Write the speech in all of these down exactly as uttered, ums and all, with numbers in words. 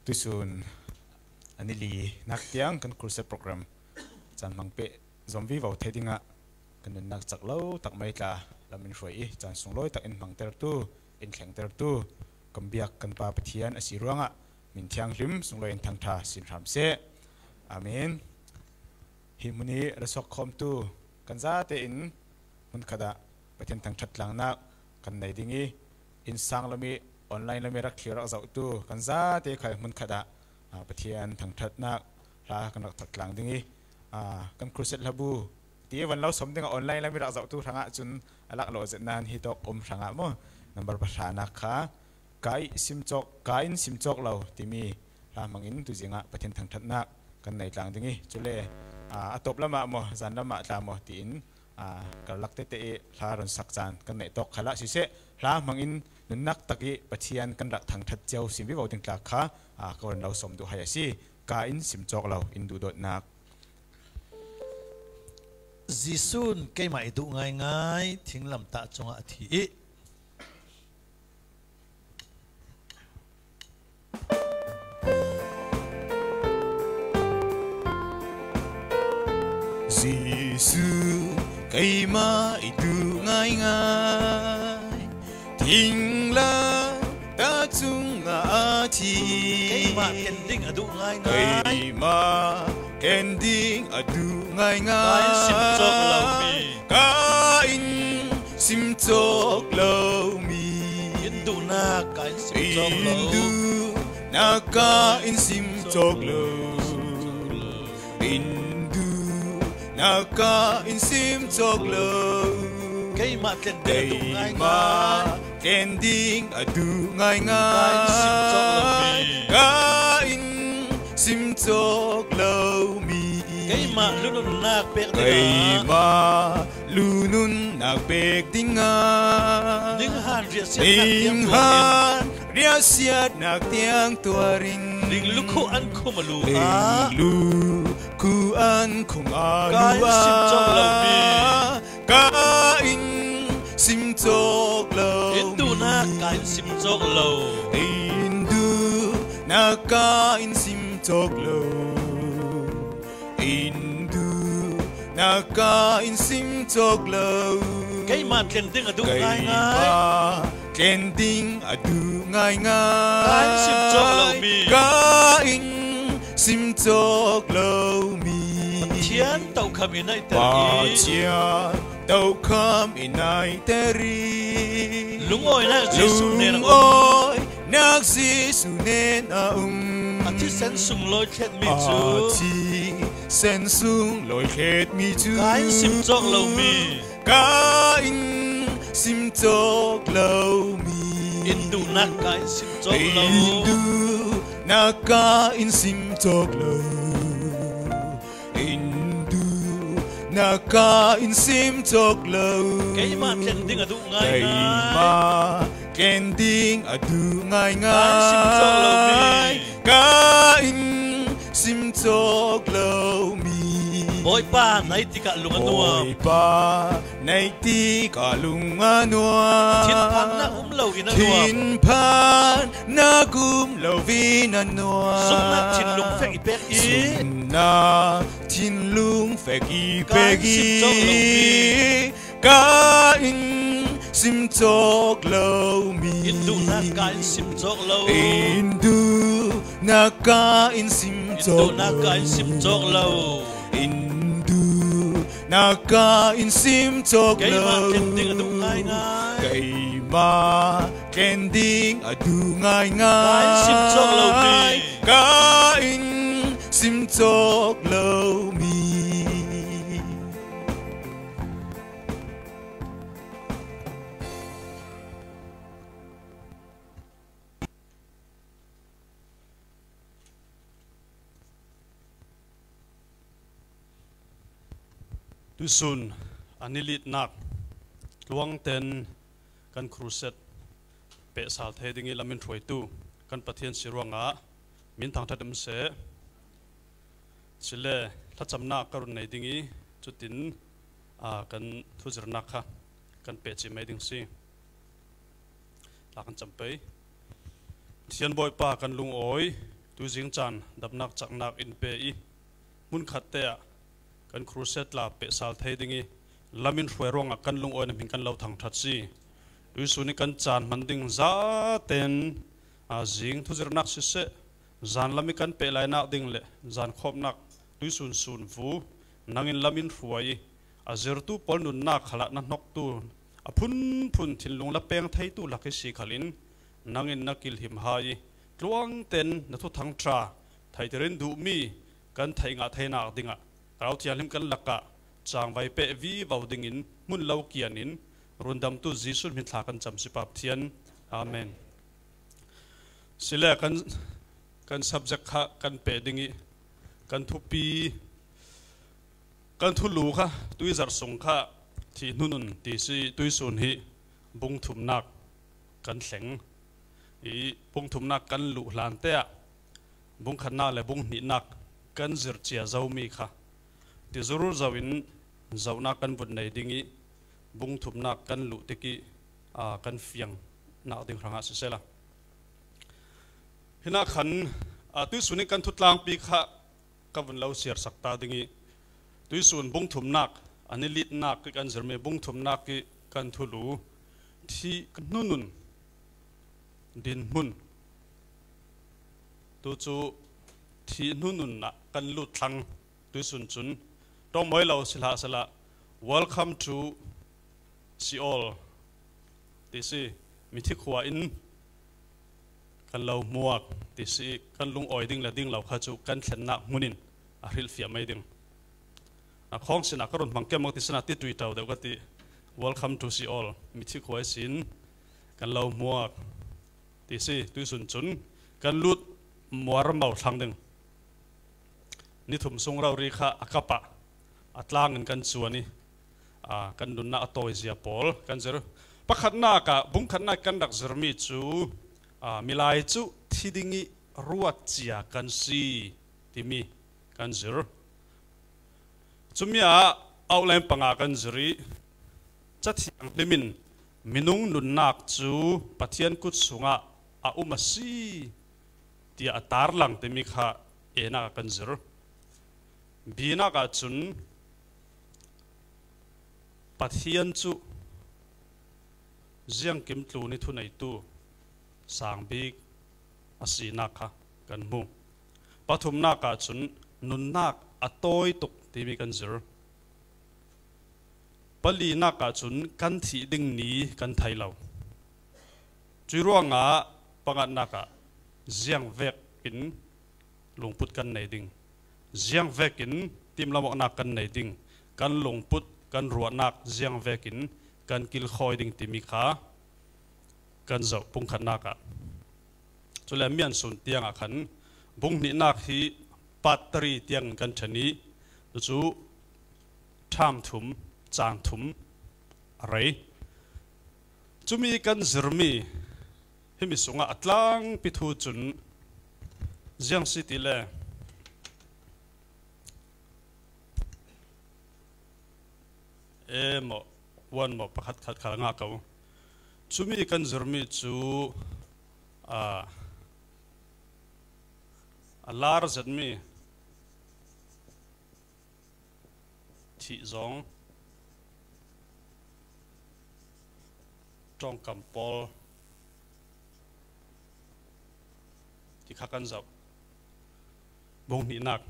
Tuisun a ni li nak tiang kan crusade program caan hmang peh zom vivo thei dingah kan nunnak cak lo tak mai tla lam in hruai i caan sunglawi tak in hmangtertu, in thlengtertu kan biak kan Pa Pathian a si ruangah min thianghlim sunglawi in thangṭha sin hram seh. Amen. Hi hmun i ra suak khawmtu kan zate in hmun khatah Pathian thangṭhat tlangnak kan nei ding i, innsang lam i online lam i rak thlir rak zohtu kan zate khal hmun khatah, aa, Pathian thangṭhatnak hla kan rak thak tlang ding i, aa, kan crusade hlabu ti i van lo sawm dingah online lam i rak zohtu hrangah cun a lak lawh zet nain hi tawk um hrangah maw, number pahranak kha ka i sim cawk, ka in sim cawk lo timi hla hmangin tuzingah Pathian thangṭhatnak kan nei tlang ding i, cule, aa, a tawp lamah maw, zan lamah tla maw tiin, aa, karlak tete i hla ron sak caan kan neih tawk khalah siseh, hla hmangin nunnak tak i Pathian kan rak thangṭhat cio sim vivo ding tla kha, aa, ka ron lo sawm duh hai a si. Ka in sim cawk lo, in duhdawtnak. Jesuh in keimah i duh ngaingai, thinglamtah cungah a thi i, Jesuh keimah i duh ngaingai, thinglamtah cungah a thi. Keimah tlen ding a duh ngaingai. Keimah tlen ding a duh ngaingai. Ka in sim cawk lo mi. Ka in sim cawk lo mi. In duhnak ka in sim cawk lo. In duhnak ka in sim cawk lo. In duhnak ka in sim cawk lo. Keimah tlen ding a duh ngaingai. Keimah tlen ding a duh ngaingai. Ka in sim cawk lo mi. Ka in sim cawk lo mi. Keimah lununnak pek dingah. Keimah lununnak pek dingah. Ninghan riahsiatnak tiang tuarin. Ninghan riahsiatnak tiang tuarin. Ringlukhuh an khum a lu ah. Ringlukhuh an khum a lu ah. Ka in sim cawk lo mi. Ka in sim cawk lo mi. In duhnak ka in sim cawk lo. In duhnak ka in sim cawk lo. In duhnak ka in sim cawk lo. Keimah tlen ding a duh ngaingai. Keimah tlen ding a duh ngaingai. Ka in sim cawk lo mi. Ka in sim cawk lo mi. Pathian tokham i naihter i. Pathian tokham i naihter i. Lungawinak Jesuh nen a um. Lungawinak Jesuh nen a um. A thisen sunglawi thletmi cu. A thisen sunglawi thletmi cu. Ka in sim cawk lo mi. Ka in sim cawk lo mi. In duhnak ka in sim cawk lo. In duhnak ka in sim cawk lo. In duhnak ka in sim cawk lo. Keimah tlen ding a duh ngaingai. Keimah tlen ding a duh ngaingai. Ka in sim cawk lo mi. Ka in sim cawk lo mi. Bawipa na i tikah lung a nuam. Bawipa na i tikah lung a nuam. Thinphannak um lo in a nuam. Thinphan nak um lo in a nuam. Zumhnak thinlung fek i pek i. Zumhnak thinlung fek i pek i. Ka in sim cawk lo mi. Ka in sim cawk lo mi. In duhnak ka in sim cawk lo. In duhnak ka in sim cawk lo. In duhnak ka in sim cawk lo. In duhnak ka in sim cawk lo. Keimah tlen ding a duh ngaingai. Keimah tlen ding a duh ngaingai. Ka in sim cawk lo mi. Ka in sim cawk lo mi. Tuisun a ni litnak tluangten kan crusade pehsal thei ding i lam in hruaitu kan Pathian si ruangah min thangṭhat um seh. Cule thlacamnak ka run nei ding i cutin, aa, kan thuzirnak kha kan pehcih mai ding si. Tla kan cam pei. Pathian Bawipa kan lungawi, Tuizing caan damnak caknak in pe i, hmun khatte ah kan crusade tla pehsal thei ding i, lamin hruai ruangah kan lungawina hming kan lo thangṭhat si. Tuisun i kan caan hman ding zaten, aa, zing thuzirhnak siseh, zan lam i kan pehlainak ding le zankhawmnak tuisun sun vu nangin lamin hruai i, a zirtu pawl nunnak khalah na hnoktu, a phunphun thinlung la peng theitu lak i si khalin nangin na kilhim hai i, tluangten na thuthang ṭha theihtir in duhmi kan theih ngah theinak dingah Thlarau Thianghlim kan lakah cangvai peh vivo dingin hmun lo kian in, rundamtu Jesuh hmin thla kan cam si Pa Pathian. Amen. Sile kan, kan subject kha kan peh ding i, kan thupi, kan thulu kha, tuizarh sung kha thih hnunun ti si. Tuisun hi bung thumnak kan thleng i, bung thumnak kan luh hlante ah bung khatnak le bung hnihnak kan zirh cia zomi kha tizurur zo in zohnak kan vun nei ding i, bung thumnak kan luh tik i, aa, kan fiangnak ding hrangah sisela. Hinah khan, aa, tuisun i kan thutlangpi kha ka vun lo siarsak ta ding i, tuisun bung thumnak, a ni litnak i kan zirmi bung thumnak i kan thulu, thih hnunun dinhmun. Tu cu thih hnunun ah kan lut thlang. Tuisun cun ṭawngmawi lo si hlah sala, "Welcome to Sheol," ti si, mithi khua in kan lo hmuak ti si, kan lungawi ding le ding lo kha cu kan thlennak hmun in a hrilhfiah mai ding. A khawng sinah ka run hmang kemang ti sinah ti ṭuiṭau deuh ka ti. "Welcome to Sheol," mithi khua ihsin kan lo hmuak ti si. Tuisun cun kan lut muarmau thlang ding. Ni thum sung rori kha a kap ah a tlangin kan cuan i, aa, kan nunnak a tawizia pawl kan zir. Pakhatnak ah, bung khatnak kan rak zirmi cu, aa, milai cu thi ding i ruat cia kan si timi kan zir. Cumi ah outline panga kan zir i, Cathiang hlimin minung nunnak cu Pathian kut sungah a um a si tiah a tarlang timi kha enak ah kan zir. Binak ah cun Pathian cu ziangkim tlun i thuneitu sang bik a sinak kha kan hmu. Pathumnak ah cun nunnak a tawi tuk timi kan zir. Palinak ah cun kan thih ding ni kan thei lo. Cuih ruangah pangatnak ah ziang vekin lungput kan nei ding, ziang vekin timhlamawhnak kan nei ding, kan lungput, kan ruahnak ziang vekin kan kilkhawi ding timi kha kan zoh bung khatnak ah. Cule mian sun tiangah khan bung hnihnak hi part three tiangin kan ṭhen i, cucu ṭham thum, caan thum a rei. Cumi kan zirmi himi sungah a tlangpi thu cun ziang si ti le, e maw, one maw, pakhat khat khal ngah ko. Cumi kan zirmi cu, aa, a lar zetmi thih zong, ṭawngkam pawl ti kha kan zoh. Bung hnihnak.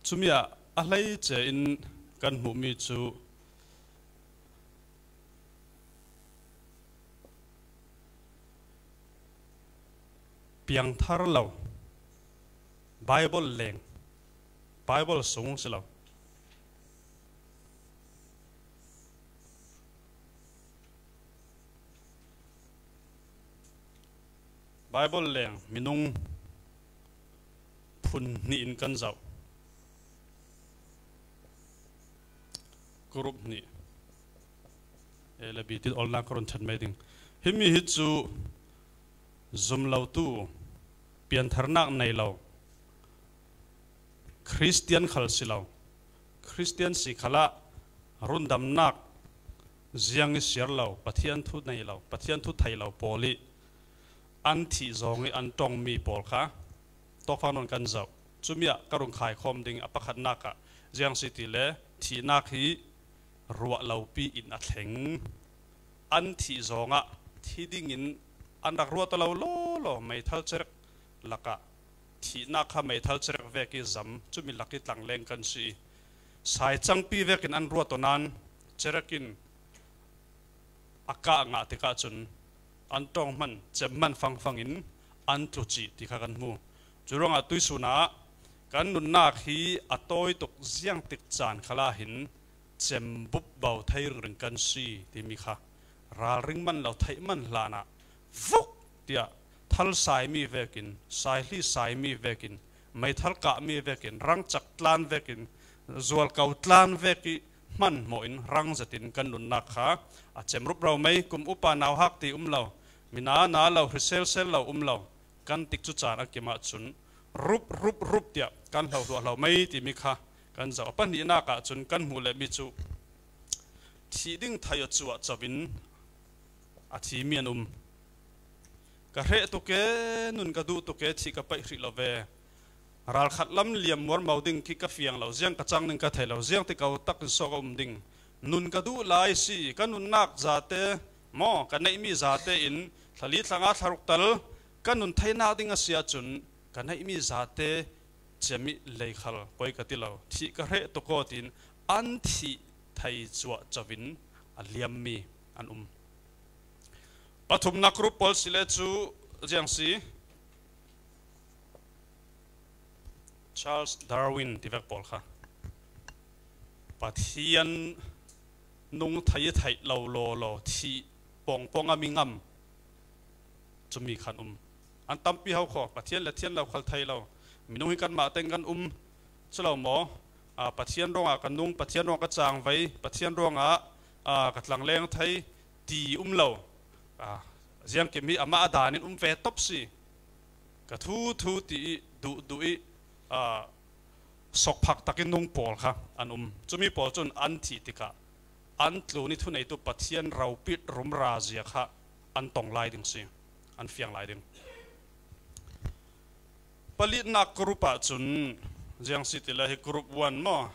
Cumi ah a hleice in kan hmuhmi cu piangthar lo, Baibal leng, Baibal sung si lo. Baibal leng minung phun hnih in kan zoh. Group hnih. A le B tin olnak ka run ṭhen mai ding. Himi hi cu zum lotu, piantharnak nei lo, Khristian khal si lo, Khristian si khalah rundamnak ziang i siar lo, Pathian thu nei lo, Pathian thu thei lo pawl i An thih zawng ih an ṭawngmi pawl kha tawkfang nawn kan zoh. Cumi ah ka rung khaikhawm ding a pakhatnak ah ziang si ti le thihnak hi ruah lopi in a thleng. An thih zawngah thi dingin an rak ruah ta lo lawlaw, meithal cerek lakah thihnak kha meithal cerek vek ih zam, cumi lak ih tlangleng kan si ih, sai cangpi vekin an ruah tawn nain cerek in a kah ngah tikah cun an ṭawng hman, cem hman fangfang in an tlu cih ti kha kan hmu. Curuangah tuihsun ah kan nunnak hi a tawi tuk ziangtik caan khalah hin cem bupbo thei ringring kan si timi kha ralring man lo, theih man hlanah vuk tiah thal saimi vekin, saihli saimi vekin, meithal kahmi vekin, rangcak tlan vekin, zualko tlan vek ih hmanhmawh in rang zetin kan nunnak kha a cem rupro mai. Kum upa nauhak ti um lo, mina na lo, hriselsel lo um lo, kan tikcu caan a kim ahcun rup, rup, rup tiah kan hlohluah hlo mai timi kha kan zoh. A pahnihnak ahcun kan hmuh lehmi cu thih ding thei aw cuahco in a thimi an um. Ka hreh tuk e, nun ka duh tuk e, thih ka paih hrih lo ve. Ralkhat lam liam muarmo ding khi ka fiang lo, ziang ka cang ding ka thei lo, ziang ti ko takin sawk a um ding. Nun ka duh lai si, ka nunnak zate maw, ka neihmi zate in thlali thlanga thlaruk tal ka nun theinak ding a si ahcun ka neihmi zate cem ih lei khal poi ka ti lo, thih ka hreh tuk aw tiin an thih thei cuahco in a liammi an um. Pathumnak group pawl si le cu ziang si, Charles Darwin tivek pawl kha Pathian nung thei ih theih lo lawlaw, thih pawngpawng a mi ngam cumi khan um. An tampi ho khaw, Pathian le thian lo khal thei lo. Minung hi kanmah teng kan um, si lo maw? Aa, Pathian ruangah ka nung, Pathian ruangah ka cangvai, Pathian ruangah, aa, ka tlangleng thei ti um lo. Aa, ziangkim hi amah a daan in um ve top si. Ka thu thu ti ih duh duh ih, aa, sokphak takin nung pawl kha an um. Cumi pawl cun an thih tikah an tlun ih thuneitu Pathian ropit rumra zia kha an tong lai ding si, an fiang lai ding. Palinak group ahcun ziang si ti le hi group one maw?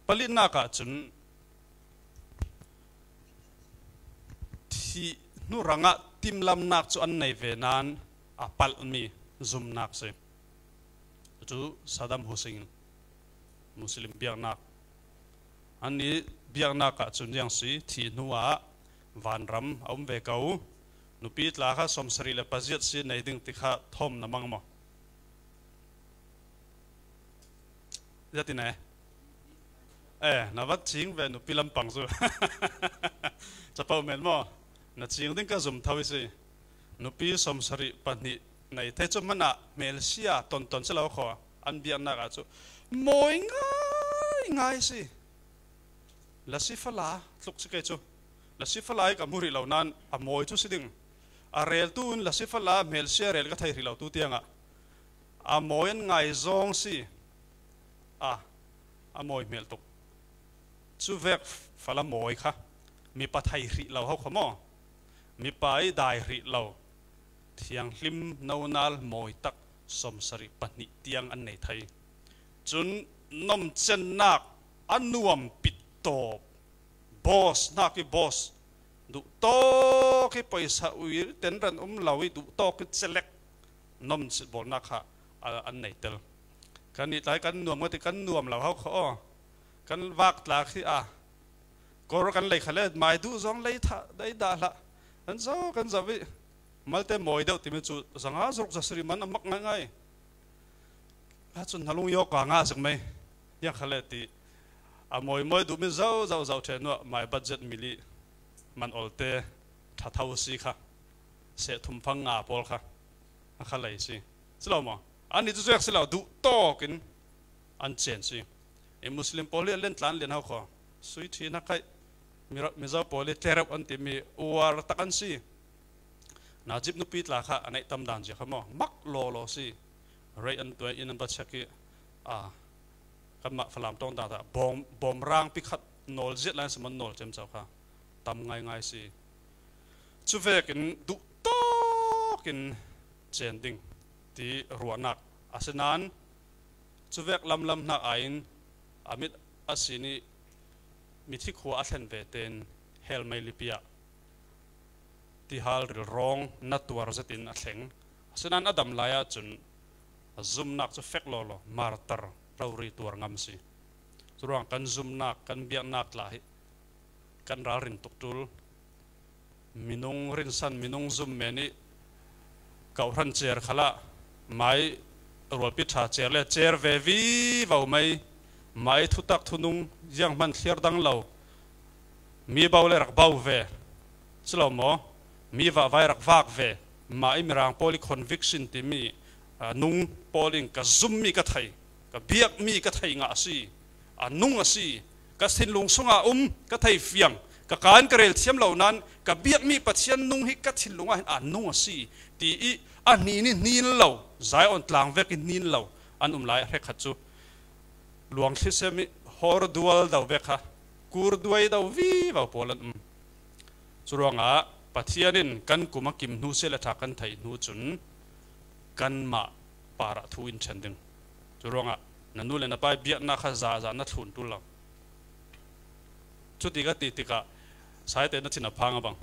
Palinak ahcun thih hnu rangah timlamnak cu an nei ve nain a palhmi zumnak si. Cu Saddam Hussein, Muslim biaknak. Annih biaknak ahcun ziang si, thih hnuah vanram a um ve ko. Nupi tla kha sawmsarih le paziat si nei ding ti kha thawm na mang maw? Ziatin e. Eh, na va cing ve nupi lampang cu. Capo men maw? Na cing ding ka zum tho i si. Nupi sawmsarih pahnih nei thei cu hmanah hmelsia tonton si lo khaw. An biaknak ah cu mawi ngai ngai si. Lasi fala tluk si kei cu. Lasi fala hi ka hmu rih lo nain a mawi cu si ding. A reltu in lasi fala hmelsia rel ka thei rih lo tu tiangah a mawi an ngai zong si. A, a mawi hmel tuk. Cuvek fala mawi kha mipa thei hrih lo ho kha maw? Mipa ih dai hrih lo thianghlim nonal mawi tak sawmsarih pahnih tiang an nei thei. Cun nomcennak a nuam pit tawp, boss hnak ih boss, duhtawk ih paisa ui tenran um lo ih duhtawk ih celek nomcit bawlnak kha a, an nei tel. Kan ih tlai kan nuam ngati, kan nuam lo ho kha aw. Kan vak tla khi a kor kan lei kha le mai duh zong lei thah dai dah hlah. Kan zoh, kan zoh ih malte mawi deuh timi cu zanga zaruk zasarih man a mak ngaingai. Ahcun na lung yawk ka ngah zik mei. Ziang kha le ti a mawi mawi duhmi zoh zoh zoh ṭhen nuah mai budget mili man olte ṭha tho si kha seh thum fang nga pawl kha a kha lei si. Si lo maw? Annih cu zuak si lo, duh tawk in an cen si. I Muslim pawl hi a len tlan lian ho khaw. Sui ṭhi hna kaih. Mizo pawl hi tlereuh an timi uar tak an si. Najib nupi tla kha a neih tam dan zia kha maw? Mak lawlaw si. Rei an tuai in an va check ih, aa, kanmah Falam ṭawng dan ah bawm, bawmrang pikhat nawl ziat lai an si man nawl ciamco kha tam ngaingai si. Cuvekin duh tawk in chen ding ti ruahnak a si nan, cuvek lamlam hnak aiin a mit a si nih mithi khua a thlen ve tein hell mei lipi ah tihal rilrawng na tuar zetin a thleng. A si nan a dam lai ahcun a zumnak cu fek lawlaw martar rori tuar ngam si. Curuang kan zumnak, kan biaknak tla hi kan ralrin tuk ṭul. Minung rinsan, minung zum men ih kawhhran cer khalah mai rualpi ṭha cer le cer ve vivo mai, mai thutak thunung zianghman thliar dang lo, mi bo le rak bo ve, si lo maw? Mi vahvai rak vak ve, mah ih mirang pawl ih conviction timi, aa, nung pawl in ka zummi ka thei, ka biakmi ka thei ngah a si, a nung a si, ka thinlung sungah um ka thei fiang, ka kaan ka rel thiam lo nan ka biakmi Pathian nung hi ka thinlung ah hin a nung a si, ti ih a hnin ih hnin lo, Zion tlang vek ih hnin lo an um lai a hrekkhat cu luang thlisem ih hor dual do ve kha, kur duai do vivo pawl an um. Curuangah Pathian in kan kum a kim hnu sia le ṭha kan theih hnu cun kanmah parah thu in ṭhen ding. Curuangah na nu le na pa ih biaknak kha zahzah na thlun ṭul lo. Cuti ka ti tikah saite na thin a phang a bang.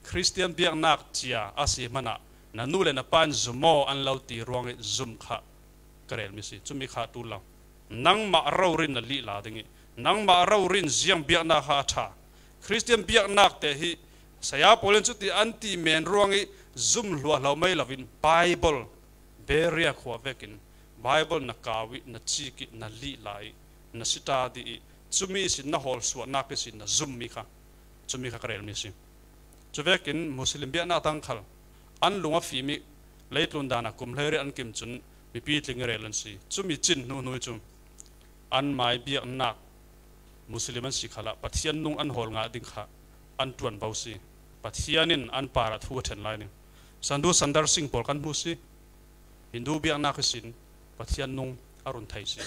Khristian biaknak cia a si hmanah na nu le na pa in zum aw an lo ti ruangih zum kha ka relmi si. Cumi kha ṭul lo. Nangmah rori na lihla ding ih nangmah rori in ziang biaknak kha a ṭha. Khristian biaknak te hi saya pawl in cuti an ti men ruangih zum hluahlo mai loin Baibal Beria khua vekin Baibal na kau ih na cik ih na lihla ih na sita dih ih cumi ihsin na hawlsuahnak ihsin na zummi kha cumi kha ka relmi si. Cuvekin Muslim biaknak dang khal an lung a fim ih leitlun dan ah kum hleirih an kim cun mipi tling ih rel an si. Cumi cin hnuhnu cu anmai biaknak Muslim an si khalah Pathian nung an hawl ngah ding kha an ṭuan bo si. Pathian in an parah thu a ṭhen lai ning. Sadhu Sundar Singh pawl kan hmu si. Hindu biaknak ihsin Pathian nung a run thei si.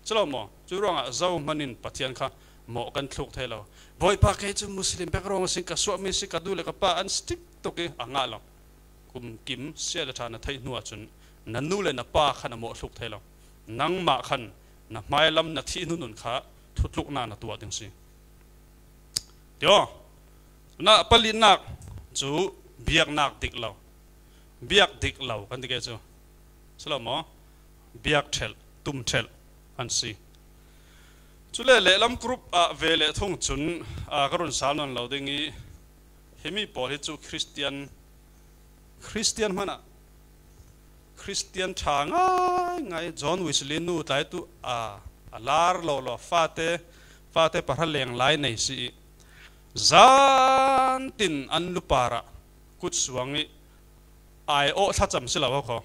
Si lo maw? Curuangah zohman in Pathian kha mawh kan thluk thei lo. Bawipa, kei cu Muslim bek ruang ihsin ka suahmi si, ka nu le ka pa an strict tuk ih a ngah lo. Kum kim sia le ṭha na theih hnu ahcun na nu le na pa khan a mawh thluk thei lo. Nangmah khan na hmailam na thih hnu nun kha thutluknak na tuah ding si. Tio, na palinak cu biaknak dik lo. Biak dik lo kan ti ke cu. Si lo maw? Biak ṭhelh, tum ṭhelh an si. Cule lehlam group ah ve le thung cun, aa, ka run sal nawn lo ding ih, himi pawl hi cu Khristian, Khristian hmanah Khristian ṭha ngaingai John Wesley nu tlaitu a, a lar lawlaw fate, fate pahra leng lai nei si ih zan tin an lu parah kut suang ih ai awh thlacam si lo kho.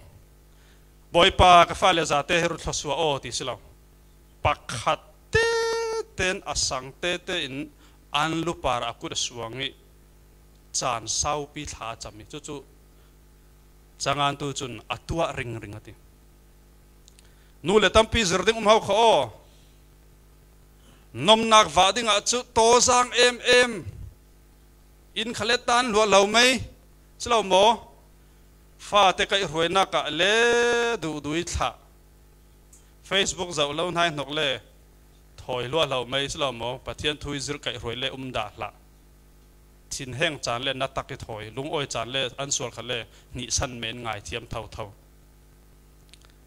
Bawipa, ka fale zate hi ru thluasuah aw ti si lo. Pakhat tete in a sang tete in an lu parah a kut a suang ih caan saupi thla a cam ih cucu cangantu cun a tuah ringring a ti. Nu le tampi zir ding um ho kho aw. Nomnak vah dingah cu tawzang em em. Inn kha le tan luah lo mei si lo maw? Fate kaihhruainak ah le duhdui thlah. Facebook zoh lo hnaihnok le thawi luah lo mei si lo maw? Pathian thu ih zirh kaihhruai le um dah hlah. Thinheng caan le na tak ih thawi, lungawi caan le an sual kha le hnihsan men ngaithiam thotho.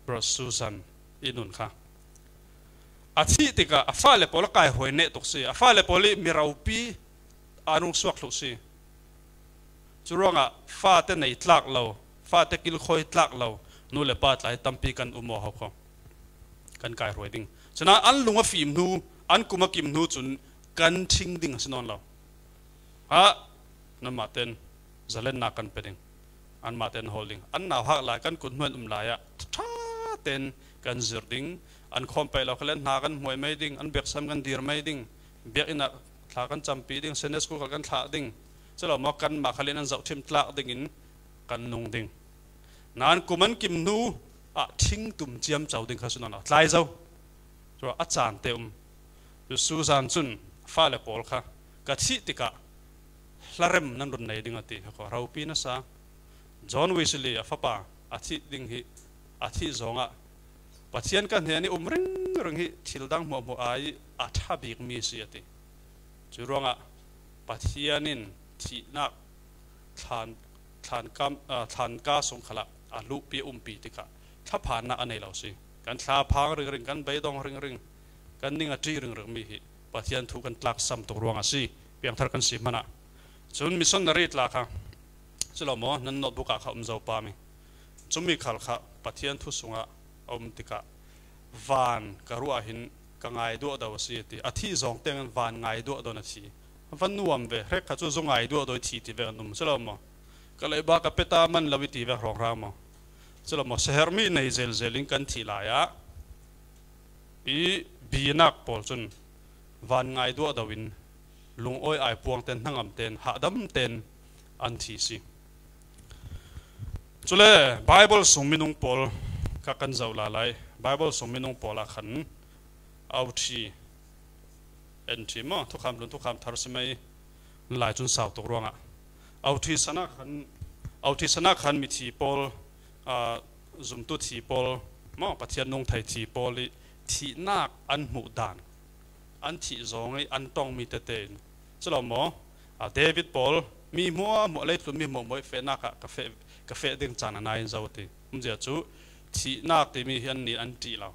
Brother Susan ih nun kha a thih tikah a fale pawl a kaihruai neh tuk si. A fale pawl ih miropi an rung suak thluh si. Curuangah fate nei tlak lo, fate kilkhawi tlak lo nu le pa tlai tampi kan um aw ho kho. Kan kaihruai ding. Sinain an lung a fim hnu, an kum a kim hnu cun kan ṭhing ding a si nawn lo. Ah, nanmah ten zalennak kan pe ding. Anmah ten hawl ding. An nauhak lai kan kut hnuai an um lai ah ṭha ten kan zir ding. An khawm pei lo kha le hna kan hmuai mei ding, an biaksam kan dir mei ding. Biakinn ah thla kan campi ding, Sunday school khal kan thlah ding. Si lo maw, kanmah khal in an zohṭhim tlak dingin kan nung ding. Nain kum an kim hnu ah ṭhing tum ciamco ding kha si nawn lo. Tlai zo. Cu a caan te um. Cu Susan cun fale pawl kha ka thih tikah hlarem nan run nei ding a ti. Ropi na sa, John Wesley a fapa a thih ding hi, a thih zawngah Pathian ka hnen i um ringring hi thil dang hmuahhmuah ai a ṭha bik mi si a ti. Curuangah Pathian in thihnak thlan, thlan kam, ah, thlan ka sung khalah a luhpi a umpi tikah thlaphannak a nei lo si. Kan thlaphang ringring, kan beidong ringring, kan ning a ṭih ringring mi hi Pathian thu kan tlaksam tuk ruang a si. Piangthar kan si hmanah cun missionary tla kha si lo maw, nan notebook ah kha um zo pa mi. Cumi khal kha Pathian thu sungah a um tikah van ka ruah ah hin ka ngai duahdo a si a ti. A thih zawng tiangin van ngai duahdo na thi. A va nuam ve, hrekkhat cu zu ngai duahdo i thi ti vek an um si lo maw? Ka leiba ka peta man lo i ti vek hrawnghrang maw? Si lo maw? Seher mi nei zelzel in kan thih lai ah i binak pawl cun van ngai duahdo in lungawi ai puang ten, hnangam ten, hahdam ten an thi si. Cule Bible sung minung pawl kha kan zoh lai lai. Bible sung minung pawl ah khan authi, entry maw, thukham hlun, thukham thar si mai lai cun sau tuk ruangah authi sanah khan, authi sanah khan mithi pawl, aa, zumtu thi pawl maw, Pathian nungthei thi pawl i thihnak an hmuh dan, an thih zawng i an ṭongmi tete in si lo maw? A, David pawl, mi hmuahhmuah, leitlun mi hmuahhmuah i fehnak ah ka feh, ka feh ding caan a nai in zo ti. Umzia cu thihnak timi hi annih an ṭih lo.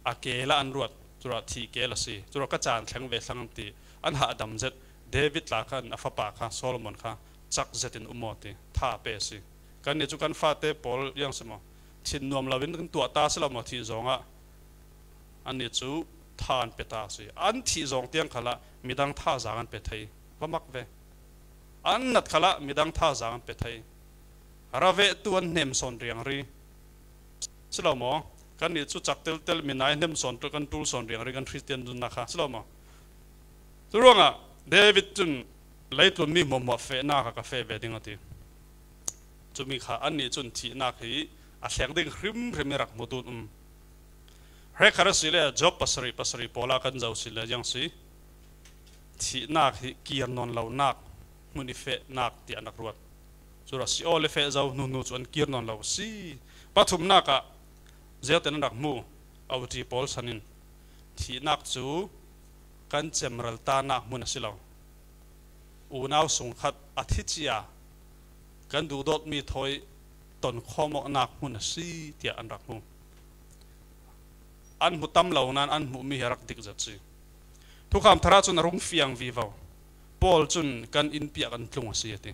A keel ah an ruat, curuah thih keel a si. Curuah ka caan thleng ve thlang an ti. An hahdam zet. David tla khan a fapa kha, Solomon kha cak zet in um aw ti. Tha pe a si. Kannih cu kan fate pawl ziang si maw? Thin nuam loin kan tuah ta si lo maw? Thih zawngah annih cu tha an pe ta si. An thih zawng tiang khalah midang thazaang an pe thei. Va mak ve. An nat khalah midang thazaang an pe thei. Ravehtu an hnem sawn riangri si lo maw? Kannih cu cak teltel minai hnem sawn ṭul, kan ṭul sawn riangri kan Khristian nunnak kha si lo maw? Curuangah David cun leitlun mi hmuahhmuah fehnak ah ka feh ve ding a ti. Cumi kha annih cun thihnak hi a thleng ding hrimhrim i rak hmu dun um. Hrekkhat a si le Job pasarih, pasarih pawl ah kan zoh si le ziang si. Thihnak hi kir nawn lonak hmun i fehnak tiah an rak ruat. Curuah Sheol i feh zo hnu hnu cu an kir nawn lo si. Pathumnak ah ziate nan rak hmu, authi pawl san in thihnak cu kan cemral tanak hmun a si lo. Unau sungkhat a thi cia kan duhdawtmi thawi tonkhawm awknak hmun a si tiah an rak hmu. An hmu tam lo nain an hmuhmi hi a rak dik zet si. Thukham thar ah cun a rung fiang vivo. Paul cun kan innpi ah kan tlung a si a ti.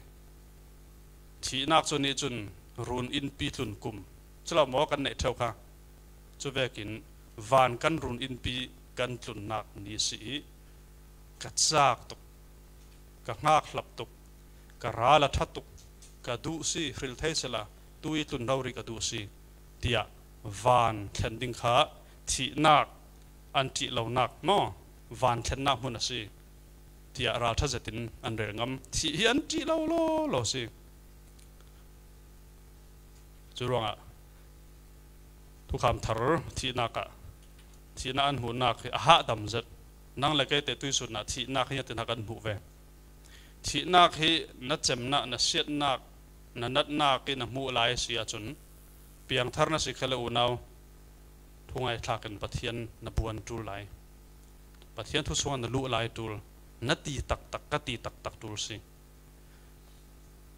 Thihnak cu nih cun run innpi tlun kum si lo maw kan neih ṭheu kha. Cuvekin van kan run innpi kan tlunnak ni si i ka caak tuk, ka hngak hlap tuk, ka ral a ṭha tuk, ka duh si, hril thei sehla tui tlun rori ka duh si, tiah van thlen ding kha thihnak an ṭih lonak maw, van thlennak hmun a si, tiah ralṭha zetin an rel ngam. Thih hi an ṭih lo law law si. Curuangah thukham thar thihnak ah, thihnak an hmuhnak hi a hahdam zet. Nang le kei te tuisunah thihnak hi a tin hak an hmuh ve. Thihnak hi na cemnak, na siatnak, na natnak in na hmuh lai a si ahcun, piangthar na si khal le unau, thungai thlak in Pathian na buan ṭul lai. Pathian thu sungah na luh lai ṭul, na ti taktak, ka ti taktak ṭul si.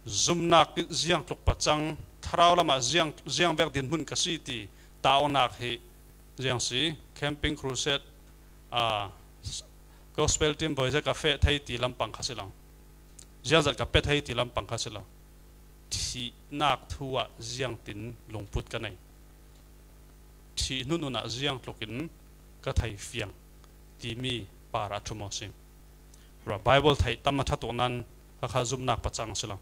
Zumnak ziangtluk pacang, thlarau lamah ziang, ziangvek dinhmun ka si ti taawknak hi ziang si, camping, crusade, aa, gospel team voi zet ka feh thei ti lampang kha si lo. Ziangzat ka pe thei ti lampang kha si lo. Thihnak thu ah ziangtin lungput ka nei. Thih hnunhun ah ziangtlukin ka thei fiang timi parah ṭhum aw si. Bible theih tam a ṭha tuk nain kha kha zumnak pacang si lo.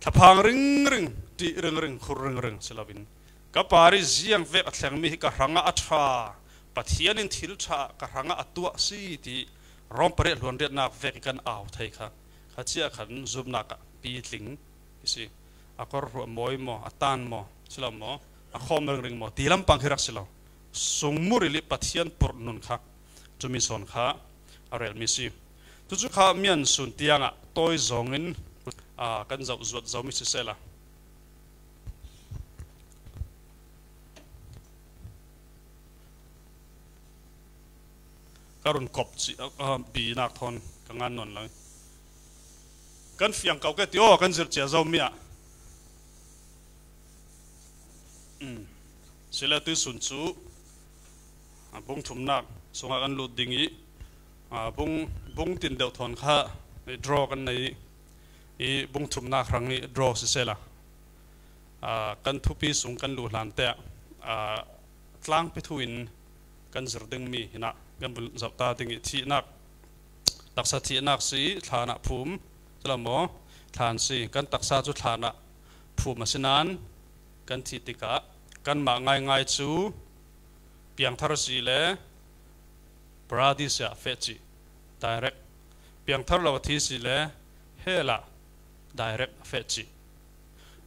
Thlaphang ringring, ṭih ringring, khur ringring si loin ka par i ziangvek a thlengmi hi ka hrangah a ṭha, Pathian in thil ṭha ka hrangah a tuah si ti Rom pariat hluan riatnak vek i kan au thei kha, kha cia khan zumnak ah pitling i si. A kawrhruh a mawi maw, a tan maw, si lo maw, a khawm ringring maw, ti lampang hi rak si lo. Sungmur i lih Pathian purh nun kha, cumi sawn kha a relmi si. Cucu kha mian sun tiangah tawi zawngin A, kan zoh zuat zo mi sisela, ka run kop ci, a, a, binak thawn ka ngan nawn lo. Kan fiang kau ke ti aw, kan zir cia zo mi ah. Um, sila tuisun cu, a, bung thumnak sungah kan lut ding i, a, bung, bung tin deuh thawn kha, eh, draw kan nei i, i bung thumnak hrang i draw sisela, a, kan thupi sung kan luh hlan te ah, a, tlangpi thu in kan zir ding mi hinah kan vun zoh ta ding i thihnak, taksa thihnak si thlanah phum, si lo maw? Thlan si, kan taksa cu thlanah phum a si nain kan thih tikah kanmah ngaingai cu piangthar si le Paradis ah feh cih, direct. Piangthar lo a thi si le hell ah direct a feh cih.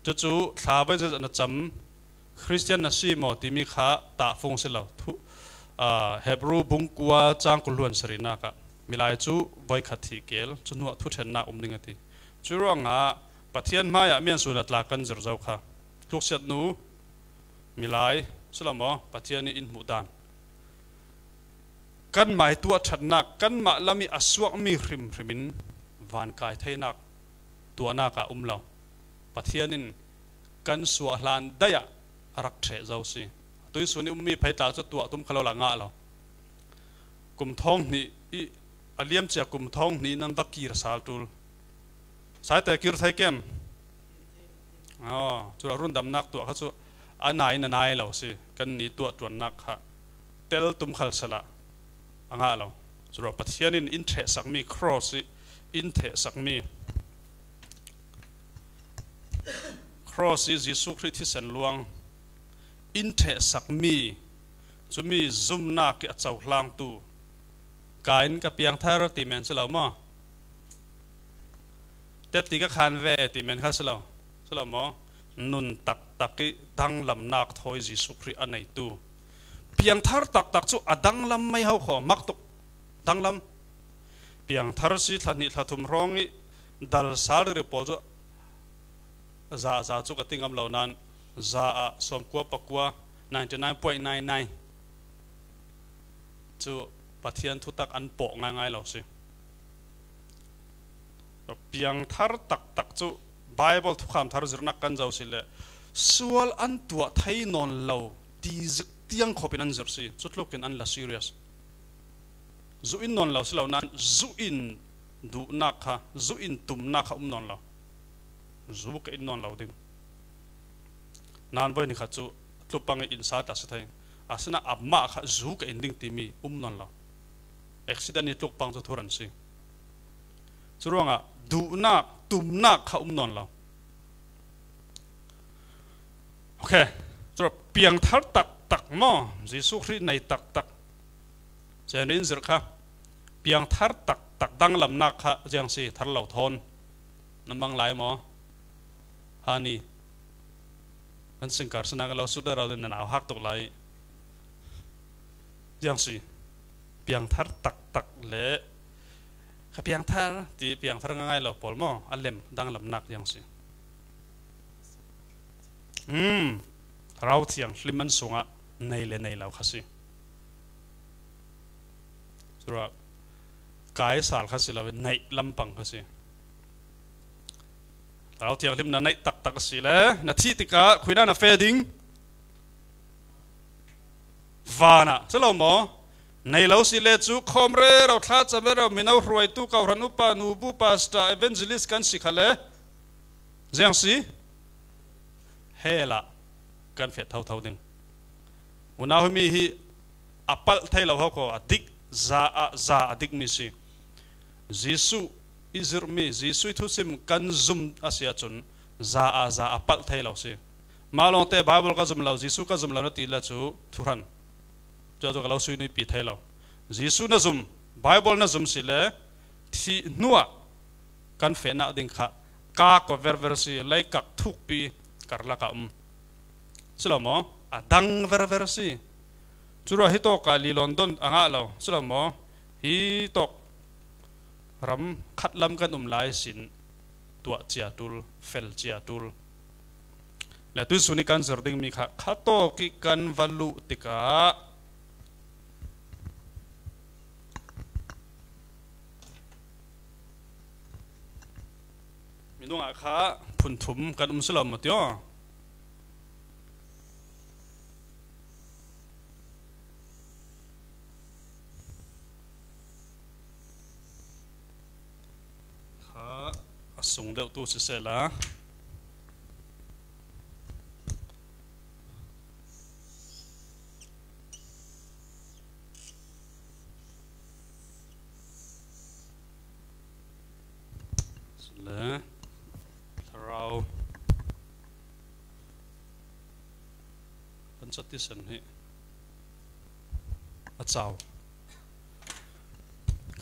Cucu thla voi zeizat na cam, Khristian na si maw timi kha tahfung si lo. Thu, aa, Hebru bung kua cang kul hluan sarihnak ah milai cu voikhat thih kel, cu hnuah thuṭhennak um ding a ti. Curuangah Pathian hmaiah miansun a tla kan zir zo kha, tluksiat nu, milai, si lo maw, Pathian i in hmuh dan, kanmah i tuah ṭhatnak, kanmah lam i a suakmi hrimhrim in vankai theinak, tuahnak ah um lo. Pathian in kan suah hlan daih ah a rak ṭheh zo si. Tuisun i ummi phei tla cu tuah tum kha lo la ngah lo. Kum thawng hnih i, a liam cia kum thawng hnih nan va kir sal ṭul. Saite kir thei kem? Aw, cu rundamnak tuah kha cu a nai na nai lo si. Kan ni tuah ṭuannak kha tel tum khal sala a ngah lo. Curuah Pathian in in ṭhehsakmi cross i in thehsakmi, cross i Jesuh Khrih thisen luang in ṭhehsakmi, cumi zumnak i a cohlangtu, ka in ka piangthar ti men si lo maw? Teti ka khan ve ti men kha si lo, si lo maw? Nun taktak i danglamnak thawi Jesuh Khrih a neitu piangthar taktak cu a danglam mai ho kho, mak tuk danglam. Piangthar si thla hnih thla thum hrawng i dal sal rih pawl cu za, za cu ka ti ngam lo nain, za ah sawmkua pakua, ninety nine point nine nine cu Pathian thutak an pawh ngaingai lo si. Piangthar taktak cu Baibal thukham thar zirnak kan zoh si le sual an tuah thei nawn lo ti zik tiang khawp in an zirh si. Cu tlukin an la serious. Zu in nawn lo si lo nain, zu in duhnak kha, zu in tumnak kha um nawn lo. Zu ka in nawn lo ding. Nan voi ni khat cu tlupang i in sa ta si thei. Asinain amah kha zu ka in ding timi um nawn lo. Accident i tlukpang cu thuran si. Curuangah duhnak, tumnak kha um nawn lo. Okay. Curuah piangthar taktak maw? Jesuh Khrih nei taktak. Cen in zirh kha. Piangthar taktak danglamnak kha ziang si, thar lo thawn. Na mang lai maw? Hani. Kan singkar sinak lo sut rau din na nau hak tuk lai. Ziang si. Piangthar taktak le ka piangthar ti piangthar ngaingai lo pawl maw? A lem danglamnak ziang si. Hmm. Thlarau Thianghlim an sungah nei le nei lo kha si. Curuah kai sal kha si lo, neih lampang kha si. Thlarau Thianghlim na neih taktak a si le na thih tikah khuina na fe ding? Van ah, si lo maw? Nei lo si le cu khawm rero, thlacam rero, mino hruaitu, kohhran upa, nubu, pastor, evangelist kan si kha le ziang si? Hell ah kan feh thotho ding. Unau, himi hi a palh thei lo ho kho, a dik, za ah za a dikmi si. Jesuh i zirhmi, Jesuh i thusim kan zum a si ahcun za ah za a palh thei lo si. Mah lawngte Baibal ka zum lo, Jesuh ka zum lo na ti le cu thuhran. Cucu ka lo sui nuipi thei lo. Jesuh na zum, Baibal na zum si le thih hnuah kan fehnak ding kha kak ko verver si, leikak thukpi karlak ah um. Si lo maw? A dang verver si. Curuah hitawk ah li London a ngah lo. Si lo maw? Hitawk ram khat lam kan um lai sin. tuah cia tul, fel cia tul. Le tuisun i kan zir ding mi kha, kha tawk i kan va luh tikah minung ah kha phun thum kan um si lo maw ti aw. Kha a sung deuh tu siseh la. Le thlarau kan chat ti sen hi a cau.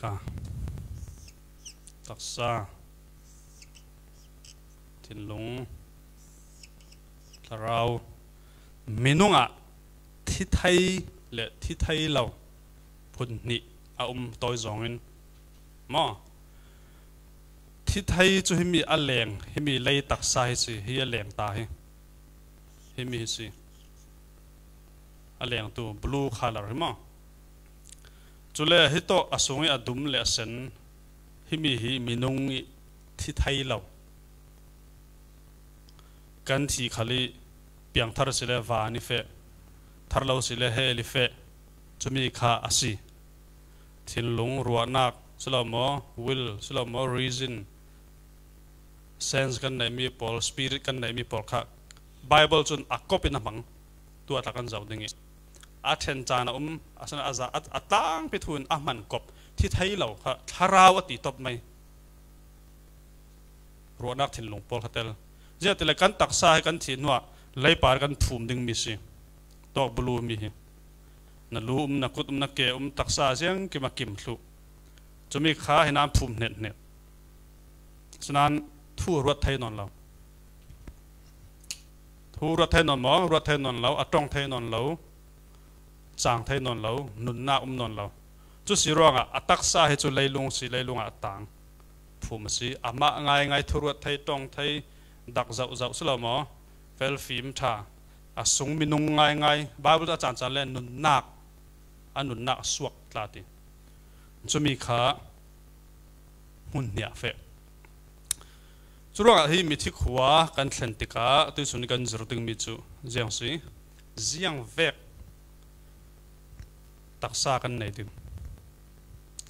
Ka taksa, thinlung, thlarau, minung ah thi thei le thi thei lo phun hnih a um tawi zawngin maw? Thi thei cu himi a leng, himi lei taksa hi si, hi a leng ta hi. Himi hi si. A lengtu blue color hi maw? Cule hi tawh a sung i a dum le a sen, himi hi minung i thi thei lo. Kan thih khal i piangthar si le van i feh, thar lo si le hell i feh, cumi kha a si. Thinlung, ruahnak si lo maw, will si lo maw, reason, sense kan neihmi pawl, spirit kan neihmi pawl kha Bible cun a kop in a hmang. Tu a tla kan zoh ding i a ṭhen caan a um, a san a za, a, a tlangpi thu in a hman kop, thi thei lo kha thlarau a ti top mai. Ruahnak thinlung pawl kha tel. Ziahtile kan taksa hi kan thih hnuah leipar kan phum dingmi si. Tawk bulu mi hi. Na lu um, na kut um, na ke um, taksa ziangkim a kim thluh. Cumi kha hi nan phum hnethneh. Sinan thu ruat thei nawn lo. Thu ruat thei nawn maw? Ruat thei nawn lo, a ṭong thei nawn lo, cang thei nawn lo, nunnak um nawn lo. Cu si ruangah a taksa hi cu leilung si, leilung ah a tang phum a si. Amah ngaingai, thu ruat thei, ṭong thei, dak zohzoh si lo maw? Felfim ṭha, a sung minung ngaingai, Bible a caan caan le nunnak, a nunnak a suak tla ti. Cumi kha hmun hniah feh. Curuangah hi mithi khua kan thlen tikah tuihsun i kan zir dingmi cu ziang si, ziang vek taksa kan nei ding.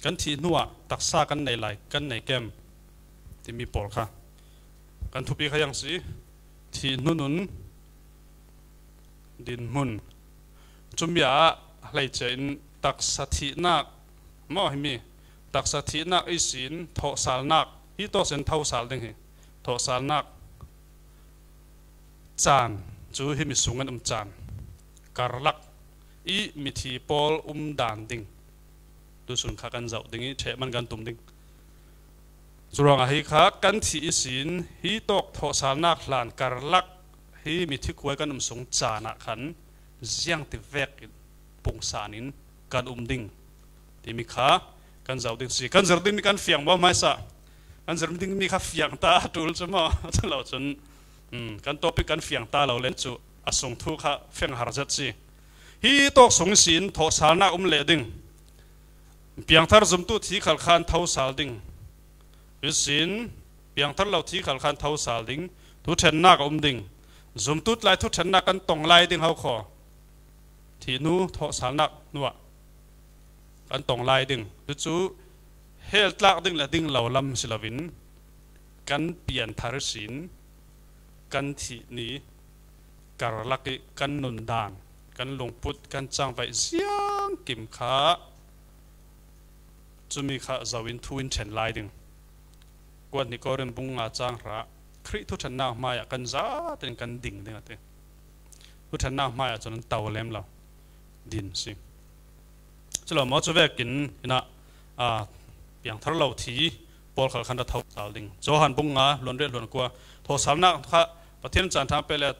Kan thih hnuah taksa kan nei lai, kan nei kem timi pawl kha kan thupi kha ziang si, thih hnu nun dinhmun. Cumi ah hleice in taksa thihnak maw himi? Taksa thihnak ihsin thawhsalnak, hi tawk sin thosal ding hi. Thawhsalnak caan cu himi sung an um caan. Karlak i mithi pawl um dan ding. Tusun kha kan zoh ding i ṭheh man kan tum ding. Curuangah hi kha kan thih ihsin hi tawk thawhsalnak hlan karlak hi mithi khua i kan um sung caan ah khan ziangti vek in pungsan in kan um ding timi kha kan zoh ding si. Kan zir dingmi kan fiang maw hmaisa? Kan zir dingmi kha fiang ta a ṭul cu maw? Cu lo cun, um, kan topic kan fiang ta lo len cu a sung thu kha fiang har zet si. Hi tawk sung ihsin thawhsalnak um leh ding. Piangthar zumtu thi khal khan thosal ding. Ihsin piangthar lo thi khal khan thosal ding. Thuṭhennak a um ding. Zumtu tlai thuṭhennak kan tong lai ding hau khaw. Thih hnu thawhsalnak hnuah kan tong lai ding. Cucu hell tlak ding le ding lo lam si loin kan pianthar ihsin kan thih ni karlak i kan nundan, kan lungput, kan cangvaih ziangkim kha cumi kha zoh in thu in ṭhen lai ding. Kuat ni Korin bung nga cang hra, Khrih thuṭhennak hmaiah kan zaten kan ding ding a ti. Thuṭhennak hmaiah cun an to lem lo din si. Cu lo maw, cu vekin hinah, aa, piangthar lo thi pawl khal khan ra thosal ding. Johan bung nga, luan riat luan kua, thawhsalnak kha Pathian caan ṭha pe le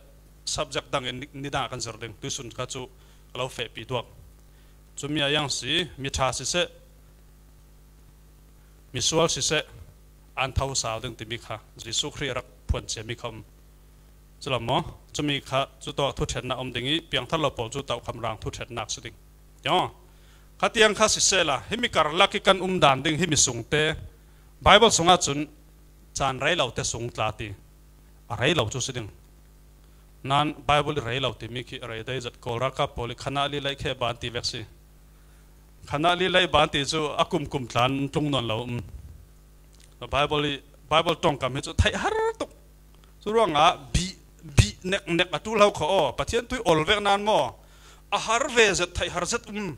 subject dang in ni, nidang ah kan zir ding. Tuisun kha cu ka lo fehpi duak. Cumi a yang si, mi ṭha siseh, misual siseh, an tho sau ding timi kha Jesuh Khrih a rak phuan ciami kha um. Cu lo maw? Cumi kha cu tawh thuṭhennak um ding i, piangthar lo pawl cu tawh khamrang thuṭhennak si ding. Yo. Khatiang kha sisehla, himi karlak i kan um dan ding, himi sungte, Baibal sungah cun caan rei lo te sung tla ti, a rei lo cu si ding. Nan Baibal i rei lo timi khi a rei dai zat kawl ralkap pawl i khanah li lei khe ban ti vek si. Khanah li lei ban ti cu a kumkum tlan tlung nawn lo. Um. Baibal i, Baibal ṭongkam hi cu theih har tuk. Cu ruangah bih, bih neknek a ṭul ho kho aw. Pathian tui ol vek nan maw? A har ve zet, theih har zet um.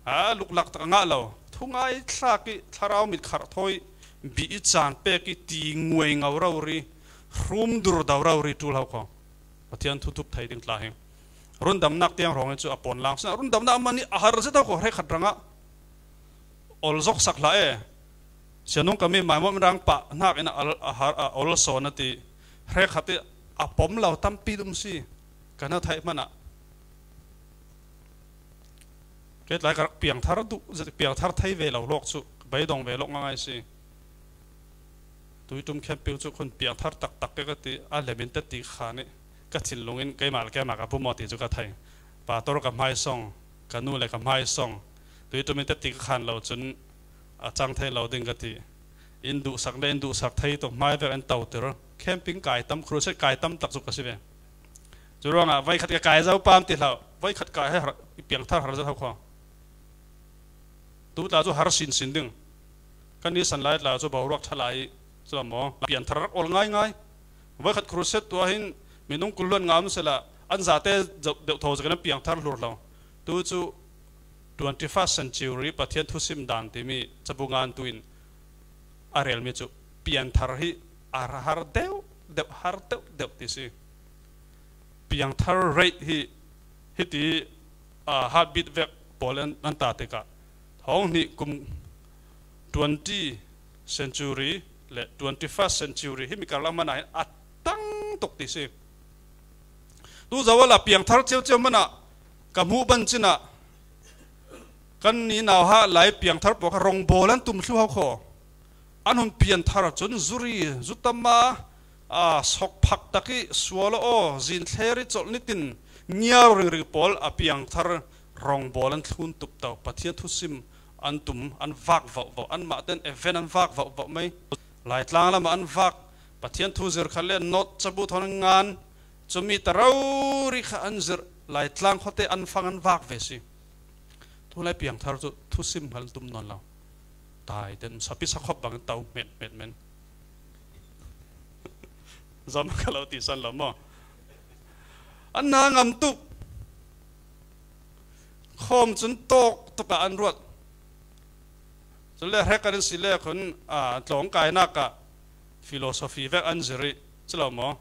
A luklak tak a ngah lo. Thungai thlak i thlarau mit kharh thawi bih i caan pek i ti nguai ngo rori, hrum dur do rori ṭul ho kho. Pathian thu thup thei ding tla hi. Rundamnak tiang hrawng hi cu a pawn lang sinah rundamnak man i a har zet ho kho hrekkhat rangah. Ol zok sak hlah e. Sianung kami maimawh in rang pah hnak in a al-, a har, a ol sawn a ti. Hrekkhat i a pom lo tampi dum si. Kan ha theih hmanah. Kei tlai ka rak piangthar duh, piangthar thei ve lo lawk cu, beidong ve lawk ngaingai si. Tuiṭum khempeuh cu khun piangthar taktak ke ka ti, a lemin teti khan i ka thinlung in keimah le keimah ka pum aw ti cu ka thei. Pastor ka hmaisong, ka nu le ka hmaisong, tuiṭum in teti ka khan lo cun a cang thei lo ding ka ti. In duhsak le in duhsak thei tuk hmai vek in totir. Camping kai tam, crusade kai tam tak cu ka si ve. Cu ruangah voikhat ka kai zo pam ti hlah. Voikhat kai he har, i piangthar har zet ho kho. Tu tla cu har sinsin ding. Kan nisan lai tla cu boruak ṭha lai i, cu lam maw, pianthar rak ol ngaingai. Voikhat crusade tuah hin minung kul luan ngam sehla, an zate deuh, deuh tho zekin an piangthar hlur lo. Tu cu twenty-first century Pathian thusim dan timi cabu ngan tu in a relmi cu pianthar hi a har deuh deuh, har deuh deuh ti si. Piangthar rate hi hiti, ah, heartbeat vek pawl an, an ta tikah thawng hnih kum twenty century le twenty-first century himi karlak hmanah hin a tang tuk ti si. Tu zoal ah piangthar cio cio hmanah ka hmuh ban cinah kan ni nauhak lai piangthar pawl kha rongbawl an tum thlu ho kho. An hun pianthar cun zuri, zutama, a, sokphak tak i sual aw, zin thler i colh nitin ngiau ringring pawl a piangthar rongbawl an thlun tup tau. Pathian thusim an tum, an vak vauh vauh. Anmah ten event an vak vauh vauh mai. Laitlang lamah an vak. Pathian thu zir khat le not cabu thawn an ngan. Cumi ta rori kha an zirh. Laitlang khuate an fang an vak ve si. Tulai piangthar cu thusim hngal an tum nawn lo. Tai ten sapi sakhop bang to hmet hmet men. Zom ka lo ti san lo maw? An na ngam tuk. Khawm cun tawk tukah an ruat. Cule hrek an si le khun, a, tlawngkainak ah philosophy vek an zir i, cu lo maw?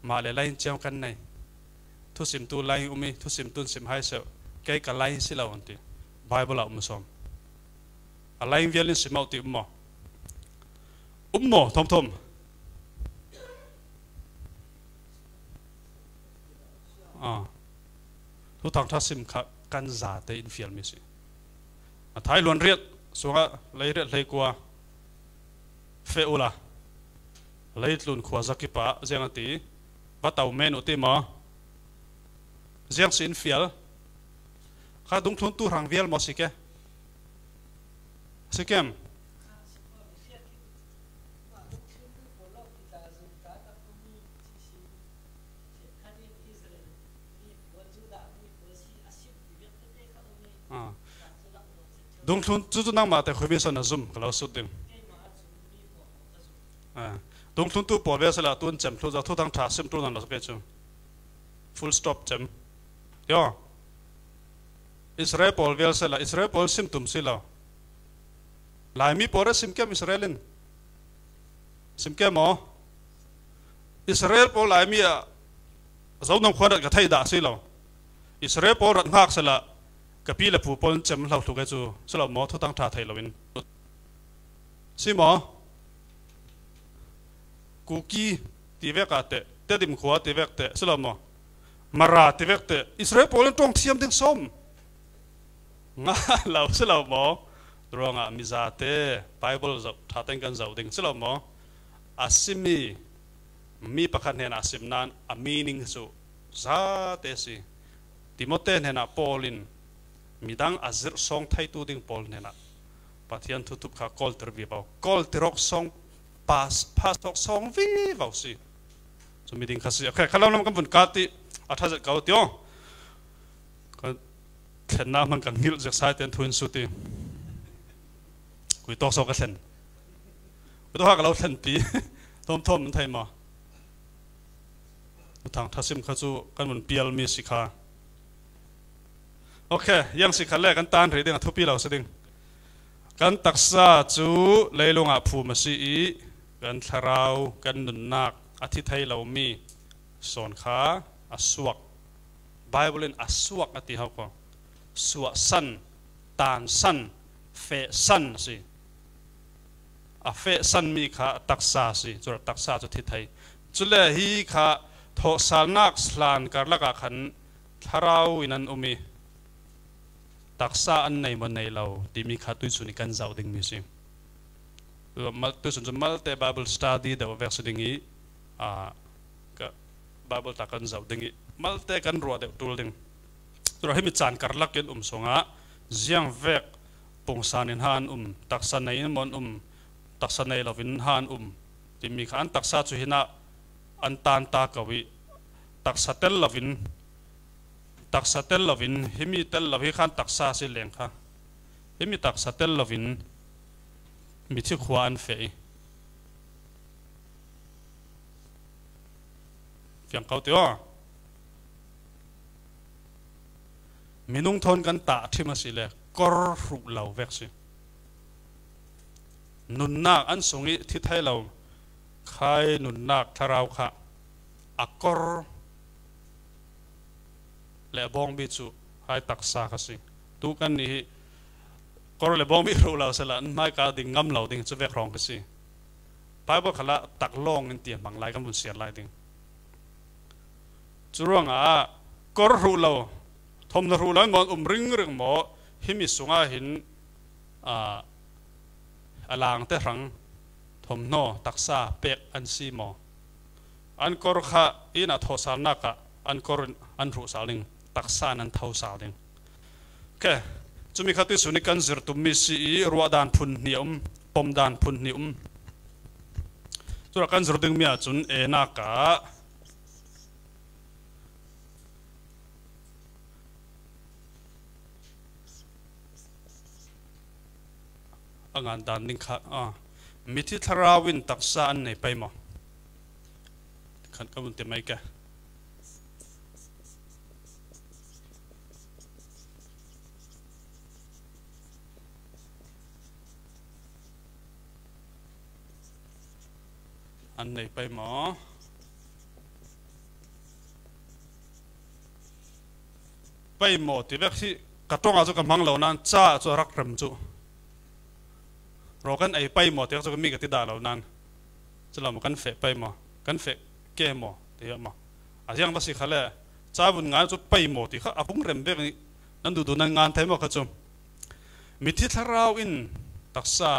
Mah le lain ciam kan nei. Thusim tu lain um i, thusim tun sim hai seuh. Kei ka lain si lo an ti. Bible ah um sawm. A lain vial in sim auh ti um maw? Um maw, thawmthawm? Ah. Thuthang ṭha sim kha kan zate in fialmi si. A thai luan riat sungah lei riat hlei kua feh ula. Leitlun khua zakip ah ziang a ti. Va to men uh ti maw? Ziang si in fial. Kha dungthluntu hrang vial maw si ke? Si kem? Ah. Dungthlun cu, cu nangmah te khuimi son a zum ka lo sut ding. Ah. Dungthluntu pawl ve sila tun cem thlu zo, Thuthang ṭha sim ṭul nan lo kei cu. Full stop cem. Yo. Israel pawl vial sehla, Israel pawl sim tum si lo. Laimi pawl re sim kem Israel in. Sim kem maw? Israel pawl Laimi ah zo nong khuan rat ka thei dah si lo. Israel pawl rat hngak sehla, ka pi le pu pawl in cem hlo thlu kei cu si lo maw? Thuthang ṭha thei lo in. Si maw? Kuki ti vek ah teh, Tedim khua ti vek teh, si lo maw? Mara ti vek teh, Israel pawl in ṭawng thiam ding sawm. Nga lo si lo maw? Ruangah mizate Bible zoh ṭhatein kan zoh ding si lo maw? A simi mi pakhat hnenah a sim nan a meaning chu zate si. Timote hnenah Paul in midang a zirh sawng theitu ding pawl hnenah Pathian thu thup kha kawltir vivo, kawltir awk sawng, pass, pass awk sawng vivo si. Chu mi ding kha si. Okay, kha lam lam kan vun kah ti a ṭha zet ko ti aw. Kan thlenna hmang kan ngilh zek sai ten thu in su ti. Kui tawk sawk ka thlen. Kui tawk ha ka lo thlenpi. Thawm thawm an thei maw? Thang ṭha sim kha chu kan vun pial mi si kha. Okay, yang si kha le kan tan rih ding a thupi lo si ding. Kan taksa chu leilungah phum a si i, kan thlarau, kan nunnak a thi thei lo mi sawn kha a suak. Bible in a suak a ti ho ko. Suahsan, tansan, fehsan a si. A fehsan mi kha a taksa a si. Chu taksa chu thi thei. Chule hi kha thawhsalnak hlan karlakah khan thlarau in an um i, taksa an nei maw nei lo timi kha tuichun i kan zoh ding mi si. Mal-, tuichun chu malte Bible study deuh vek si ding i, a, ka Bible ta kan zoh ding i, malte kan ruah deuh tul ding. Tura himi chan karlak in um sungah ziang vek pungsan in han um, taksa nei in maw an um, taksa nei lovin han um timi kha an taksa chu hinah an tan ta ko i, taksa tel lovin, taksa tel lovin, himi tel lo hi khan taksa si leng kha. Himi taksa tel lovin mithi khua an feh i. Fiang ko ti aw. Minung thawn kan tah thim a si le kor hruh lo vek si. Nunnak an sung i thi thei lo khai nunnak thlarau kha a kor le bawngbi chu hai taksa kha si. Tu kan ni hi kor le bawngbi hruh lo sela an hmai ka ding ngam lo ding chu vek hrawng kha si. Bible khalah tak lawng in ti hmang lai kan vun sian lai ding. Churuangah kor hruh lo, thawmhnaw hruh lo in maw an um ringring maw, himi sungah hin, a, a langte hrang thawmhnaw taksa pek an si maw? An kor kha in a thawhsalnak ah an kor in an hruh sal ding, taksa in an tho sal ding. Okay, chumi kha tuichun i kan zir tum mi si i ruah dan phun hnih a um, pom dan phun hnih a um. Chura kan zir ding mi ah chun enak ah a ngan dan ding kha, a, mithi thlarau in taksa an nei pei maw? Khan ka vun ti mai ke. An nei pei maw? Pei maw ti vek hi ka ṭawngah chu ka hmang lo nan, ca chu a rak rem chu. Raw kan ei pei maw ti vek chu ka mi ka ti dah lo nan. Chu lam kan feh pei maw? Kan feh ke maw? Ti hiah maw? A ziang va si kha le, ca vun ngai chu pei maw ti kha a vung rem vek ni. Nan duhduh nan ngan thei maw kha chu? Mithi thlarau in taksa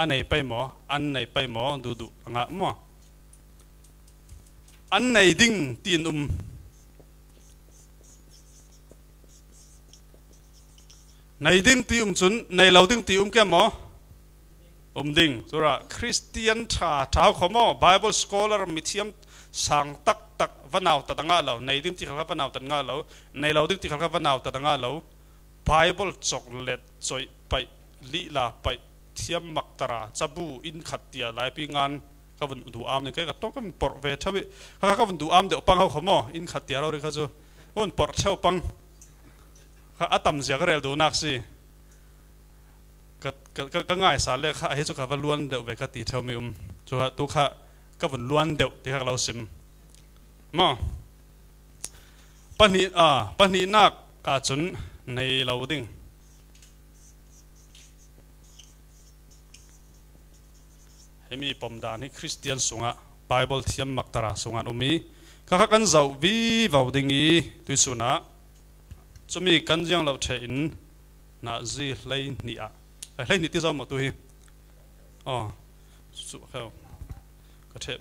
a nei pei maw? An nei pei maw? Duhduh a ngah maw? An nei ding tiin um. Nei ding ti um chun nei lo ding ti um ke maw? Um ding. Chura Christian ṭha ṭha khaw maw, Bible scholar mithiam sang tak tak va nautat a ngah lo. Nei ding ti kha va nautat ngah lo. Nei lo ding ti kha va nautat a ngah lo. Bible chawklet chawih paih, lihla paih, thiam mak tara, cabu in khat tia laipi ngan ka vun duh am ni, kei ka tawk ka vun porh ve theuh i, kha ka vun duh am deuh pang ho khaw maw, in khat tia rori kha chu ka vun porh theuh pang. Kha a tam zia ka rel duhnak si. Ka, ka, ka, ka ngaisa le kha ahi chu kha va luan deuh ve ka ti theuh mi um. Chu kha tu kha ka vun luan deuh ti kha ka lo sim. Maw? Pahnih, a, pahnihnak ah chun nei lo ding. Hemi pom dan hi Christian sungah, Bible thiam mak tara sungah an um i, kha kha kan zoh vivo ding i, tuisun ah chumi kan ziang lo ṭhe in, nazi hlei hnih ah A hlei ni ti zo maw tu hi. Aw, su kheu. Ka ṭheh,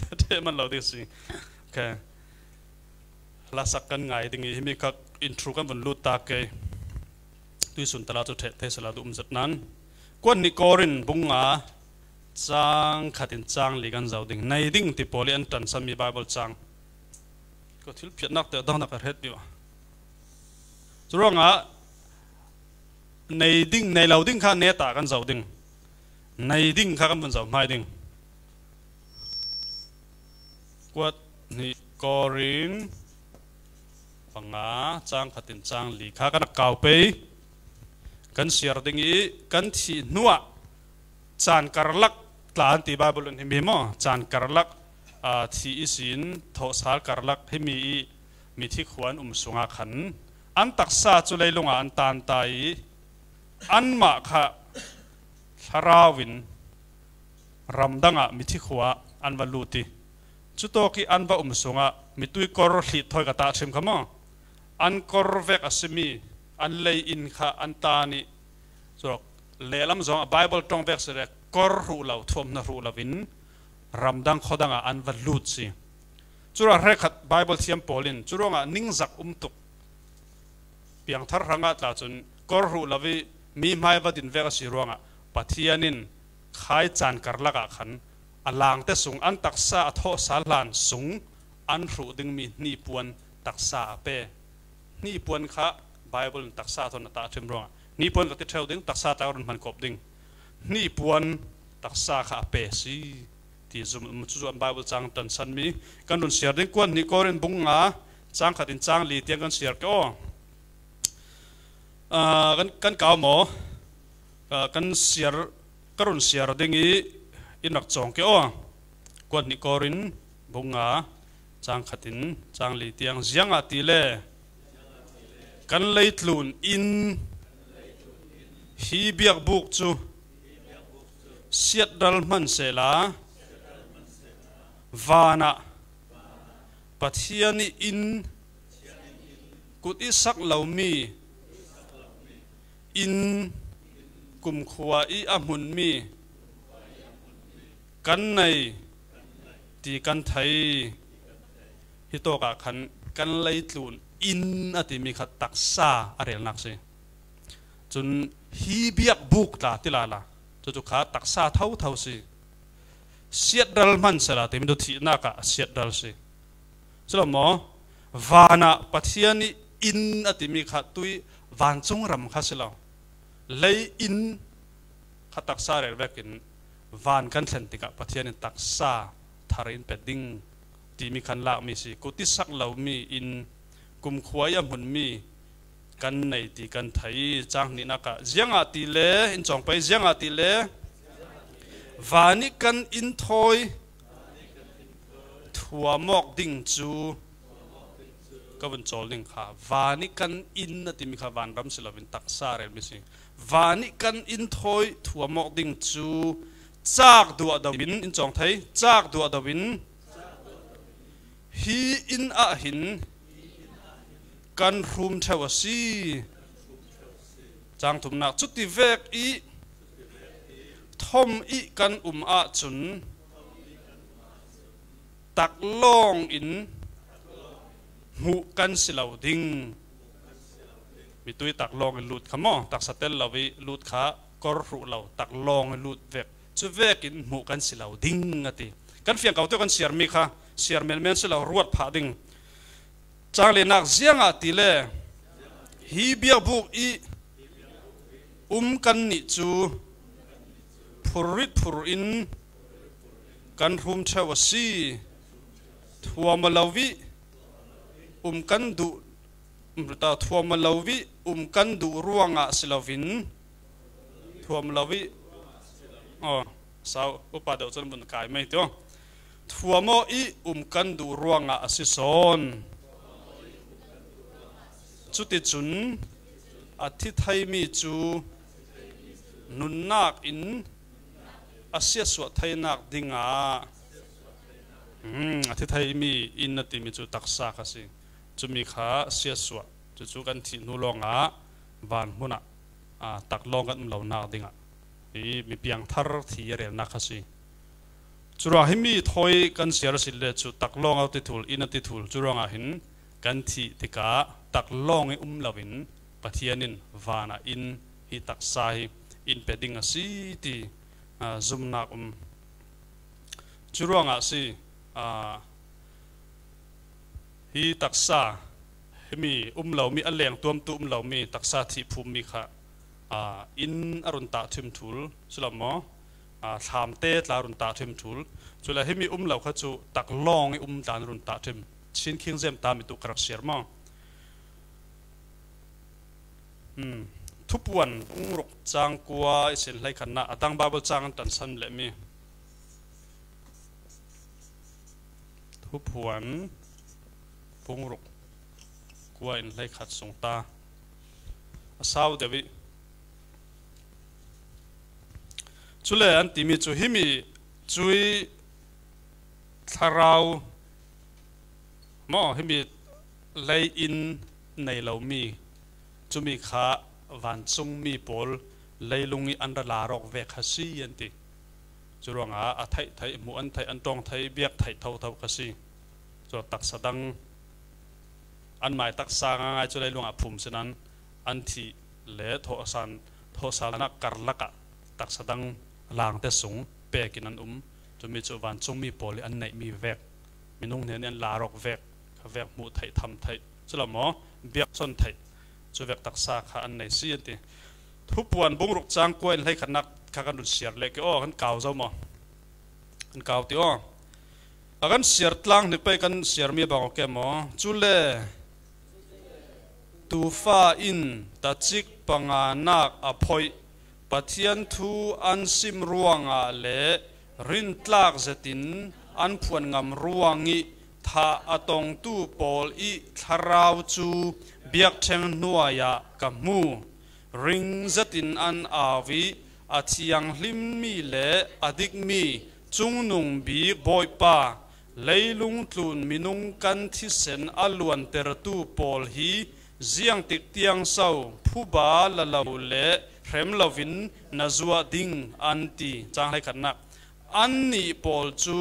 ka ṭheh man lo ding si. Okay. Hlasak kan ngai ding i, himi kha intro kan vun lut ta kei. Tuisun tala chu ṭheh thei sela duh um zet nan. Kuan hnih Korin bung nga chang khat in chang li kan zo ding. Nei ding ti pawl i an ṭansan mi Bible chang. Ka thil phiatnak te dangnak ka hret viau. Churuangah nei ding, nei lo ding kha neta kan zo ding. Nei ding kha kan vun zo hmai ding. Kuat hnih Korin panga chang khatin chang li kha kan a kau pei. Kan siar ding i kan thih hnuah caan karlak tla an ti Bible in himi maw? Caan karlak, aa, thi ihsin thawhsal karlak himi i mithi khua an um sungah khan an taksa cu leilungah an taan ta i anmah kha thlarau in ramdangah mithi khua an va lut i cutawk i an va um sungah mitui kor hlih thawi ka tah ṭhim kha maw? An kor vek a simi an lei in kha an taan i cutawk lehlam zong a Bible ṭong vek si le kor hruh lo, thuamhnaw hruh lo in ramdang khuadangah an va lut si. Cura hrekhat Bible thiam pawl in curuangah ningzak um tuk. Piangthar hrangah tla cun kor hruh lo i mi hmai va din vek a si ruangah Pathian in khai caan karlak ah khan a langte sung an taksa a thawhsal hlan sung an hruh dingmi hnipuan taksa a pe. Hnipuan kha Bible in taksa thawn a tah ṭhim ruangah hnipuan ka ti ṭheu ding, taksa tla ka run hman kawp ding. Hnipuan taksa kha a pe si ti zum, cucu an Bible cang ṭansan mi kan run siar ding. Kuan hnih Korin bung nga chang khatin chang li tiang kan siar ke aw. Aa, kan, kan kau maw? Aa, kan siar, ka run siar ding i in rak cawng ke aw. Kuan hnih Korin bung nga chang khatin chang li tiang, ziangah tile kan leitlun in hi biakbuk cu siatral hman sehla vanah Pathian i in kut i sak lomi in kumkhua i a hmunmi kan nei ti kan thei. Hitawkah khan kan leitlun in a timi kha taksa a relnak si. Cun hi biakbuk tla ti lala, cucu kha taksa thotho si. Siatral hman sehla timi cu thihnak ah a siatral si. Si lo maw? Vanah Pathian i in a timi kha tui vancung ram kha si lo. Lei in kha taksa rel vekin van kan thlen tikah Pathian in taksa thar in pe ding timi khan lakmi si. Kut i sak lomi in, kumkhua i a hmunmi kan nei ti kan thei. Cang hnihnak ah ziangah tile in cawng pei, ziangah tile van i kan in thawi thuam awk ding cu ka vun cawl ding kha, van i kan in a timi kha vanram si loin taksa relmi si. Van i kan in thawi thuam awk ding cu cak duahdo in, in cawng thei, cak duahdo in hi in ah hin kan hrum ṭheu a si. Cang thumnak, cuti vek i thom i kan um ahcun taklawng in hmuh kan si lo ding. Mitui taklawng in lut kha maw? Taksa tel lo i lut kha, kor hruh lo, taklawng in lut vek. Cu vekin hmuh kan si lo ding a ti. Kan fiang ko tu kan siarmi kha siar menmen si lo, ruat phah ding. Cang linak, ziangah tile hi biakbuk i um kan nih cu phurrit phur in kan hrum ṭheu a si. Thuam a lo i um kan duh, thuam a lo i um kan duh ruangah si loin, thuam lo i, aw, sau, upa deuh cun vun kai mai tio. Thuam aw i um kan duh ruangah a si sawn. Cuticun a thi theimi cu nunnak in a siatsuah theinak dingah, hmm, a thi theimi in a timi cu taksa kha si. Cumi kha siatsuah, cucu kan thih hnu lawngah van hmunah a, taklawng kan um lo nak dingah hi mi piangthar thi a relnak kha si. Curuangah himi thawi kan siar a si le cu taklawng a ti thul, inn a ti thul, curuangah hin kan thih tikah taklawng i um loin Pathian in vanah inn hi taksa hi in pe ding a si ti, a, zumnak um. Curuangah si, a, hi taksa, himi um lomi, a lengtuamtu um lomi taksa thih phummi kha, a, inn a run tahthim thul si lo maw? A, thlamte tla run tahthim thul. Cule himi um lo kha cu taklawng i um tla run tahthim. Chin khing zem ta mi tu ka rak siar maw? Hmm. Thupuan bungruk cang kua i sin hleikhatnak a dang Bible cang an ṭansan lehmi. Thupuan bungruk kua in hleikhat sung ta a sau deuh i. Cule an timi cu himi cui thlarau maw, himi lei in nei lomi, cumi kha vancungmi pawl leilung i an ra lar awk vek kha si an ti. Curuangah a theih theih, hmuh an theih, an ṭawng thei, biak theih thotho kha si. Cu taksa dang an mai taksa ngaingai cu leilungah phum sinan an thih le thawhsan, thawhsalnak karlak ah taksa dang langte sung pek in an um. Cumi cu vancungmi pawl i an neihmi vek, minung hnen i an lar awk vek kha vek hmuh theih, tham theih, cu lo maw, biak sawn theih, cu vek taksa kha an nei si an ti. Thupuan bungruk cang kua in hleikhatnak kha kan run siar leh ke aw, kan kau zo maw? Kan kau ti aw. A kan siar tlang hnik pei kan siarmi bang aw ke maw? Cule tufa in tacik panganak a phoih, Pathian thu an sim ruangah le rintlak zetin an phuan ngam ruang i thah a tongtu pawl i thlarau cu biakṭheng hnuai ah ka hmu. Ring zetin an au i a thianghlimmi le a dikmi Cungnung Bik Bawipa, leilung tlun minung kan thisen a luantertu pawl hi ziangtik tiang so phuba la lo le hrem loin na zuah ding, an ti. Cang hleikhatnak. Annih pawl cu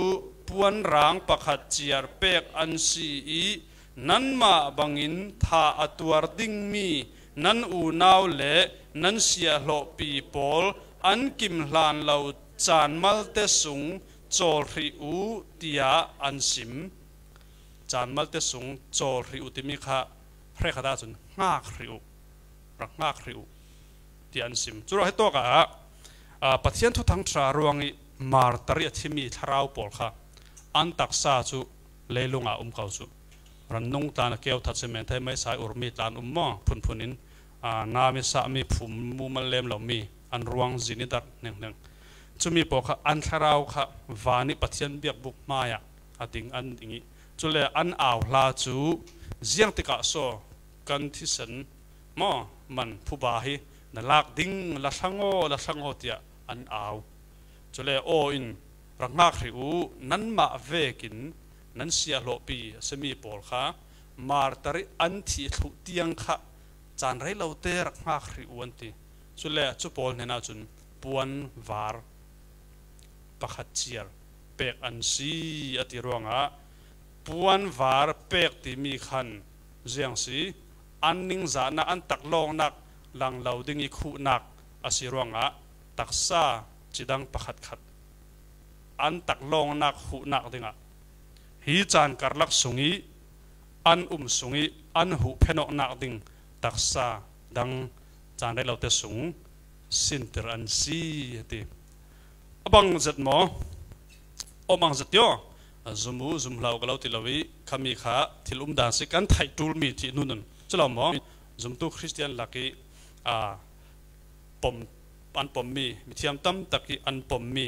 puanrang pakhat ciar pek an si i nanmah bangin thah a tuar dingmi nan unau le nan siahhlawhpi pawl an kim hlan lo caan malte sung cawl hrih u, tiah an sim. Caan malte sung cawl hrih u timi kha hrekkhat ahcun hngak hrih u, rak hngak hrih u, tiah an sim. Curuangah hitawk ah, aa, Pathian thuthang ṭha ruang i martar i a thimi thlarau pawl kha an taksa cu leilung ah um ko cu. Rannung tlan a keu that si men thei meisa i urmi tlan um maw? Phunphun in, aa, nam i sahmi phum mumal lem lomi an ruang zin i darh hninghning. Cumi pawl kha an thlarau kha van i Pathian biakbuk hmaiah a ding an ding i, cule an au hla cu ziang tikah so kan thisen maw, man phuba hi na lak ding, la thlang aw, la thlang aw, tiah an au. Cule aw in, rak hngak hrih u, nanmah vekin nan siahhlawhpi a simi pawl kha martar i an thih thluh tiang kha caan rei lote rak hngak hrih u, an ti. Cule cu pawl hnenah cun puan var pakhat ciar pek an si, a ti ruangah puan var pek timi khan ziang si, an ningzahnak, an taklawngnak lang lo ding i khuhnak a si ruangah taksa cidang pakhatkhat an taklawngnak khuhnak dingah hi caan karlak sung i an um sung i an huh phenawknak ding taksa dang caan rei lote sung sinter an si, a ti. A bang zet maw? Aw, bang zet tiaw? A zum u, zum hlau ka lo ti lo i, khami kha thil umdan si, kan theih ṭulmi thih nun un. Cu lo maw? Zumtu Khristian lak i, aa, pom, an pommi, mithiam tam tak i an pommi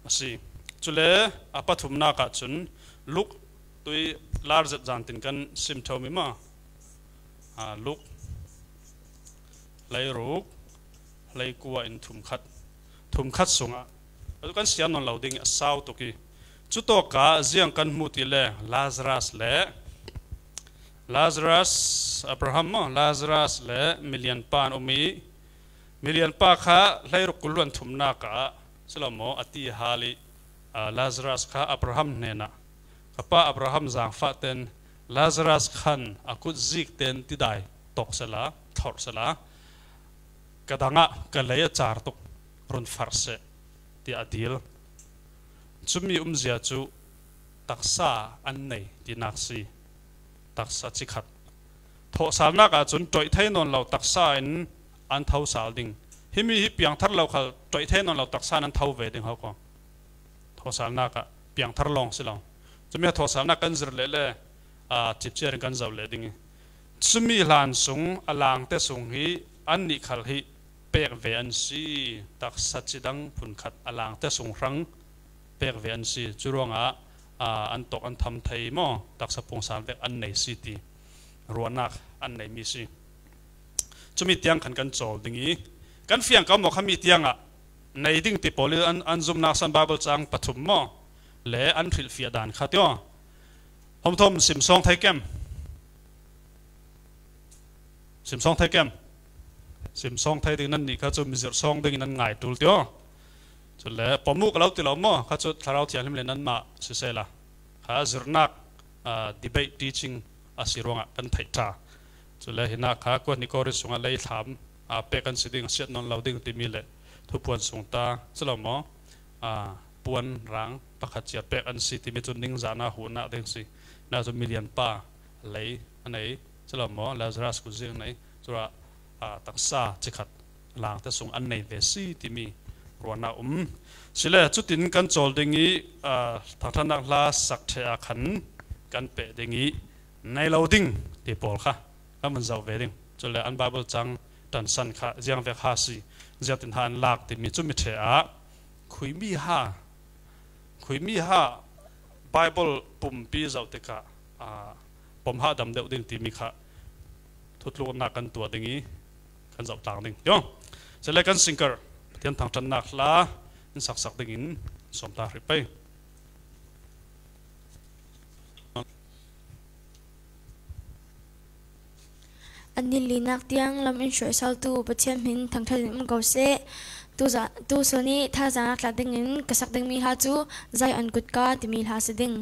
a si. Cule a pathumnak ah cun Luk tui lar zet zan tin kan sim ṭheumi maw? Aa, Luk hleiruk, hleikua in thumkhat, thumkhat sungah a kan siar nawn lo ding i a sau tuk i, cutawkah ziang kan hmu ti le Lazarus le, Lazarus, Abraham maw, Lazarus le milian pa an um i, Milianpa kha hleiruk kul luan thumnak ah, si lo maw, a ti hal ih, aa, Lazarus kha Abraham hnenah, "Ka pa Abraham, zangfahten Lazarus khan a kut zik ten tidai tawk sehla, thorh sehla, ka dangah ka lei a car tuk, run farh seh," tiah a dil. Cumi umzia cu taksa an nei tinak si. Taksa cikhat. Thawhsalnak ahcun ṭoih thei nawn lo taksa in an thosal ding. Himi hi piangthar lo khal ṭoih thei nawn lo taksa in an tho ve ding ho ko. Thawhsalnak ah piangthar lawng si lo. Cumi ah thawhsalnak kan zir leh le, aa, cipciar in kan zoh leh ding ih, cumi hlan sung a langte sung hi annih khal hi pek ve an si. Taksa cidang phunkhat a langte sung hrang pek ve an si. Curuangah, aa, an tawk an tham thei maw? Taksa pungsal vek an nei si ti ruahnak an neimi si. Cumi tiang khan kan cawl ding ih, kan fiang ka maw kha mi tiangah nei ding ti pawl ih an, an zumnak san Baibal cang pathum maw le an hrilhfiah dan kha tio. Hom thawm sim sawng thei kem? Sim sawng thei kem? Sim sawng thei ding nan nih kha cu mizirh sawng ding in nan ngai ṭul tio. Cule pom uh ka lo ti lo maw? Kha cu Thlarau Thianghlim le nanmah sisehla, kha zirhnak, aa, debate teaching a si ruangah kan theih ṭha. Cule hinah kha kuat hnih kawri sungah lei thlam, aa, pek kan si ding, a siat nawn lo ding timi le thupuan sung ta si lo maw? Aa, puan rang pakhat cia pek an si timi cu ningzahnak huhnak ding si. Hinah cu milianpa lei a nei si lo maw? Lazarus kut zik a nei. Curuah, aa, taksa cikhat langte sung an nei ve si timi ruahnak um. Sile cutin kan cawl ding ih, aa, thangṭhatnak hla sak ṭheh ah khan kan peh ding ih, nei lo ding ti pawl kha kan vun zoh ve ding. Cule an Baibal cang ṭansan kha ziang vek ha si, ziatin ha an lak timi cumi ṭheh ah khuimi ha, khuimi ha Baibal pumpi zoh tikah, aa, pom ha dam deuh ding timi kha thutluknak kan tuah ding ih kan zoh tlang ding. Yo. Cule kan singer Pathian thangṭhatnak hla in saksak dingin sawm ta hrih pei. An ni linak tiang lam in hruaisaltu Pathian hmin thangṭhat in um ko seh. Tu za-, tu sun ih thazaang tla dingin ka sak dingmi hla cu Zion Kutka timi hla si ding.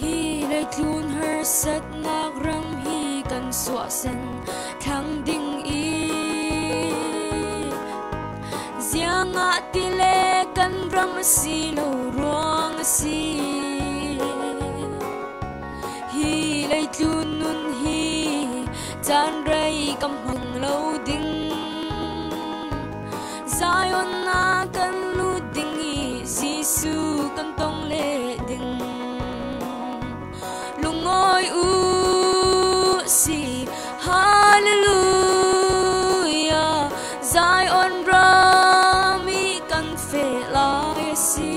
Hi leitlun harsatnak ram hi kan suahsen thlang ding ih, ziangahtile kan ram a si lo ruang a si. Hi leitlun nun hi caan rei kan hmang lo ding. Zion ah kan lut ding ih Jesuh kan tong leh ding. Lungawi uh si, Hallelujah, Zion ram ih kan feh lai a si.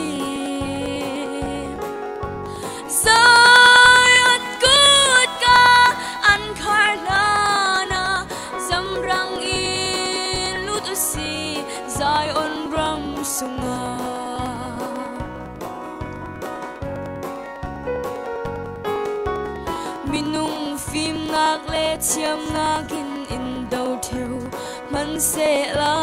Zion kutka an khar hlanah zamrang in lut uh si, Zion ram sungah. Minung fimnak le thiamnak in in do ṭheu hmansehla,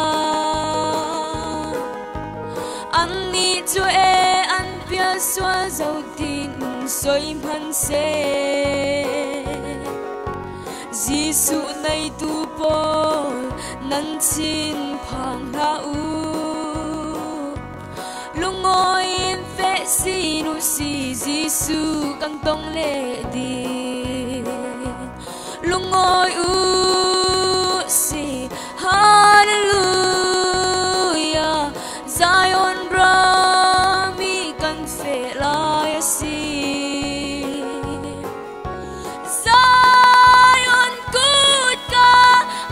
annih cu e an pialsual zo tiin soi hmanseh. Jesuh neitu pawl nan thinphang hlah uh. Lungawi in feh sin uh si, Jesuh kan tong leh ding. Lungawi uh si, Hallelujah, Zion ram ih kan feh lai a si. Zion kutka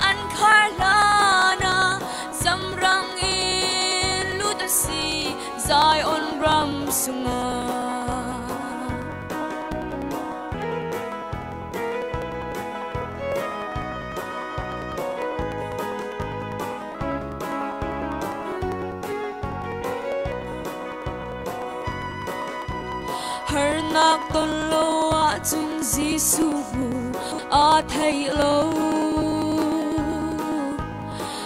an khar hlanah zamrang in lut a si, Zion ram sungah. Harnak ton lo ahcun Jesuh hmu aa theih lo.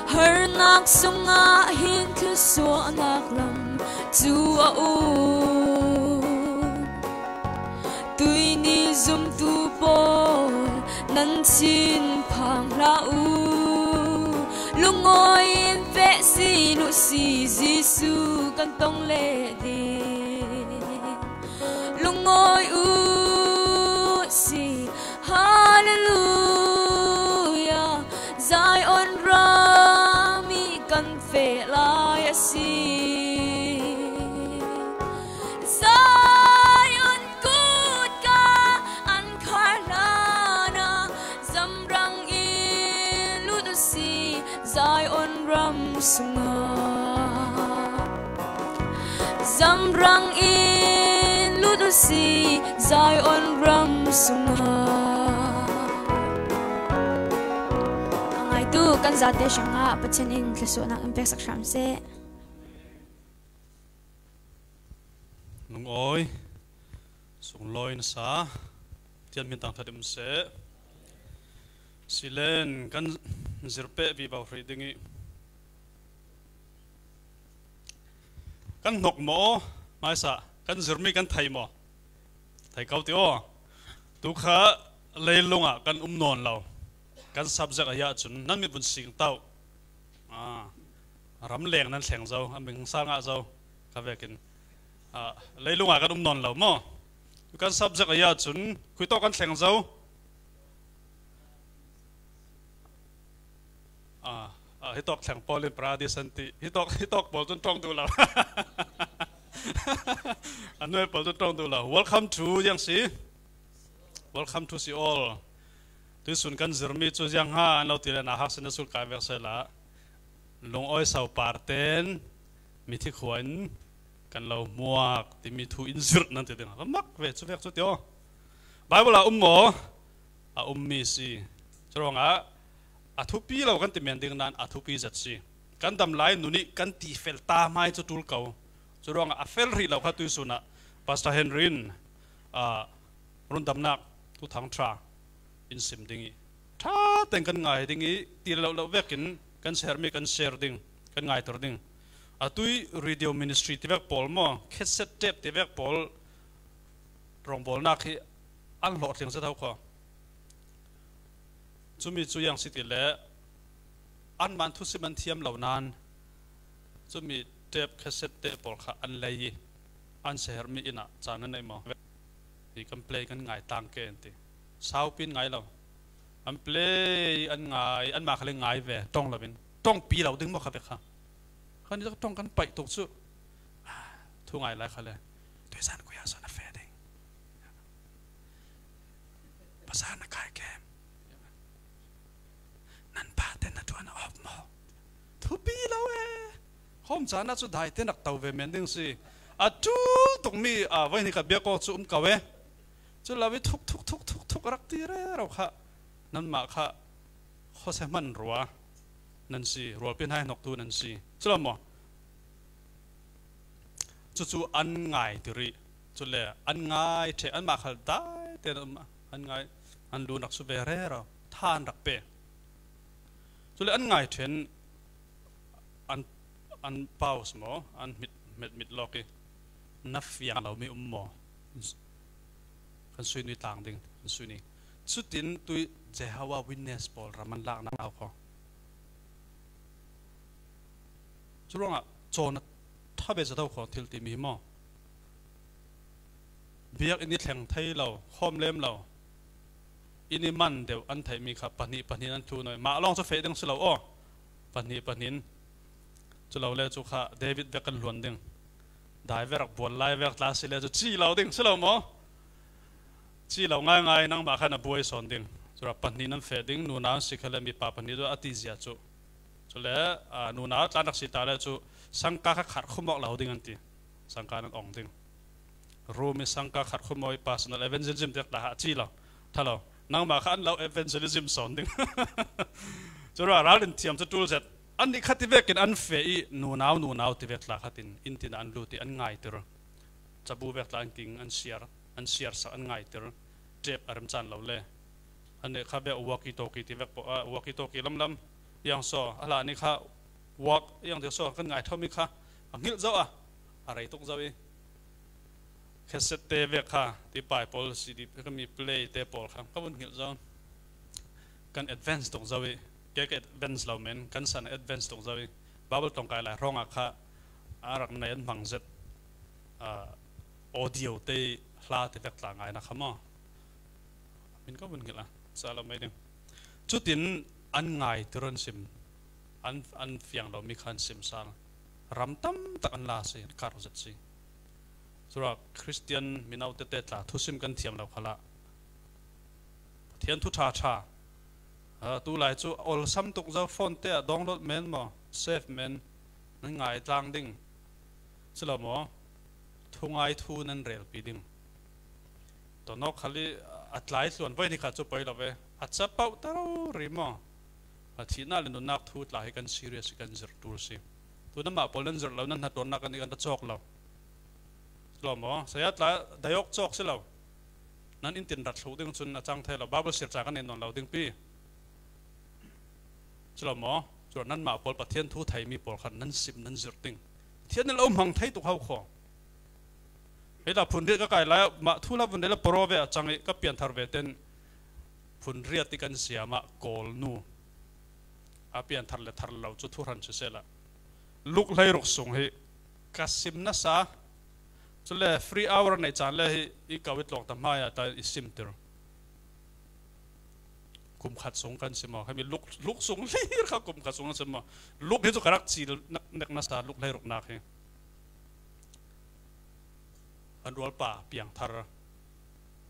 Harnak sungah hin thluasuahnak lam cu a um. Tuihni zumtu pawl, nan thinphang hlah u. Lungawi in feh si, nuh si, Jesuh kan tong leh ding. Lungawi u si, Hallelujah, Zion ram i kan feh lai a si. Zion kutka an khar hlan ah, zamrang in lut u si, Zion ram sungah. Zamrang in lut u si, Zion ram sungah. A ngaitu kan zate hrangah Pathian in thluasuahnak in peksak hram seh. Lungawi, sunglawi nasa, Pathian min thangṭhat in um seh. Silen kan zir peh vivo hrih ding i kan hnok maw, hmaisa kan zirmi kan thei maw? Thei ko ti aw. Tu kha leilung ah kan um nawn lo. Kan subject ahi ahcun nan mit vun sing tauh. Ah, ram leng nan thleng zo, a ming sal ngah zo. Kha vekin, ah, leilung ah kan um nawn lo maw? Tu kan subject ahi ahcun khui tawk kan thleng zo. Ah, ah, hi tawk thleng pawl in Paradis an ti. Hi tawk, hi tawk pawl cun ṭawng duh lo. A nuai pawl cun ṭawng duh lo. Welcome to ziang si. Welcome to si all. Tuisun kan zirmi cu ziang hnga an lo ti le, nauhak sin na sulh kai vek sehla, lungawi sopar ten mithi khua in kan lo hmuak timi thu in zirh nan ti ding. Ka mak ve cu vek cu ti aw. Bible ah um maw? A ummi si. Curuangah a thupi lo kan ti men ding nain a thupi zet si. Kan dam lai nun i kan ti fel ta hmai cu ṭul ko. Curuangah a fel rih lo kha tuisun ah Pastor Henry in, ah, rundamnak thuthang ṭha in sim ding i ṭha tein kan ngai ding i, ti lo lo vekin kan share mi kan share ding, kan ngaiter ding. Atu i radio ministry tivek pawl maw, cassette tape tivek pawl rawngbawlnak hi an hlawhtling zet ho kho. Cumi cu ziang si ti le, anmah thusim an thiam lo nain cumi tape, cassette tape pawl kha an lei i, an share mi inn ah caan an neih maw? Hi kan play kan ngai tlang ke an ti. Saupi an ngai lo. An play an ngai, anmah kha le ngai ve, ṭong lo in. Ṭongpi lo ding maw kha bek kha. Kha ni ṭong kan paih tuk cu. Thu ngai lai kha le. Tuizan khuiah so na feh ding. Pasal na kai kem. Nan pa te na tuan a op maw? Thupi lo e. Home caan ah cu dai te nak to ve men ding si. A ṭul tukmi, a, voi hnih khat biak awk cu um ko e. Cu lo i thuk, thuk, thuk, thuk, thuk rak ti rero kha. Nanmah kha khuase hman rua nan si, rualpi hnai hnoktu nan si. Cu lo maw? Cucu an ngai ti rih. Cule an ngai ṭheh, anmah khal dai tein an ngai, an lu nak cu ve rero, tha an rak pe. Cule an ngai ṭhen, an, an paus maw, an hmit, hmet mit lawk i, na fiang lomi um maw? Kan sui ni tlang ding, kan sui ni. Cutin tui Jehovah Witness pawl ram an laknak au kho. Curuangah cawn a ṭha ve zet ho kho thil timi hi maw? Biakinn i thleng thei lo, khawm lem lo, inn i man deuh an theihmi kha pahnih pahnih an thluh nawi. Mah lawng cu feh ding si lo aw. Pahnih pahnih in. Cu lo le cu kha David vek kan hluan ding. Dai ve rak bual lai vek tla si le cu ci lo ding si lo maw? Ci lo ngaingai nangmah khan a buai sawn ding. Curuah pahnih nan feh ding, nunau an si kha le mipa pahnih cu a ti zia cu. Cule, aa, nunau tla nak si ta le cu sangka kha khat khum awk lo ding an ti. Sangka nan ong ding. Rumi sangka khat khum awk i personal evangelism tiak tla kha a ci lo. Tha lo. Nangmah kha an lo evangelism sawn ding. Curuah ral in thiam cu ṭul zet. An nih khat ti vekin an feh i nunau, nunau ti vek tla khat in inn tin an lut i an ngaiter. Cabu vek tla an king an siar. an siarsak, an ngaitir, tape a remchan lo le. An nih kha bek walkie talkie ti vek pawh, ah, walkie talkie lamlam, iang saw a hla ni kha, walk iang ti saw kan ngaithawm i kha a nghilh zo a, a rei tuk zo i. Cassette te vek kha, ti pai pawl, C D ka mi play te pawl kha ka vun nghilh zo. Kan advance tuk zo i, ke ka advance lo men, kan san advance tuk zo i. Bible tawngkai lai hrawngah kha a rak nei an hmang zet, ah, audio te hla te vek tla ngaina kha maw. Min ka vun nghilh a, sa lo mai ding. Chutin an ngaitir an sim, an, an fiang lo mi kha an sim sal. Ram tam tak an la si, an kar zet si. Sura Christian mino tete tla thusim kan thiam lo khalah Pathian thu ṭha ṭha, ah, tu lai chu awlsam tuk zo, phone te ah download men maw, save men, nan ngai tlang ding. Si lo maw? Thungai thu nan relpi ding. Tawnawk khal i a tlai tluan voi ni kha chu poi lo ve. A chapauh ta rori maw? A thihna le nunnak thu tla hi kan serious i kan zir tul si. Tu nanmah pawl nan zir lo, nan hna tuannak kan i kan ta chawk lo. Si lo maw? Saya tla dayawk chawk si lo. Nan in tin rat thluh ding chun a chang thei lo. Bible sir tla kan nei nawn lo ding pi. Si lo maw? Chuan nanmah pawl Pathian thu thei mi pawl khan nan sim, nan zir ding. Pathian in lo hmang thei tuk hau khaw. Hei ta phunriat ka kai lai ah, mah thu la vun dei la poro ve a chang i ka pian thar ve ten phunriat i kan siam ah kawl nu. A pian thar le thar lo chu thu hran si sela. Luk hleiruk sung hi ka sim nasa. Chule free hour nei chan le hi i kau i tlawk ta hmai ah ta i sim tir. Kum khat sung kan sim maw? Hemi Luk, Luk sung hlir kha kum khat sung kan sim maw? Luk hi chu ka rak chil nak, nek nasa, Luk hleiruk nak hi. Kan rualpa piang thar.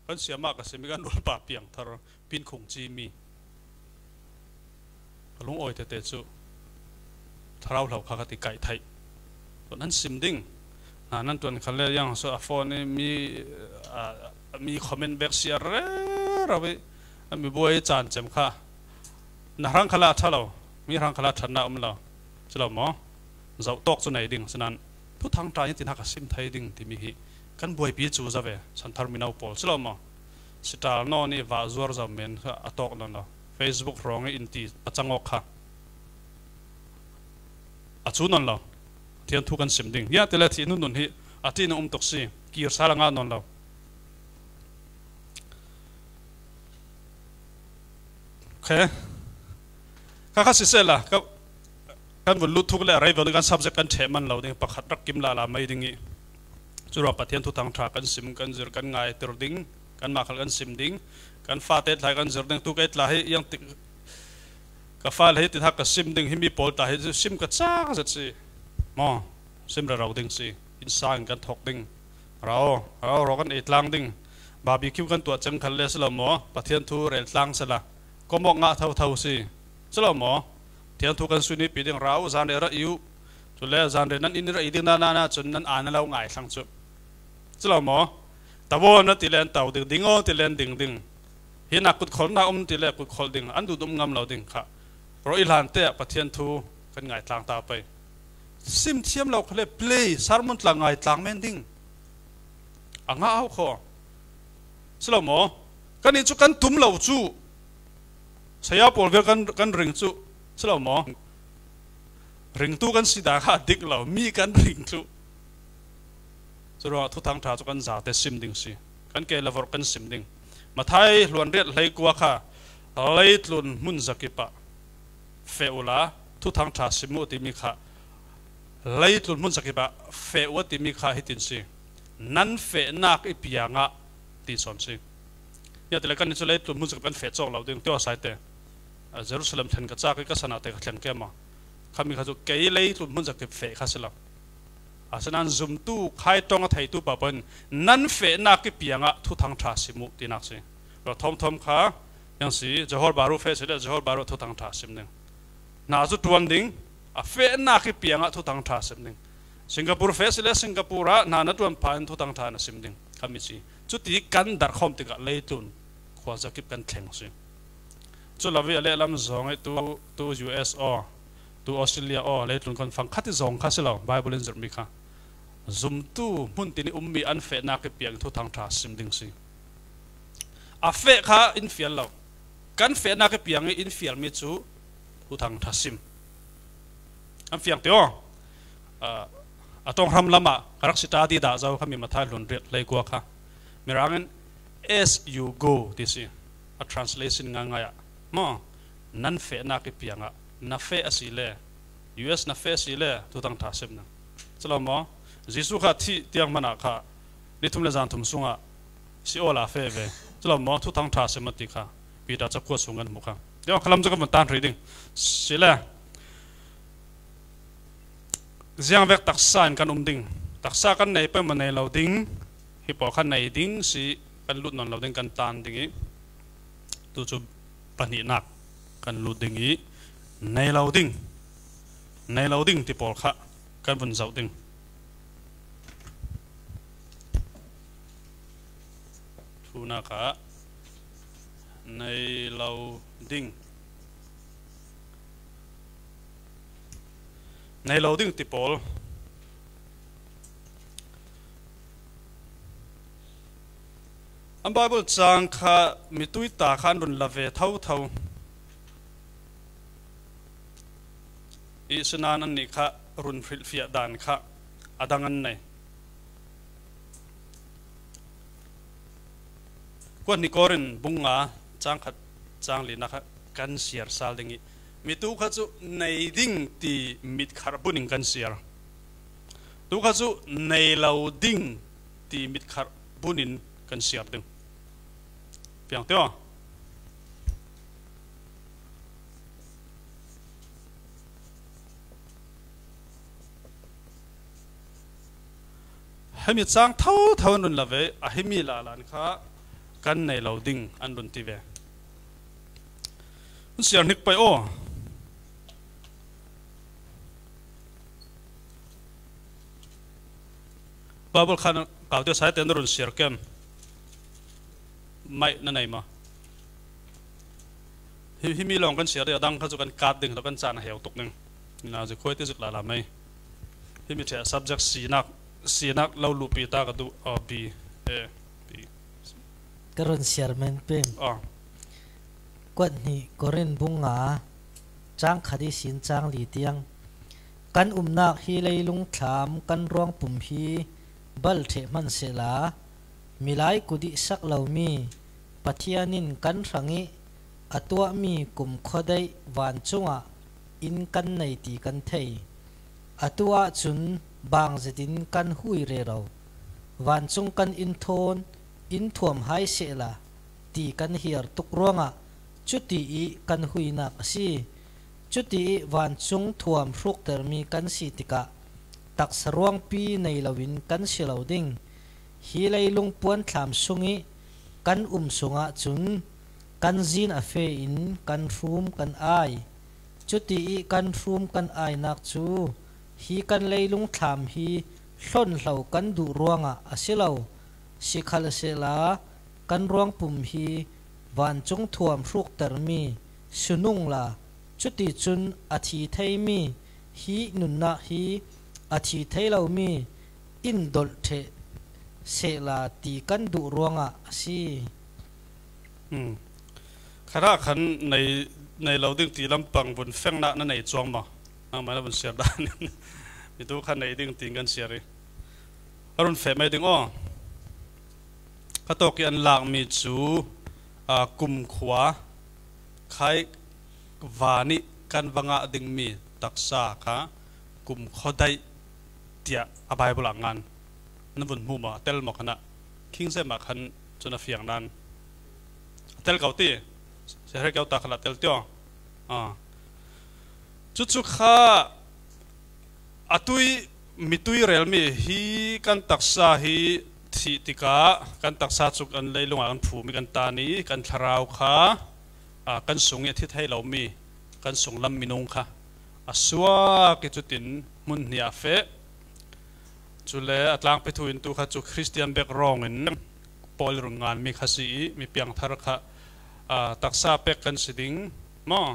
Kan siama ka sim i kan rualpa piang thar. Pin khung chi mi. Ka lungawi tete chu Thlarau hlau kha ka ti kaih theih. Tuan an sim ding. Hna nan tuan kha le iang saw a phone i mi, a, mi comment back siar rero i a mi buai chan chem kha. Na hrang kha la ṭha lo, mi hrang kha la ṭhatna um lo. Si lo maw? Zoh tawk chu nei ding. Sinan, thuthang ṭha in tin hak a sim thei ding ti mi hi kan buaipi chu za ve, Santhar mino pawl. Si lo maw? Sital naw ni vah zuar zo men kha a tawk nawn lo. Facebook hrawng i in ti a chang awk kha. A chu nawn lo. Pathian thu kan sim ding. Nia tile thih nun nun hi a ṭin a um tuk si. Kir sal a ngah nawn lo. Khe. Kha kha si sela, ka, kan vun lut thuk le a rei veu kan subject kan ṭheh man lo ding, pakhat rak kim la la mai ding i. Churuak Pathian thuthang ṭha kan sim, kan zir, kan ngaitir ding, kanmah khal kan sim ding, kan fate tla hi kan zir ding, tu kei tla hi iang tik, ka fa le hi tin hak ka sim ding, hi mi pawl tla hi sim ka chak zet si. Maw, sim rero ding si, in sangin kan thawk ding. Rau, rau, rau kan ei tlang ding. Barbecue kan tuah cheng khal le si lo maw, Pathian thu rel tlang sela. Kawmawk ngah tho tho si. Si lo maw? Pathian thu kan sui nipi ding, rau, zan rel ra iu. Chule zan rel nan in ra i ding na, na, na, chun nan a na lo ngai thlang chu. Si lo maw? Tavo na ti len tau ding, ding aw ti len ding ding. Hi na kut khol na um ti le kut khol ding, an duh dum ngam lo ding kha. Ro i hlan te ah Pathian thu kan ngai tlang ta pei. Sim thiam lo kha le play, sermon tla ngai tlang men ding. A ngah au khaw. Si lo maw? Kan i chu kan tum lo chu. Saya pawl vel kan, kan ring chu. Si lo maw? Ringtu kan si dan kha a dik lo, mi kan ring chu. Churuangah thuthang ṭha chu kan zate sim ding si. Kan ke la vorh kan sim ding. Mathai hluan riat hleikua kha, leitlun hmun zakipah feh ula, thuthang ṭha sim uh ti mi kha, leitlun hmun zakipah feh ua ti mi kha hitin si. Nan fehnak i piangah ti sawn si. Nia tile kan ni chu leitlun hmun zakipah kan feh chawk lo ding, tio saite. A, Jerusalem thlen ka chak i ka sana te ka thleng ke maw. Khami kha chu kei leitlun hmun zakip feh kha si lo. A, sinan zumtu khai tawng a theitu pa pawn nan fehnak i piangah thuthang ṭha sim uh tinak si. Lo thawm thawm kha, yang si, Johor Bahru feh si le, Johor Bahru thuthang ṭha sim ding. Hna chu ṭuan ding, a fehnak i piangah thuthang ṭha sim ding. Singapore feh si le, Singapore ah hna na ṭuan pha in thuthang ṭha na sim ding. Khami si. Chuti kan darh khawm tikah leitlun khua zakip kan thleng si. Chu lo i a lehlam zawng i tu, tu U S aw, tu Australia aw, leitlun kan fang khat i zawng kha si lo, Bible in zirh mi kha. zumtu hmun tin i um mi an fehnak i piang thuthang ṭha sim ding si. A feh kha in fial lo. Kan fehnak i piang i in fialmi cu thuthang ṭha sim. An fiang ti aw. Ah, a tonghram lamah ka rak si ta dih dah zo kha mi Mathai hlun riat hlei kua kha. Mirang in "As you go" ti si. A translation ngaingai ah maw, nan fehnak i piang ah na feh a si le, U S na feh a si le, thuthang ṭha sim na. Cu lo maw? Jesuh kha thih tiang hmanh ah kha ni thum le zan thum sungah Sheol ah a feh ve. Cu lo maw? Thuthang ṭha sim a ti kha Peter cakuat sung kan hmu kha. Tiang kha lam cu kan vun tan hrih ding si le. Ziangvek taksa in kan um ding, taksa kan nei peuhmah nei lo ding, hi pawl kha nei ding si, kan lut nawn lo ding, kan tan ding i, tu cu pahnihnak kan lut ding i, nei lo ding, nei lo ding ti pawl kha kan vun zoh ding. Thunak ah nei lo ding, nei lo ding ti pawl. An Bible cang kha mitui ta kha an run la ve thotho. I sinan annih kha run hrilhfiah dan kha a dang an nei. Kuat hnih Korin bung nga cang khat cang lina kha kan siar sal ding i, mi tu kha cu nei ding ti mitkharh bunin kan siar. Tu kha cu nei lo ding ti mitkharh bunin kan siar ding. Piang tio. Hemi cang thotho an run la ve, a himi lalan kha kan nei lo ding an run ti ve. An siar hnik pei aw. Bible khan kaute saite na run siar kem. Mai na nei ma. Hi, himi lawng kan siar ding, a dang kha cu kan kat ding, lo kan caan a heu tuk ding. Ina zik khuai ti zik lala mai. Himi ṭheh subject sinak, sinak lo luhpi ta ka duh, a, B, A, B. Ka run siar men pin. A. Kuat hnih Korin bung nga, cang khat ihsin cang li tiang. Kan umnak hi leilung thlam kan ruangpum hi bal ṭheh hman sehla, milai kut i sak lomi Pathian in kan hrang i a tuahmi kumkhua daih vancung ah inn kan nei ti kan thei. Atu ahcun bang zetin kan hui rero? Vancung kan inn thawn inn thuam hai sehla ti kan hiar tuk ruangah cuti i kan huinak a si. Cuti i vancung thuam hruktermi kan si tikah taksa ruangpi nei loin kan si lo ding. Hi leilung puanthlam sung i kan um sungah cun kan zin a fe in kan hrum kan ai. Cuti i kan hrum kan ainak cu hi kan leilung thlam hi hlonhlo kan duh ruangah a si lo. Sikhalsehla kan ruangpum hi vancung thuam hruktermi si nungla, cuticun a thi theimi hi nunnak hi a thi thei lomi in dolh ṭheh sehla ti kan duh ruangah a si. Hmm. Kharah khan nei, nei lo ding ti lampang vun fengnak na nei cuang maw? Nangmah na vun siar dan in. Mitu kha nei ding tiin kan siar i a run feh mai ding aw. Ka tawk i an lakmi cu, aa, kumkhua khai van i kan va ngah dingmi taksa kha kumkhua daih tiah a Bible ah ngan. Na vun hmu maw? A tel maw khan ah? King James ah khan cun a fiang nan. A tel ko ti. Siahrek keu ta khan a tel tio. Ah. Cucu kha a tui, mitui relmi hi kan taksa hi thih tikah kan taksa cu kan leilung ah kan phumi kan tan i kan thlarau kha, aa, kan sung i a thi thei lomi kan sunglam minung kha a suak i cutin hmun hnih ah feh. Cule a tlangpi thu in tu kha cu Khristian bek rawng in Paul i run nganmi kha si i mi piangthar kha, aa, taksa pek kan si ding maw?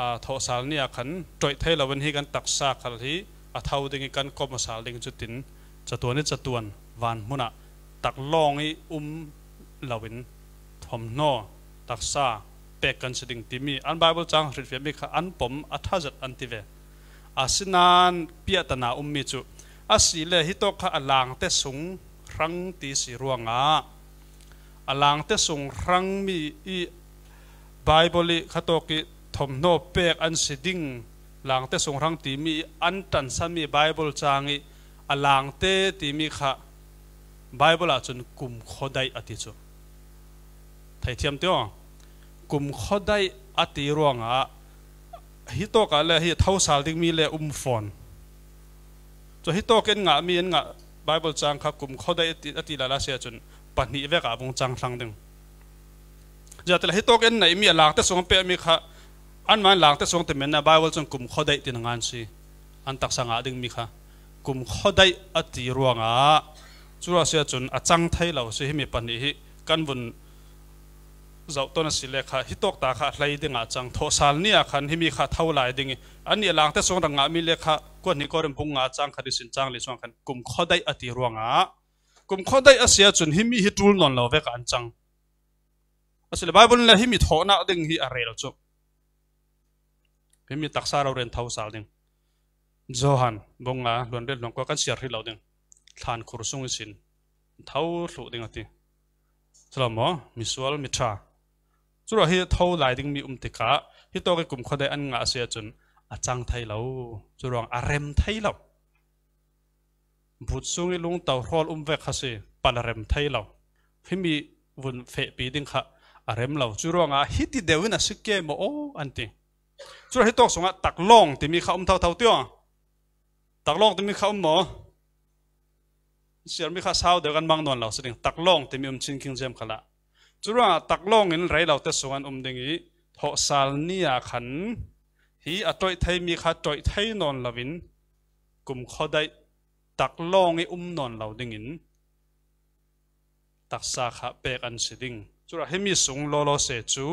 Aa, thawhsal ni ah khan ṭoih thei loin hi kan taksa khal hi a tho ding i kan kom a sal ding cutin Catuan i catuan van hmunah taklawng i um loin thawmhnaw taksa pek kan si ding timi an Bible cang hrilhfiahmi kha an pom a ṭha zet an ti ve. Asinain piahtana ummi cu a si le hitawk kha a langte sung hrang ti si ruangah a langte sung hrangmi i Bible i khatawk i thawmhnaw pek an si ding langte sung hrang timi i an ṭansanmi Bible cang i a langte timi kha Bible ahcun kumkhua daih a ti cu. Theithiam tio, kumkhua daih a ti ruangah hitawk ah le hi thosal dingmi le um fawn. Cu hitawk in ngahmi in ngah Bible cang kha kumkhua daih a ti, a ti lala si ahcun pahnih vek ah vung cang thlang ding. Ziahtila hitawk in neihmi a langte sung an pekmi kha anmah in langte sung ti men ah Bible cun kumkhua daih ti ngan si. An taksa ngah dingmi kha kumkhua daih a ti ruangah cu ruah si ahcun a cang thei lo si. Himi pahnih hi kan vun zoh tawn a si le kha hitawk ta kha a hlei dingah cang. Thawhsal ni ah khan himi kha tho lai ding i an nih a langte sung rak ngahmi le kha kuat hnih Korin bung nga cang kha disin cang li sung khan kumkhua daih a ti ruangah kumkhua daih a si ahcun himi hi ṭul nawn lo vek ah an cang. Asile Bible in le himi thawhnak ding hi a rel cu. Himi taksa rori an thosal ding. Johan bung nga hluan riat hluan kua kan siar hrih lo ding. Thlan khur sung ihsin tho thluh ding a ti. Cu lo maw? Misual, miṭha. Curuah hi tho lai dingmi um tikah hitawk i kumkhua daih an ngah a si ahcun a cang thei lo. Curuang a rem thei lo. But sung i lungto hrawl um vek kha si, pal a rem thei lo. Himi vun fehpi ding kha a rem lo. Curuangah hiti deuh in a si ke maw aw an ti. Curuah hitawk sungah taklawng timi kha um thotho tio. Taklawng timi kha um maw? Siarmi kha sau deuh kan mang nawn lo si ding. Taklawng timi um chin khing ziam khalah. Curuangah taklawng in rei lote sung an um ding i thawhsal ni ah khan hi a ṭoih theimi kha ṭoih thei nawn loin kumkhua daih taklawng i um nawn lo dingin taksa kha pek an si ding. Curuah himi sung lawlaw se cu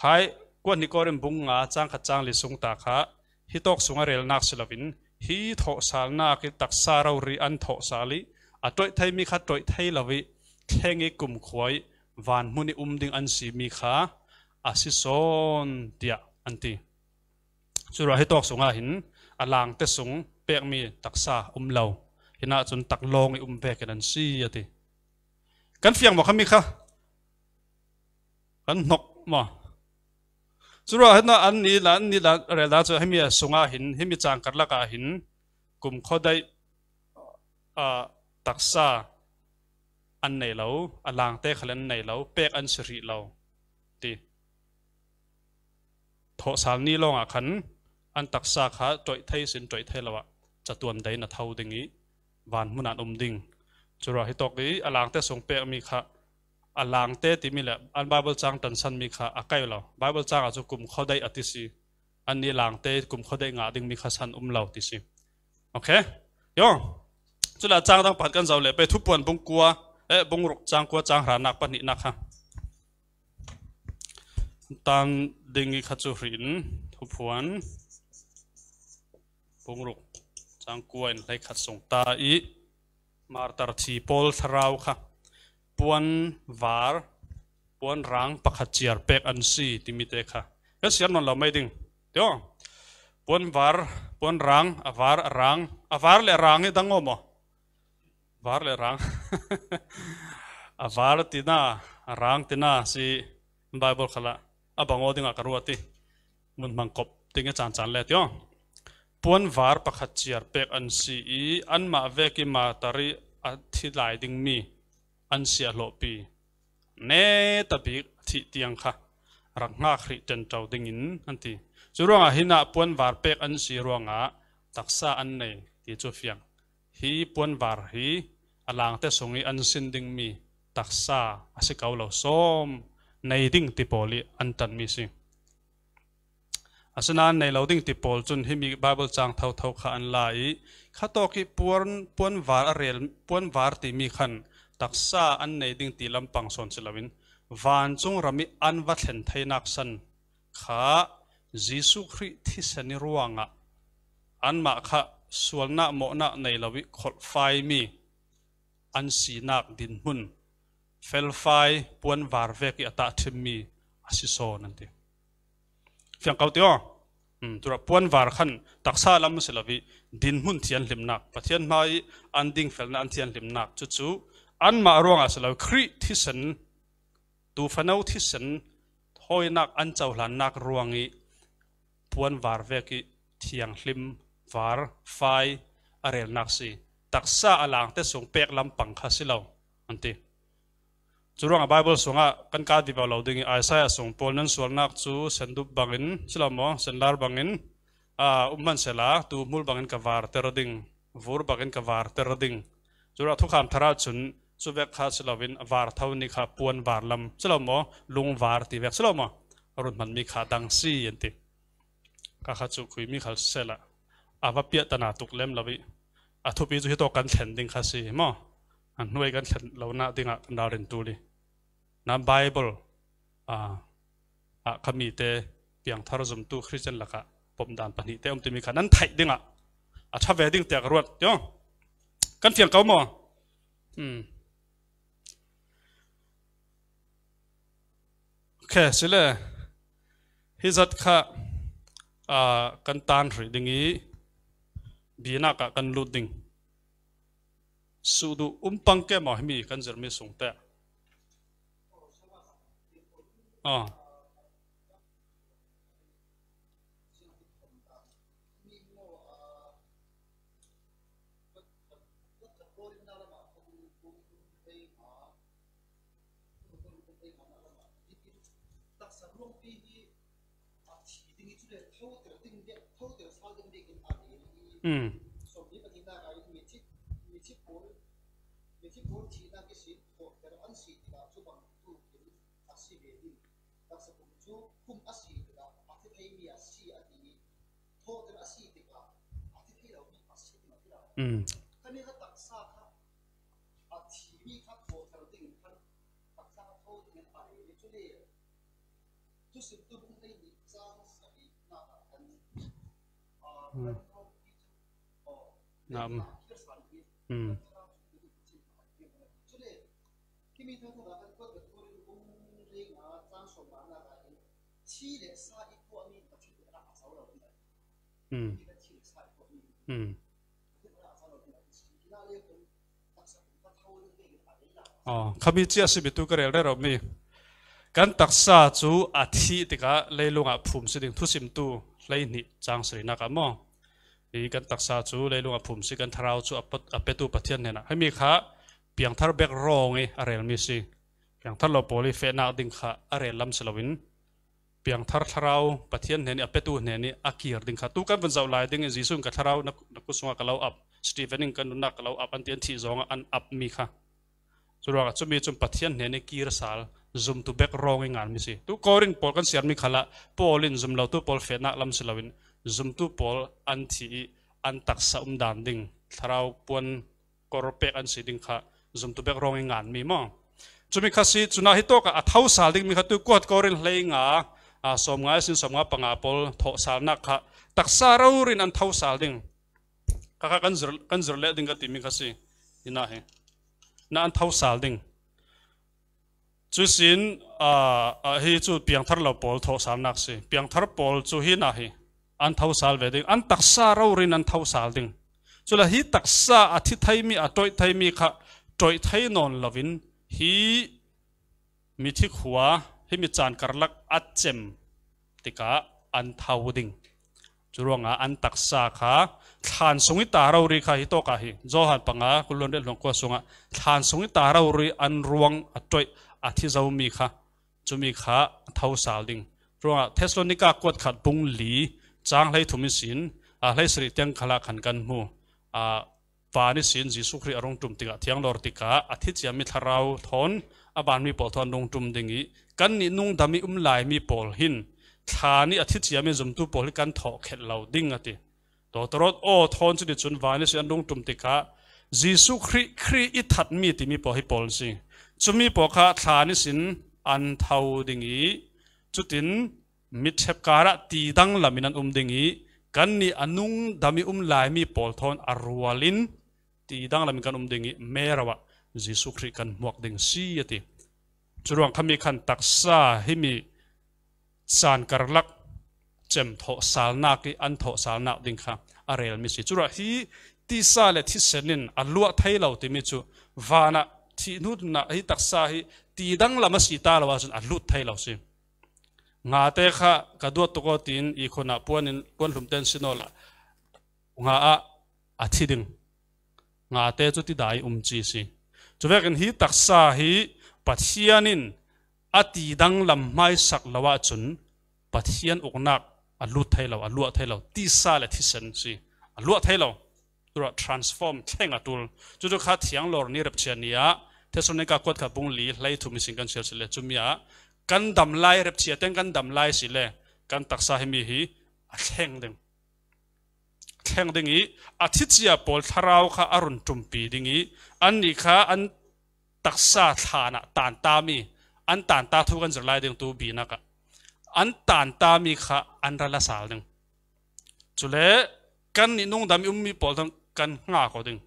khai kuat hnih Korin bung nga cang khat cang li sung ta kha hitawk sung a relnak si loin hi thawhsalnak i taksa rori an thawhsal i a ṭoih theimi kha ṭoih thei lo i thleng i kumkhua i vanhmun i um ding an simi kha a si sawn tiah an ti. Curuah hitawk sungah hin a langte sung pekmi taksa um lo. Hinah cun taklawng i um vekin an si a ti. Kan fiang maw khami kha? Kan hnok maw? Curuah hinah an ni la, an ni la rel dan cu himi a sungah hin, himi cangkar lakah hin kumkhua daih, ah, taksa an nei lo, a langte khal an nei lo, pek an si rih lo ti. Thawhsal ni lawngah khan an taksa kha ṭoih thei sin ṭoih thei lo ah catuan dei na tho ding i vanhmun ah an um ding. Curuah hitawk i a langte sung pekmi kha a langte timi le an Bible cang ṭansanmi kha a kaih lo. Bible cang ah cu kumkhua daih a ti si. An ni langte kumkhua daih ngah dingmi kha san um lo ti si. Okay? Yo. Cule a cang dang pakhat kan zoh le pei Thupuan bung kua, eh, bung ruk cang kua cang hranak pahnihnak kha. Tan ding i kha cu hrin Thupuan bung ruk cang kua in hleikhat sung ta i martar thi pawl thlarau kha puan var, puan rang pakhat ciar pek an si timi te kha kan siar nawn lo mai ding. Tio, puan var, puan rang, a var, a rang, a var le a rang hi dang aw maw? Var le rang. A var tina, a rang tina si Bible khalah a bang aw dingah ka ruat i mun hmang kop ding i caan caan le tio. Puan var pakhat ciar pek an si i anmah vek i martar i a thi lai dingmi an si a hlawhpi neta bik thih tiang kha rak hngak hrih ṭenṭo dingin an ti. Cu ruangah hinah puan var pek an si ruangah taksa an nei ti cu fiang. Hi puan var hi a langte sung i an sin dingmi taksa a si ko lo sawm nei ding ti pawl i an ṭanmi si. Asinain nei lo ding ti pawl cun himi Bible cang thotho kha an la i khatawk i puan, puan var a rel, puan var timi khan taksa an nei ding ti lampang sawn si loin vancung ram i an va thlen theinak san kha Jesuh Khrih thisen i ruangah anmah kha sualnak mawhnak nei lo ih kholhfai mi an sinak dinhmun felfai puanvar vek ih a tahṭhimmi a si sawn an ti. Fiang ko ti aw. Hmm, tura puanvar khan taksa lam si lo ih dinhmun thianhlimnak, Pathian hmai an dingfelna an thianhlimnak cucu anmah ruangah si lo, Khrih thisen, tufano thisen hawinak an cohlannak ruangih puanvar vek ih thianghlim var fai a relnak si. Taksa a langte sung pek lampang kha si lo an ti. Curuangah Bible sungah kan kah vivo lo ding ih Isaiah sung pawl nan sualnak cu sendup bangin si lo maw, senlar bangin, aa, um hmansehla tuhmul bangin ka varter ding, vur bangin ka varter ding. Curuangah thukham thar ah cun cuvek kha si loin a vartho nih kha puanvar lam si lo maw, lungvar ti vek si lo maw, a run hmanmi kha dang si an ti. Ka kha cu khuimi khal sehla a va piahtana tuk lem lo ih a thupi cu hitawk kan thlen ding kha si maw? A hnuai kan thlen lonak dingah kan ralrin tul ih nan Bible, aa, ah kha mite piangthar zumtu Khristian lakah pomdan pahnihte um timi kha nan theih dingah a ṭha ve ding tiah ka ruat tiang. Kan fiang ko maw? Hmm. Okay, sile. Hi zat kha, aa, kan tan hrih ding ih binak ah kan lut ding. Suh duh um pang ke maw himi kan zirmi sungte? Ah. Mm. Mm. Mm. Nam. Mm. Mm. Mm. Aw, khami cia a si bitu ka rel rero mi. Kan taksa cu a thih tikah leilungah phum si ding, Thusimtu hleihnih cang sarihnak ah maw? Hi kan taksa cu leilungah phum si, kan thlarau cu a pat-, a petu Pathian hnenah. Himi kha piangthar bek rawng ih a relmi si. Piangthar lo pawl ih fehnak ding kha a rel lam si loin, piangthar thlarau Pathian hnen ih a petu hnen ih a kir ding kha. Tu kan vun zoh lai ding ih Jesuh in ka thlarau na, na kut sungah ka lo ap, Stephen in ka nunnak ka lo ap an ti, an thih zawngah an apmi kha. Curuangah cumi cun Pathian hnen ih kir sal, zumtu bek rawng ih nganmi si. Tu Korin pawl kan siarmi khalah Paul in zum lotu pawl fehnak lam si loin zumtu pawl an thih ih an taksa umdan ding, thlarau puan kor pek an si ding kha zumtu bek rawng ih nganmi maw? Cumi kha si, cunah hitawk ah a tho sal dingmi kha tu kuat Korin hleinga, aa, sawmnga ihsin sawmnga panga pawl thawh salnak kha taksa rori in an tho sal ding. Kha kha kan zir, kan zir leh ding ka timi kha si. Hinah hi. Na an tho sal ding. Cusin, aa, aa, hi cu piangthar lo pawl thawh salnak si. Piangthar pawl cu hinah hi an tho sal ve ding. An taksa rori in an tho sal ding. Cule hi taksa a thi theimi, a ṭoih theimi kha ṭoih thei nawn loin hi mithi khua, hi mi caan karlak a cem tikah an tho ding. Curuangah an taksa kha thlan sung ih ta rori kha hitawk ah hi. Johan panga, kul le riat, hluan kua sungah thlan sung ih ta rori an ruang a ṭoih a thi zomi kha, cumi kha a tho sal ding. Curuangah Thessalonika kuat khat bung li cang hleithum ihsin, aa, hleisarih tiang khalah khan kan hmu. Aa, van ihsin Jesuh Khrih a rung ṭum tikah, thianglawr tikah a thi ciami thlarau thawn a vanmi pawl thawn an rung ṭum ding ih, kannih nungdam ih um laimi pawl hin thlan ih a thi ciami zumtu pawl hi kan thawhkhelh lo ding a ti. Dawtarawt aw thawn cuticun van ihsin an rung ṭum tikah Jesuh Khrih, Khrih ih thatmi timi pawl hi pawl an si. Cumi pawl kha thlan ihsin an tho ding ih, cutin mitṭhep karah ti dang lamin an um ding ih, Kannih a nungdam i um lai mi pawl thawn a rualin tidang lamin kan um ding i, mero ah Jesuh Khrih kan hmuak ding si a ti. Curuang kha mi khan taksa himi caan karlak cem thawhsalnak i an thawhsalnak ding kha a rel mi si. Curuang hi tisa le thisen in a luah thei lo timi cu vanah thih hnu hna hi taksa hi tidang lam a si ta lo ahcun a lut thei lo si. Ngate kha ka duat tuk aw tiin i khun ah puan in, puan hlum ten si naw la, nga ah a thi ding. Ngate cu tidai um ci si. Cuvekin hi taksa hi Pathian in a tidang lam hmaisak lo ahcun Pathian uknak a lut thei lo, a luah thei lo, tisa le thisen si. A luah thei lo. Tura transform thleng a tul. Cucu kha thianglawr ni repchia ni ah Thessalonika kuat kha bung li hlei thum i sin kan siar si le, cumi ah kan dam lai, repchia ten kan dam lai si le kan taksa himi hi a thleng ding. Thleng ding i a thicia pawl thlarau kha a run ṭumpi ding i annih kha an taksa thlan ah tantami, an tanta thu kan zir lai ding tu binak ah an tantami kha an ra la sal ding. Cule kannih nungdam i ummi pawl thawn kan hngak aw ding.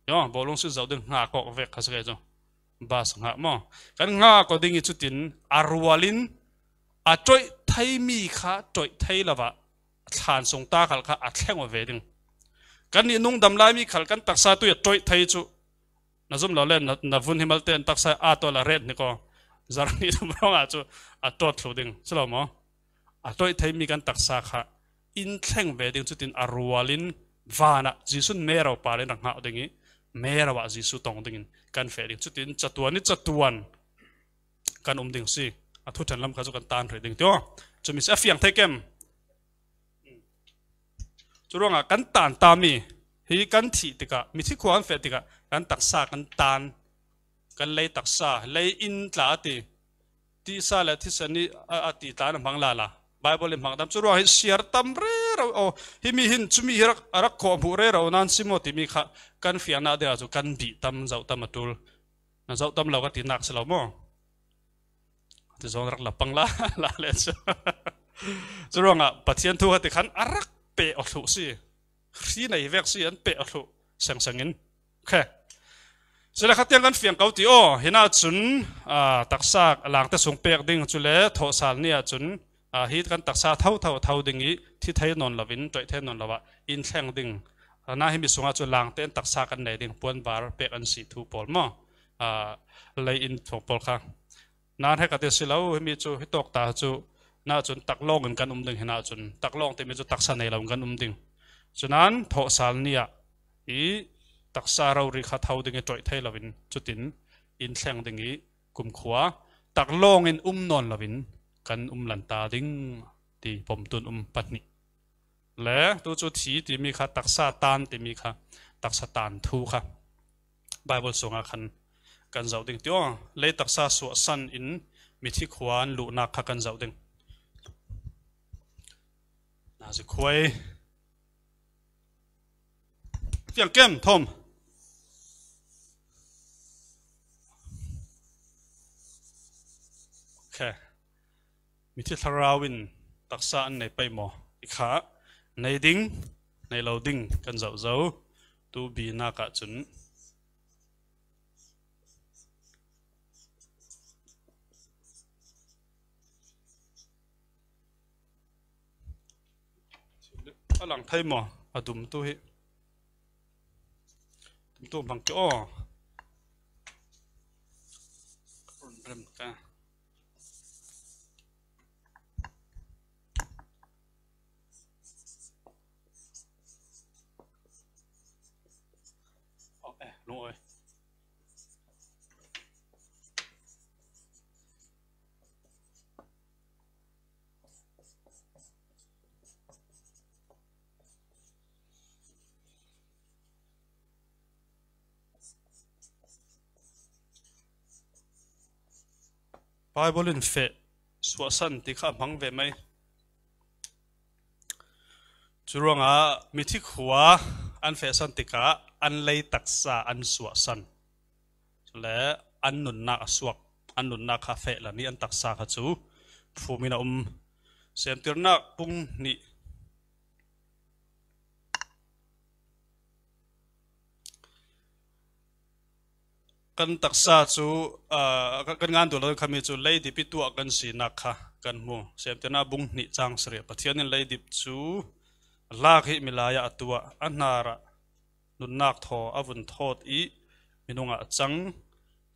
Yo, bawlung si zoh ding hngak aw vek kha si kei cu. Bas hngak maw? Kan hngak aw ding i cutin a rualin a ṭoih theimi kha ṭoih thei lo ah thlan sung ta khal kha a thleng aw ve ding. Kannih nungdam laimi khal kan taksa tu i a ṭoih thei cu na zum lo le na, na vun hi malte an taksa aa tawl a ret hnik aw. Zarh hnih thum ruangah cu a tawt thlu ding si lo maw? A ṭoih theimi kan taksa kha in thleng ve ding cutin a rualin vanah Jesuh in mero par in rak hngah ding i mero ah Jesuh tong dingin kan feh ding cutin catuan i catuan kan um ding si. A thu ṭhen lam kha cu kan tan hrih ding ti aw. Cumi si a fiang thei kem? Curuangah kan tan tami hi kan thih tikah, mithi khua kan feh tikah kan taksa kan tan, kan lei taksa, lei in tla a ti, tisa le thisen i a, a ti tla na hmang lala. Bible in hmang tam. Curuang hi siar tam rero, oh, himi hin cumi hi rak, a rak khawh hmuh rero nan si maw timi kha kan fiangnak dingah cu kan bih tam, zoh tam a ṭul. Na zoh tam lo ka tinak si lo maw? Ti zawn rak la pang la, la le cu. Curuangah Pathian thu kha ti khan a rak peh aw thluh si. Hri nei vek si an peh aw thluh sengseng in. Okay. Sila khatiang kan fiang ko ti aw. Hinah cun, aa, taksa langte sung pek ding cule thawhsal ni ah cun, aa, hi kan taksa tho tho tho ding i thi thei nawn loin, ṭoih thei nawn lo ah in thleng ding. Aa, na himi sungah cun langte in taksa kan nei ding, puanvar pek an si thu pawl maw? Aa, lei in thawng pawl kha. Nan he ka ti si lo, himi cu hi tawk ta cu, na cun taklawng in kan um ding, hinah cun taklawng timi cu taksa nei lo in kan um ding. Cunan thawhsal ni ah i taksa rori kha tho ding i ṭoih thei loin cutin in thleng ding i kumkhua taklawng in um nawn loin kan um lanta ding ti pomtun um pahnih. Le tu cu thi timi kha, taksa tan timi kha, taksa tan thu kha Bible sungah khan kan zoh ding ti aw. Lei taksa suahsan in mithi khua an luhnak kha kan zoh ding. Nazi khuai. Fiang kem thom. Okay. Mithi thlarau in taksa an nei pei maw? I kha nei ding, nei lo ding kan zoh zo. Tu binak ah cun a lang thei maw? A dum tu hi. Dum tu hmang ki aw. Run rem ka. Oh, eh, lung oi. Bible in feh suahsan ti kha a hmang ve mai. Curuangah mithi khua an fehsan tikah an lei taksa an suahsan. Cule an nunnak a suak, an nunnak kha feh la ni an taksa kha cu phum in a um. Semtirnak bung hnih Kan taksa cu, aa, kan, kan ngan duh lo khami cu leidip i tuah kan sinak kha kan hmu. Semtirnak bung hnih cang sarih. Pathian in leidip cu a lak hi milai ah a tuah, a hnar ah nunnak thaw a vun thawt i minung ah a cang.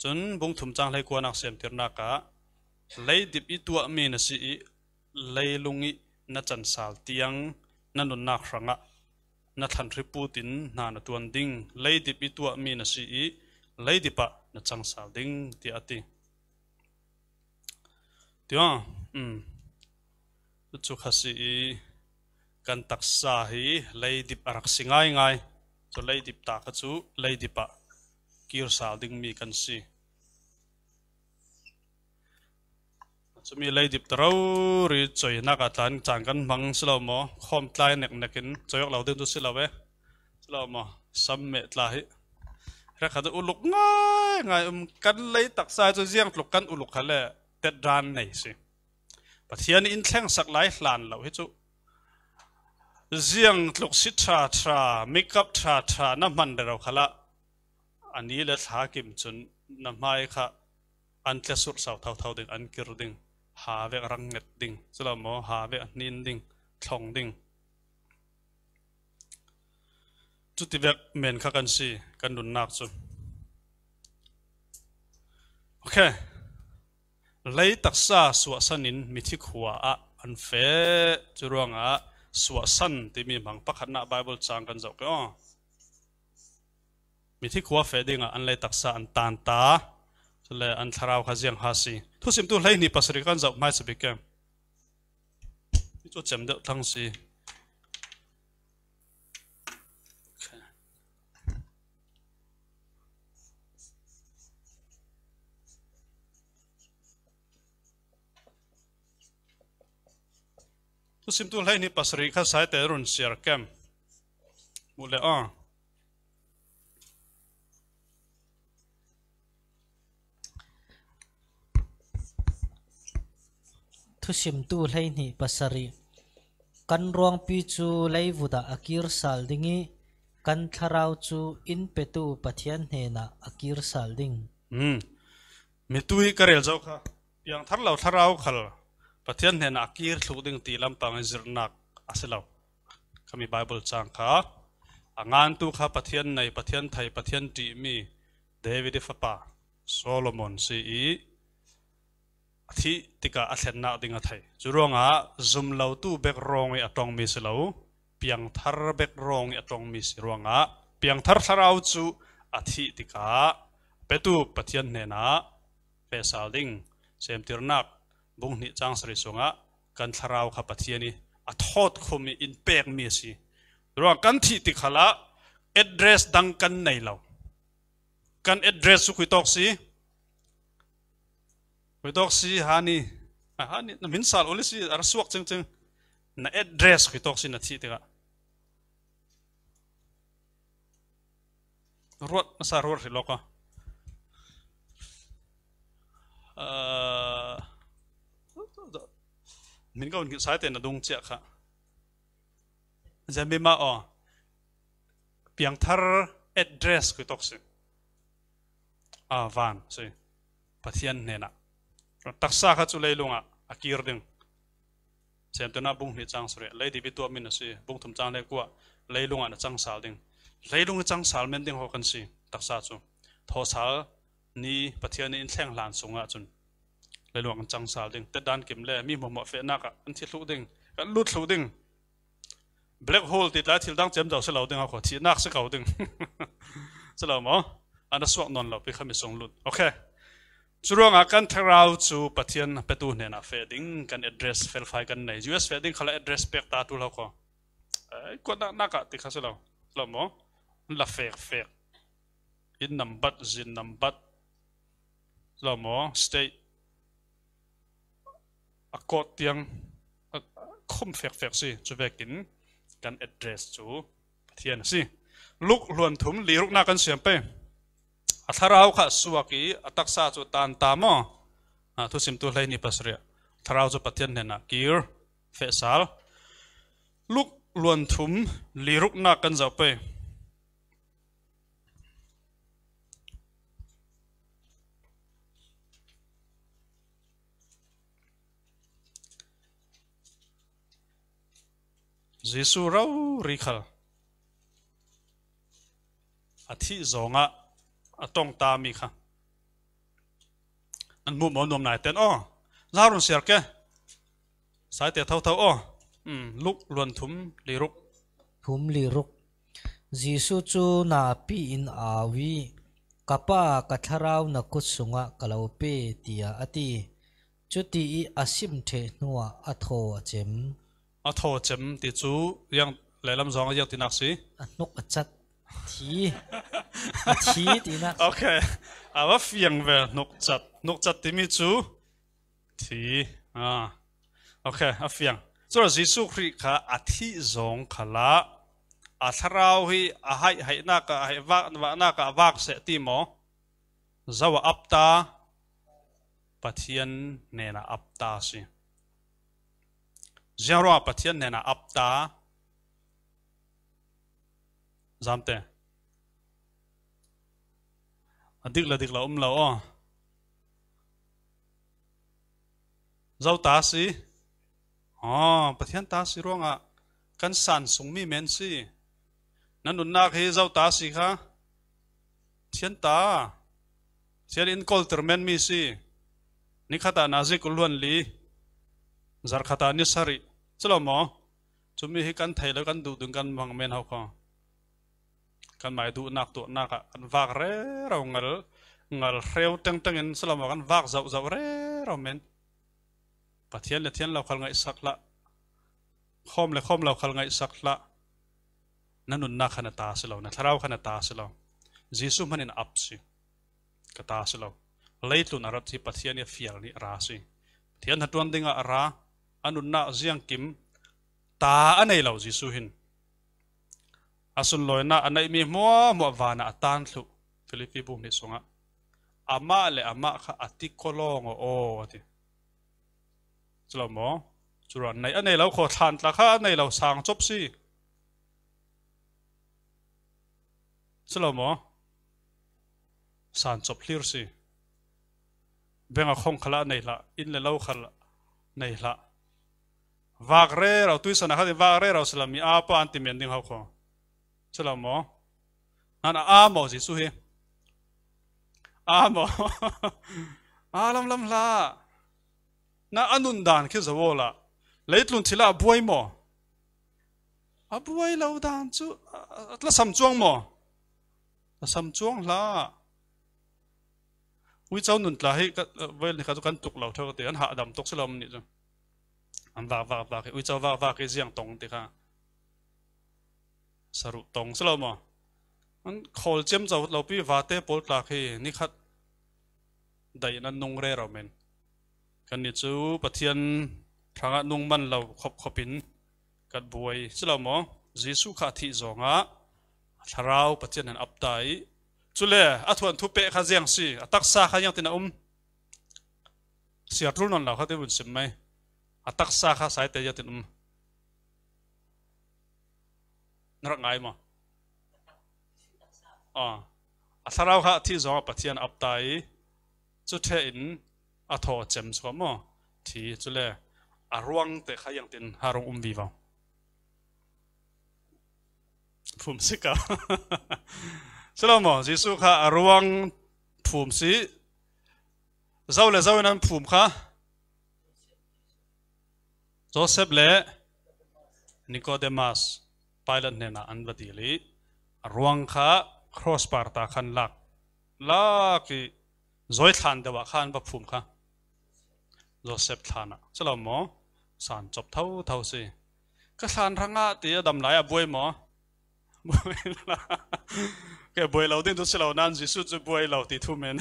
Cun bung thum cang hleikuanak semtirnak ah leidip i tuahmi na si i leilung i na cansal tiang na nunnak hrangah na thlanhri put in hna na tuan ding. Leidip i tuahmi na si i leidip ah na cangsal ding, tiah a ti. Tiah, um, cu kha si i kan taksa hi leidip a rak si ngaingai. Cu leidip ta kha cu leidip ah kirsal dingmi kan si. Cumi leidip ta rori coinak ah tlan caan kan hmang si lo maw? Khawm tlai neknek in coi awk lo ding tu si lo e. Si lo maw? Sam meh tla hi. Hrekhat uluk ngaingai um, kan lei taksa cu ziang tluk kan uluk kha le tetdan nei si. Pathian in thlengsak lai hlan lo hi cu. Ziang tluk si ṭha ṭha, makeup ṭha ṭha na hman rero khalah a ni le thla kim cun na hmai kha an tlesurh sau thotho ding, an kir ding, ha vek rang nget ding, si lo maw, ha vek hnin ding, thlong ding. Cuti vek men kha kan si, kan nunnak cu. Okay. Lei taksa suahsan in mithi khua ah an feh. Cu ruangah suahsan timi hmang pakhatnak Baibal caang kan zoh ke aw. Mithi khua feh dingah an lei taksa an tan ta. Cule an thlarau kha ziang ha si. Thusimtu hleihnih pasarih kan zoh hmaisa bik ke. Hi cu cem deuh thlang si. Okay. Thusimtu hleihnih pasarih kha saite run siar kem. Muh le aw. Thusimtu hleihnih pasarih. Kan ruangpi cu leivut ah a kir sal ding i kan thlarau cu in petu Pathian hnenah a kir sal ding. Hmm. Mitu i ka rel zo kha, piangthar lo thlarau khal Pathian hnenah a kir thluh ding ti lampang i zirhnak a si lo. Khami Baibal caang kha a ngantu kha Pathian nei, Pathian thei, Pathian ṭihmi David i fapa Solomon si i a thih tikah a thlennak ding a thei. Cu ruangah zum lotu bek rawng i a ṭongmi si lo, piangthar bek rawng i a ṭongmi si ruangah piangthar thlarau cu a thih tikah petu Pathian hnenah feh sal ding. Semtirnak bung hnih cang sarih sungah kan thlarau kha Pathian i a thawt khum i in pekmi a si. Ruang kan thih tik khalah address dang kan nei lo. Kan address cu khuitawk si? Khuitawk si, hani? Ah, hani, na min sal uli si, a ra suak cingcing. Na address khuitawk si na thih tikah. Ruat, na sa ruat hrih lawk a. Ah, min ka hun saite na dung ciah kha. Zemima aw. Piangthar address khuitawk si. Ah, van si. Pathian hnenah. Taksa kha cu leilungah a kir ding. Semtirnak bung hnih cang sarih, leidip i tuahmi na si, bung thum cang hleikua, leilungah na cang sal ding. Leilung i cang sal men ding haw kan si, taksa cu. Thawsal ni Pathian in thleng hlan sungah cun leilungah kan cang sal ding. Tetdan kim le mi hmuahhmuah fehnak ah kan thi thluh ding, kan lut thluh ding. Black hole ti tlai thil dang cem zo si lo ding a khaw, thihnak si ko ding. Si lo maw? An a suak nawn lo pi khami sung lut. Okay. Cu ruangah kan thlarau cu Pathian petu hnenah feh ding, kan address felfai kan nei. U S feh ding khalah address pek ta tu lo khaw. Ai, kuatnak nak ah ti kha si lo. Si lo maw? La fek fek. In nambat, zin nambat. Si lo maw? State. A code tiang a khum fekfek si, cu vekin kan address cu Pathian a si. Luk hluan thum li ruknak kan siam pei. A thlarau kha suak i a taksa cu tan ta maw? Ah, thusimtu hleihnih pasarih. Thlarau cu Pathian hnenah kir feh sal. Luk hluan thum li ruknak kan zoh pei. Jesu rori khal a thih zawngah a tawngta mi kha an hmuh maw, nuam nai ten aw. Zau run siar ke. Saite thotho aw. Um, Luk luan thum li ruk. Thum li ruk. Jesu cu napi in au i, "Ka Pa, ka thlarau na kut sungah ka lo pe," tiah a ti. Cuti i a sim ṭheh hnuah a thaw a cem. A thaw cem ti cu ziang lehlam zong a ziang tinak si? A hnuk a cat. Thi. A thi tinak. Okay. A va fiang ve, hnuk cat. Hnuk cat timi cu thi. Ah. Okay, a fiang. Cun Jesuh Khrih kha a thih zawng khalah a thlarau hi a haih haihnak ah, a haih vak vaknak ah a vak seh ti maw? Zo a ap ta? Pathian hnenah ap ta a si. Ziang ruangah Pathian hnenah ap ta? Zamte. A dik le dik lo um lo aw. Zo ta si. Aw, Pathian ta si ruangah kan san sungmi men si. Na nunnak hi zo ta si kha. Thian ta. Thian in kolter men mi si. Ni khatah nazi kul hluan li. Zarh khatah ni sarih. Cu lo maw? Cumi hi kan thei lo, kan duh ding kan mang men ho kho. Kanmah i duhnak tuahnak ah kan vak rero ngal, ngal hreu tengteng in si lo maw, kan vak zohzoh rero men. Pathian le thian lo khal ngaihsak hlah. Khawm le khawm lo khal ngaihsak hlah. Na nunnak kha na ta si lo, na thlarau kha na ta si lo. Jesuh hmanin a ap si. Ka ta si lo. Leitlun a rat hi Pathian i a fial nih a ra si. Pathian hnaṭuan dingah a ra, a nunnak ziangkim ta a nei lo Jesuh hin. A sunlawinak a neihmi hmuahhmuah vanah a tan thluh. Filipi bung hnih sungah, "Amah le amah kha a ti kawlawng aw," a ti. Si lo maw? Cu ruang nei a nei lo khaw thlan tla kha a nei lo sang cop si. Si lo maw? San cop hlir si. Beng a khong khalah nei hlah, inn le lo khalah nei hlah. Vak rero, tuisan a khat in vak rero si lo, mi a pa an ti men ding ho kho. Si lo maw? Nan a, a maw Jesuh hi? A maw? A lamlam hlah. Na a nun dan khi zo aw lah. Leitlun thil ah a buai maw? A buai lo dan cu a, a, a tlasam cuang maw? A sam cuang hlah. Uico nun tla hi ka, voi ni kha cu kan tuk lo ṭheu ti, an hahdam tuk si lo nih cu. An vak vak vak hi, uico vak vak hi ziang tong ti kha. Saruh tong si lo maw? An khawl ciamco lo pi vate pawl tla khi ni khat daih in an nung rero men. Kannih cu Pathian hrangah nung man lo khop khop in kan buai si lo maw? Jesuh kha a thih zawngah a thlarau Pathian an ap ta i, cule a thuan thu peh kha ziang si, a taksa kha ziang tin a um. Siar ṭul nawn lo kha ti vun sim mai. A taksa kha saite ziang tin um. Na rak ngai maw? Ah. A thlarau kha a thih zawngah Pathian a ap ta i, cu ṭheh in a thaw a cem suak maw? Thi, cule a ruang te kha ziang tin ha rung um vivo. Phum si ka. Si lo maw? Jesuh kha a ruang phum si. Zo le zo in an phum kha. Joseph le Nicodemus, Pilat hnenah an va dil i, a ruang kha cross par ta khan lak, lak i zawi thlan deuh ah khan va phum kha. Joseph thlan ah. Si lo maw? San cop thotho si. Ka thlan hrangah ti a dam lai ah buai maw? Buai hlah. Ke buai lo ding tu si lo nan, Jesuh cu buai lo ti thu men.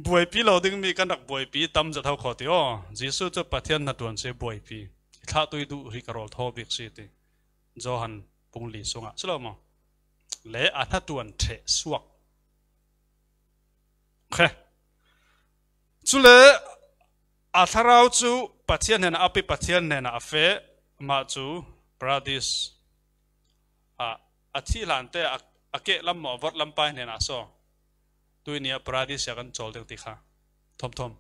Buaipi lo ding mi kan rak buaipi tam zat ho kho ti aw. Jesuh cu Pathian hnaṭuan si buaipi. Thlahtui duh hi ka rawl thaw bik si ti. Johan bung li sungah si lo maw? Le a hnaṭuan ṭheh suak. Khe. Cule a thlarau cu Pathian hnenah a pi, Pathian hnenah a feh, amah cu Paradis ah a thih hlan te a, a keh lam maw, a vorh lam pai hnenah so. Tuini ah Paradis ah kan cawl ding ti kha. Thomthom.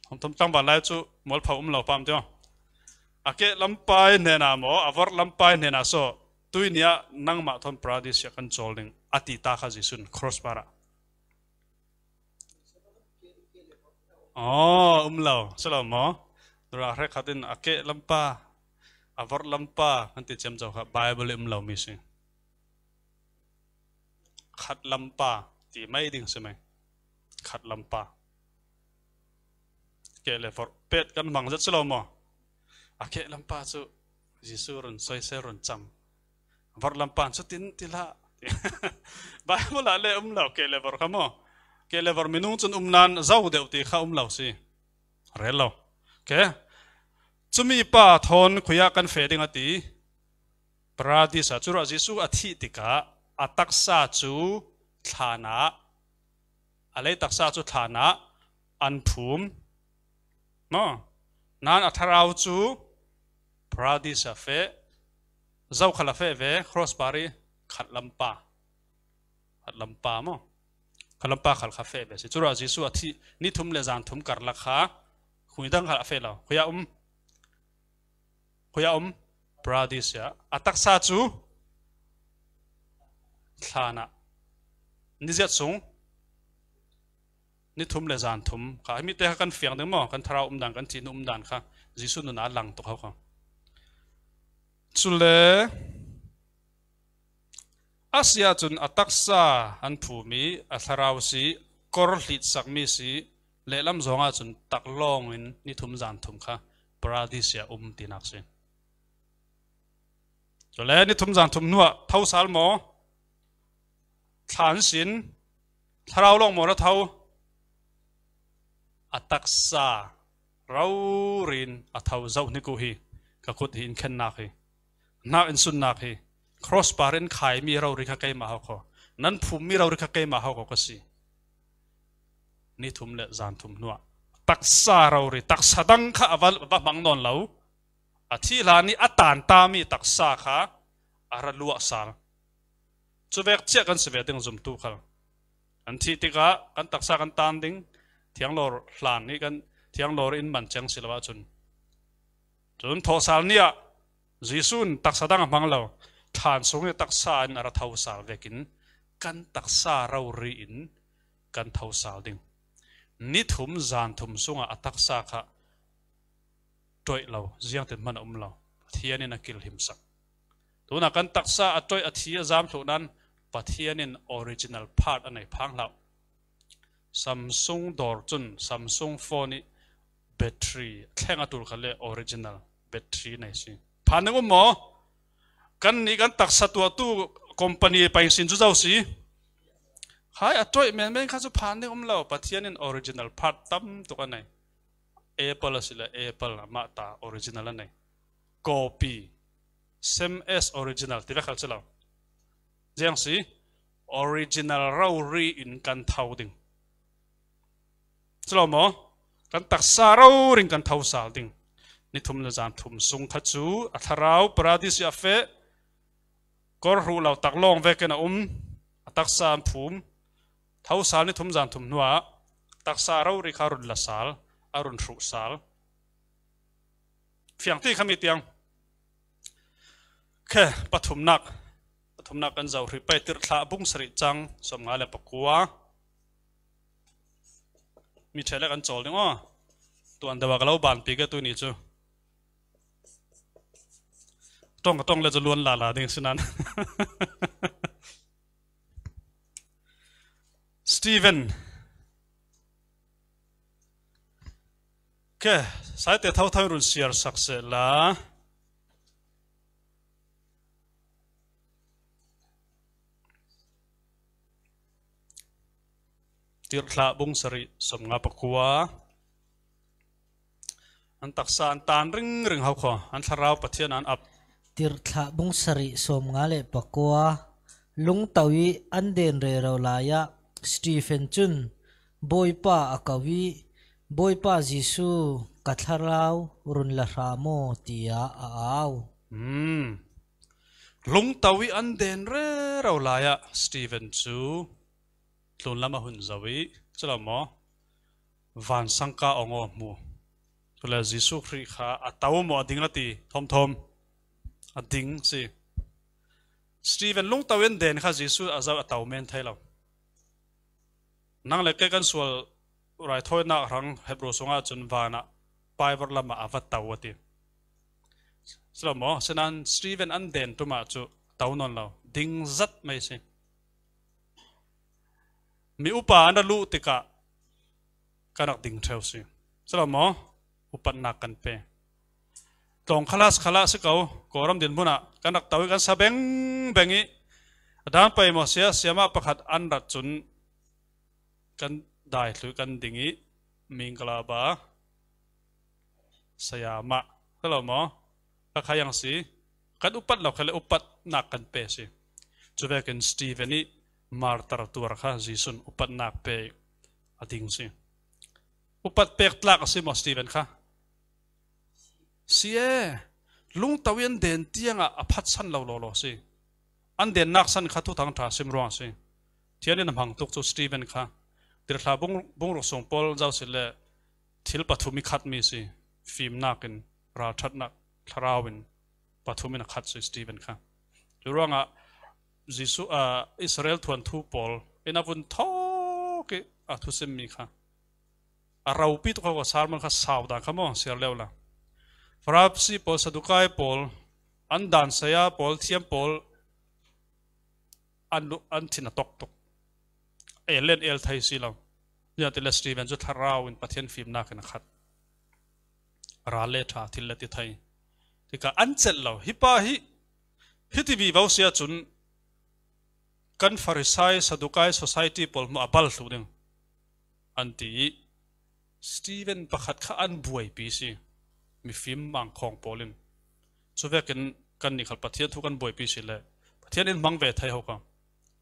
Thomthom tlangval lai cu mualpho um lo pam tio. A keh lampa i hnenah maw, a vorh lampa i hnenah saw, tuini ah nangmah thawn Paradis ah kan cawl ding a ti ta kha Jesu'n cross bar ah. Aw, um lo, si lo maw? Tua hrekkhat in a keh lampa, a vorh lampa kan ti ciamco kha Bible i um lo mi si. Khat lampa ti mai ding si mai. Khat lampa. Keh le vorh pet kan hmang zet si lo maw? A keh lampa cu Jesuh run soisel run cam. Vorh lampa cu tin ti hlah. Bible ah le um lo keh le vorh kha maw? Keh le vorh minung cun um nan zo deuh ti kha um lo si. Rel lo. Okay. Cumi pa thawn khuiah kan feh ding a ti. Paradis ah, curuah Jesuh a thih tikah a taksa cu thlan ah, a lei taksa cu thlan ah an phum. Maw? Nan a thlarau cu Paradis ah feh, zo khal a feh ve, cross bar i khat lampa. Khat lampa maw? Khat lampa khal kha feh ve si. Curuah Jesuh a thih ni thum le zan thum karlak kha khui dang khal a feh lo. Khuiah um. Khuiah um? Paradis ah. A taksa cu thlan ah. Ni ziat sung, ni thum le zan thum kha. Himi te kha kan fiang ding maw? Kan thlarau um dan, kan thihnu um dan kha Jesuh nun ah a lang tuk hau kha. Cule, a si ahcun a taksa an phum i a thlarau si, kor hlitsakmi si, lehlam zong ahcun taklawng in ni thum zan thum kha Paradis ah um tinak si. Cule ni thum zan thum hnuah tho sal maw? Thlan sin, thlarau lawng maw na tho? A taksa rori in a tho zoh hnik uh hi, ka kut hi in khennak hi, hnak in sunnak hi, cross bar in khaimi rori kha keimah hau kho, nan phummi rori kha keimah hau kho ka si. Ni thum le zan thum hnuah taksa rori, taksa dang kha a va, va hmang nawn lo. A thih hlan i a tan tami taksa kha a ra luah sal. Cuvek ciah kan si ve ding zumtu khal. Kan thih tikah kan taksa kan tan ding, thianglawr hlan nih kan thianglawr in man ceng si lo ahcun. Cun thawhsal ni ah Jesuh in taksa dang a hmang lo, thlan sung i taksa in a ra thosal vekin kan taksa rori in kan thosal ding. Ni thum zan thum sungah a taksa kha ṭoih lo, ziangtin hman a um lo. Pathian in a kilhimsak. Tunah kan taksa a ṭoih, a thi, a zam thluh nan Pathian in original part a nei phang hlah. Samsung dawr cun Samsung phone i battery thleng a ṭul kha le original battery nei si. Phan ding um maw? Kannih kan taksa tuahtu company paing sin cu zo si. Hai, a ṭoih menmen kha cu phan ding um lo. Pathian in original part tam tuk a nei. Apple a si le Apple amah ta original a nei. Copy, same as original ti ve khal si lo. Ziang si, original rori in kan tho ding. Si lo maw? Kan taksa rori in kan thosal ding. Ni thum le zan thum sung kha cu a thlarau Paradis i a feh, kor hruh lo taklawng vekin a um, a taksa an phum, thosal ni thum zan thum hnuah taksa rori kha a run la sal, a run hruh sal. Fiang ti kha mi tiang. Khe, pathumnak. Pathumnak kan zoh hrih pei, Tirhthlah bung sarih cang sawmnga le pakua. Mi ṭheh le kan cawl ding aw. Tuan deuh a ka lo banpi ke tuni cu. Ṭong ka ṭong le cu luan lala ding si nan. Stephen. Ke, saite thotho in run siar sak seh la. Tirhthlah bung sarih sawmnga pakua. An taksa an tan ringring hau kho, an thlarau Pathian an ap. Tirhthlah bung sarih sawmnga le pakua. Lungto i an den rero lai ah Stephen cun Bawipa a ko i, "Bawipa Jesuh, ka thlarau run la hram aw," tiah a au. Hmm. Lungto i an den rero lai ah Stephen cu tlunlam a hun zoh i, cu lo maw? Vansangka ong aw hmu. Tule Jesuh Khrih kha a to maw a ding a ti, thawmthawm a ding si. Stephen lungto in den kha Jesuh a zo a to men thei lo. Nang le kei kan sual raithawinak hrang Hebru sungah cun vanah paivor lamah a va to a ti. Si lo maw? Sinan Stephen an den ṭumah cu to nawn lo, ding zat mai si. Mi upa an ra luh tikah kan rak ding ṭheu si. Si lo maw? Upatnak kan pe. Tlawng khalas khalah si ko, Kawlram dinhmun ah kan rak to i kan sa bengbeng i, a dan pei maw, sia, siamah pakhat an rat cun kan dai thlu i kan ding i, Mingalaba sayamah, si lo maw? Ka kha yang si, kan upat lo kha le upatnak kan pe si. Cuvekin Stephen i martar tuar kha Jesuh in upatnak pe a ding si. Upat pek tlak a si maw Stephen kha? Si e, lungto i an den tiangah a phatsan lo lawlaw si. An dennak san kha Thuthang ṭha sim ruang a si. Thian in a hmang tuk cu Stephen kha. Tirhthlah bung, bung ruk sung pawl zo si le thil pathum i khatmi si. Fimnak in, ralṭhatnak, thlarau in, pathum in a khat si Stephen kha. Cu ruangah Jesuh, ah, Israel thuanthu pawl in a vun thawk i a thusimmi kha. A ropi tuk kha, sermon kha sau dan kha maw, siar lio la. Farasi pawl, Sadukai pawl, an dan saya pawl, thiam pawl, an lu-, an thin a tok tuk. El le an el thei si lo. Ziangahtile Stephen cu thlarau in Pathian fimnak in a khat. Ral le ṭha thil le ti thei. Tikah an celh lo. Hi pa hi, hiti vivo si ahcun kan Farisai, Sadukai society pawl hmuh a bal thluh ding an ti i, Stephen pakhat kha an buaipi si, mifim mangkhawng pawl in. Cuvekin kannih khal Pathian thu kan buaipi si le Pathian in hmang ve thei ho kha.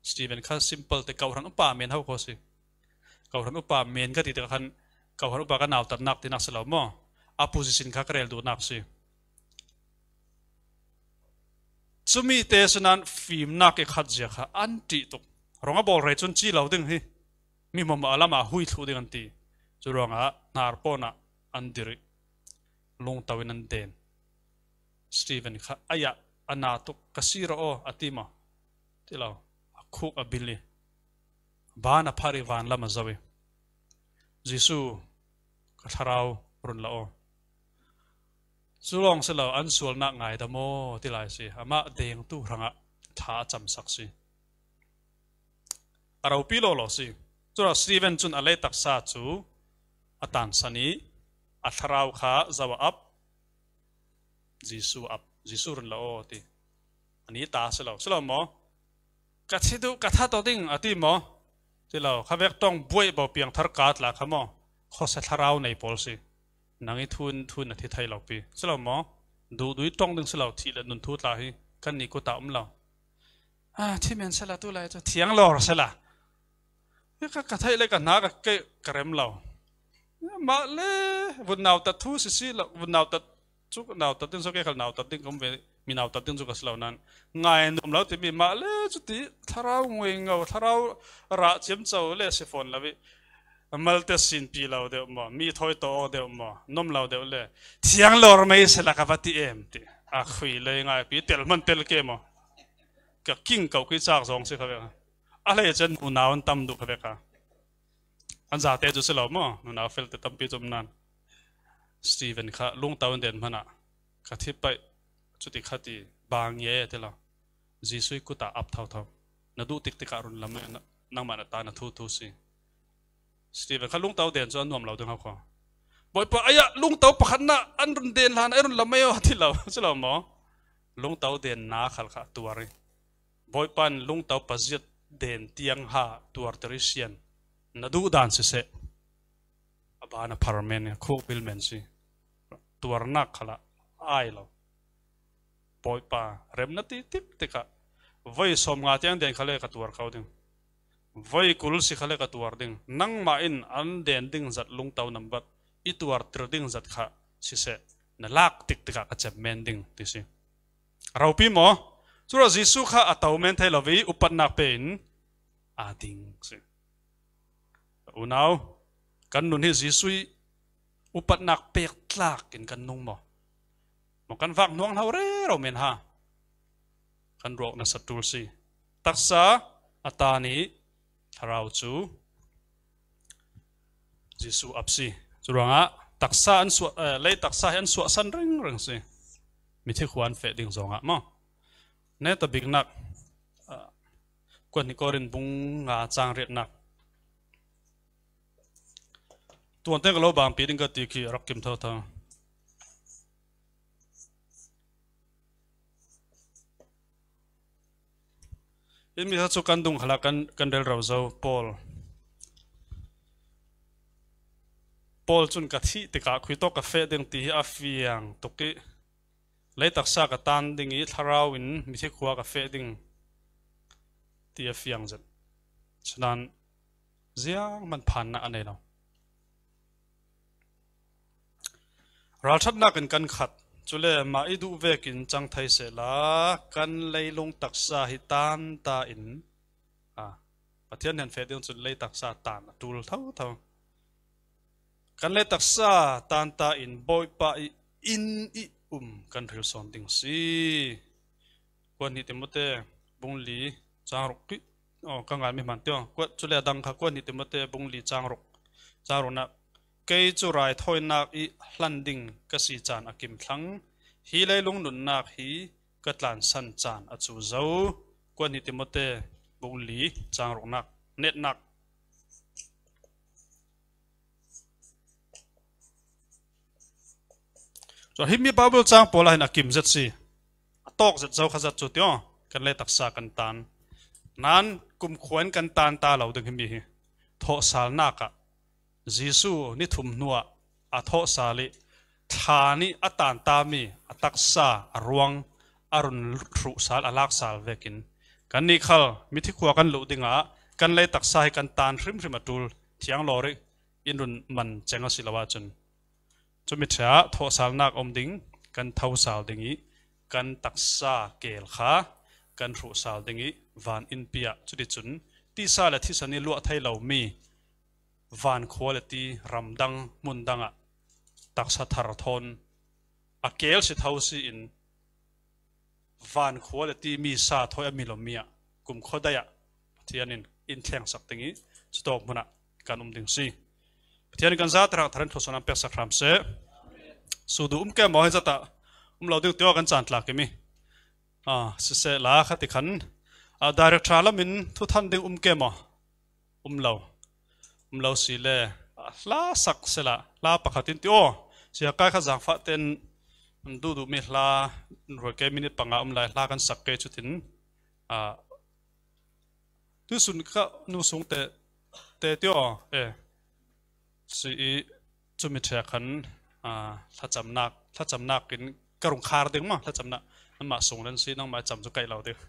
Stephen kha simple te, Kohhran upa men ho kha si. Kohhran upa men ka ti tikah khan Kohhran upa ka nautatnak tinak si lo maw? A position kha ka rel duhnak si. Cumi te sinan fimnak i khat zia kha an ṭih tuk. Rong a bawl rei cun ci lo ding hi. Mi hmuahhmuah a lamah hui thluh ding an ti. Cu ruangah hnar pawnah an dirh i lungto in an den. Stephen kha, "Aiah, a na tuk ka si rawh aw," a ti maw? Ti lo. A khuk a bil i ban a phar i van lam a zoh i, "Jesuh, ka thlarau run la aw." Cu lawng si lo, an sualnak ngaidam aw, ti lai si. Amah dengtu hrangah thla a camsak si. A ropi lawlaw si. Curuangah Stephen cun a lei taksa cu a tansan i a thlarau kha zo a ap, Jesuh ap, Jesuh run la aw, a ti. A ni ta si lo, si lo maw? "Ka thi duh, ka that aw ding," a ti maw? Ti lo, kha vek ṭong buaih bo piangthar ka tla kha maw? Khuasia thlarau nei pawl si. Nang i thu in, thu in na thi thei lo pi. Si lo maw? Duhduh i ṭong ding si lo, thih le nun thu tla hi kannih kut ah um lo. "Ah, thi men sela tu lai cu, thiang lawr sela. Ka, ka theih le ka hna ka, ka, ka rem lo. Mah le, vun nautat thu si si lo, vun nautat cu, nautat ding cu, kei khal nautat ding ka um ve, mi nautat ding cu ka si lo nan. Ngai nuam lo timi, mah le, cuti, thlarau nguingo, thlarau rah ciamco le si fawn lo i, malte sinpi lo deuh maw, mi thawi tawh aw deuh maw, nuam lo deuh le, thiang lawr mei sela ka va ti em," ti. A khui le ngaipi, tel hman tel ke maw? Ka king ko ki cak zong si kha ve. A hlei cun nunau an tam duh kha ve kha. An zate cu si lo maw? Nunau fel te tampi cu um nan. Stephen kha lungto in den hmanah, "Ka thi paih, cuti kha ti, bang ye," ti lo. Jesuh i kut ah ap thotho. "Na duh tik tikah run lam, na, nangmah na ta na thu thu si." Stephen kha lungto den cu a nuam lo ding ho kho. "Bawipa, aiah, lungto pakhat na an run den hlan, ai run lam ai aw," a ti lo. Si lo maw? Lungto denna khal kha a tuar i, Bawipa in lungto paziat den tiang ha tuarter i sian, na duh dan siseh. A ban a phar men, a khuk bil men si. Tuarnak khal ah ai lo. "Bawipa, rem na ti tik tikah voi sawmnga tiang den kha le ka tuar ko ding. Voi kul si kha le ka tuar ding. Nangmah in an den ding zat lungto nambat i tuarter ding zat kha siseh, na lak tik tikah ka cem men ding," ti si. A ropi maw? Curuangah Jesuh kha a to men thei lo i upatnak pe in a ding si. Unau, kan nun hi Jesuh i upatnak pek tlak in kan nung maw? Maw kan vak hnuang hlo rero men ha. Kan ruak nasa tul si. Taksa a tan i thlarau cu Jesuh ap si. Curuangah taksa an suah, eh, lei taksa hi an suahsan ringring si. Mithi khua an feh ding zongah maw? Neta biknak, ah, kuat ni Korin bung nga cang riatnak. Tuan teng ka lo bangpi ding ka ti khi rak kim thotho. In mi cu kan dung khalah kan, kan rel ro zo, Paul. Paul cun ka thih tikah khui tawk ka feh ding ti hi a fiang tuk i, lei taksa ka tan ding i, thlarau in mithi khua ka feh ding ti a fiang zet. Cunan ziang man phannak a nei lo. Ralṭhatnak in kan khat, cule mah i duh vekin cang thei sehla, kan leilung taksa hi tanta in, a, Pathian hnen feh ding cun lei taksa tan a tul thotho. Kan lei taksa tanta in Bawipa i inn i um kan hril sawn ding si. Kuat hnih Timote bung li cang ruk ki, oh, ka ngai mi hman tio. Kuat cule a dang kha kuat hnih Timote bung li cang ruk, cang ruknak. Kei cu raithawinak i hlan ding ka si caan a kim thlang. Hi leilung nunnak hi ka tlansan caan a cu zo. Kuat hnih Timote bung li cang ruknak, netnak. Cun himi Baibal cang pawl ah hin a kim zet si. A tawk zet zo kha zat cu tio, kan lei taksa kan tan. Nan kumkhua in kan tan ta lo ding himi hi. Thawhsalnak ah Jesuh ni thum hnuah a thawhsal i thla nih a tan tami a taksa a ruang a run hruhsal a laksal vekin kannih khal mithi khua kan luh dingah kan lei taksa hi kan tan hrimhrim a ṭul thiang lawr i in run man ceng a si lo ahcun, cumi ṭhia thawhsalnak a um ding, kan thosal ding i kan taksa keel kha kan hruhsal ding i van innpi ah cuticun tisa le thisen i luah thei lomi van khua le ti ramdang hmun dangah taksa thar thawn a keel si tho si in van khua le ti mi sa thawi a mi lomi ah kumkhua dai ah Pathian in in thlengsak ding i cutawk hmun ah kan um ding si. Pathian in kan zate rak thar in thluasuahnak peksak hram seh. Sudu um ke maw hi zat ah um lo ding tio kan caan tlak i mi. Ah, siseh la kha ti khan, ah, director lam in thuthan ding um ke maw? Um lo. Um lo si le, ah, hla sak sela, hla pakhat in ti aw. Sia kai kha zangfah ten, um, duhduh mi hla, ruai ke minute panga um lai hla kan sak ke cutin, ah, tusun kha nu sung te, te ti aw, eh. Si i cumi ṭhia khan, ah, thlacamnak, thlacamnak in ka rung khar ding maw, thlacamnak. Anmah sung nan si, nangmah cam cu kaih lo ding.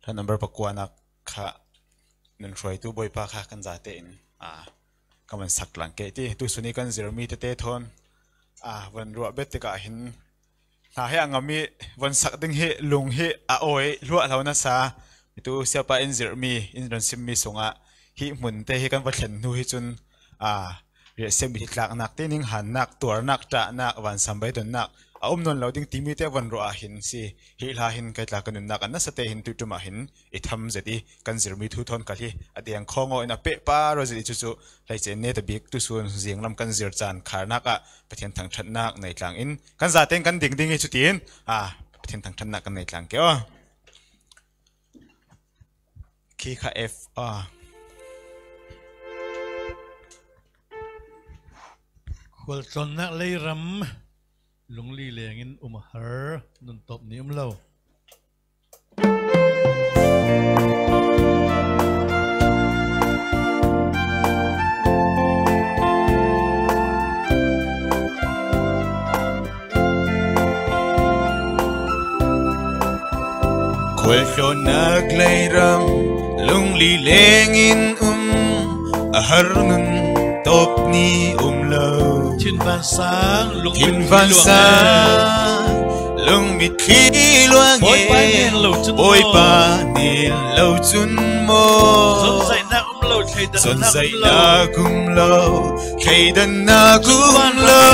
Hla number pakuanak kha nun hruaitu Bawipa kha kan zate in, ah, ka man sak lang ke ti. Tusun i kan zirmi tete thawn, ah, van ruah bet tikah hin hna he a ngam i von sak ding hi lung hi a awi hluah hlo nasa. Mitu siapa in zirhmi, in run simmi sungah hi hmun te hi kan va thlen hnu hi cun, aa, riahsiam i tlaknak te ning hannak, tuarnak, ṭahnak, vansam beidonnak a um nawn lo ding timi te von ruah ah hin si. Hi hla hin kai tla ka nunnak a nasa te hin tuiṭum ah hin i tham zet i kan zirmi thu thawn kal hi a deng khawngaw in a pehpar aw zet i cucu hleice neta bik tusun zinglam kan zir caan kharnak ah Pathian thangṭhatnak nei tlang in kan zaten kan ding ding i cutin, aa, Pathian thangṭhatnak kan nei tlang ke aw. Khi kha F, aa. Khualtlawnnak leiram lungli lengin um a har nun tawp ni um lo. Khualtlawnnak leiram lungli lengin um, a har nun tawp ni um lo. Thinvansang lungmitthli luang e. Thinvansang lungmitthli luang e. Bawipa nen lo cun maw. Bawipa nen lo cun maw. Zungzalhnak um Sunzaihna kum lo, thleidanna kum lo,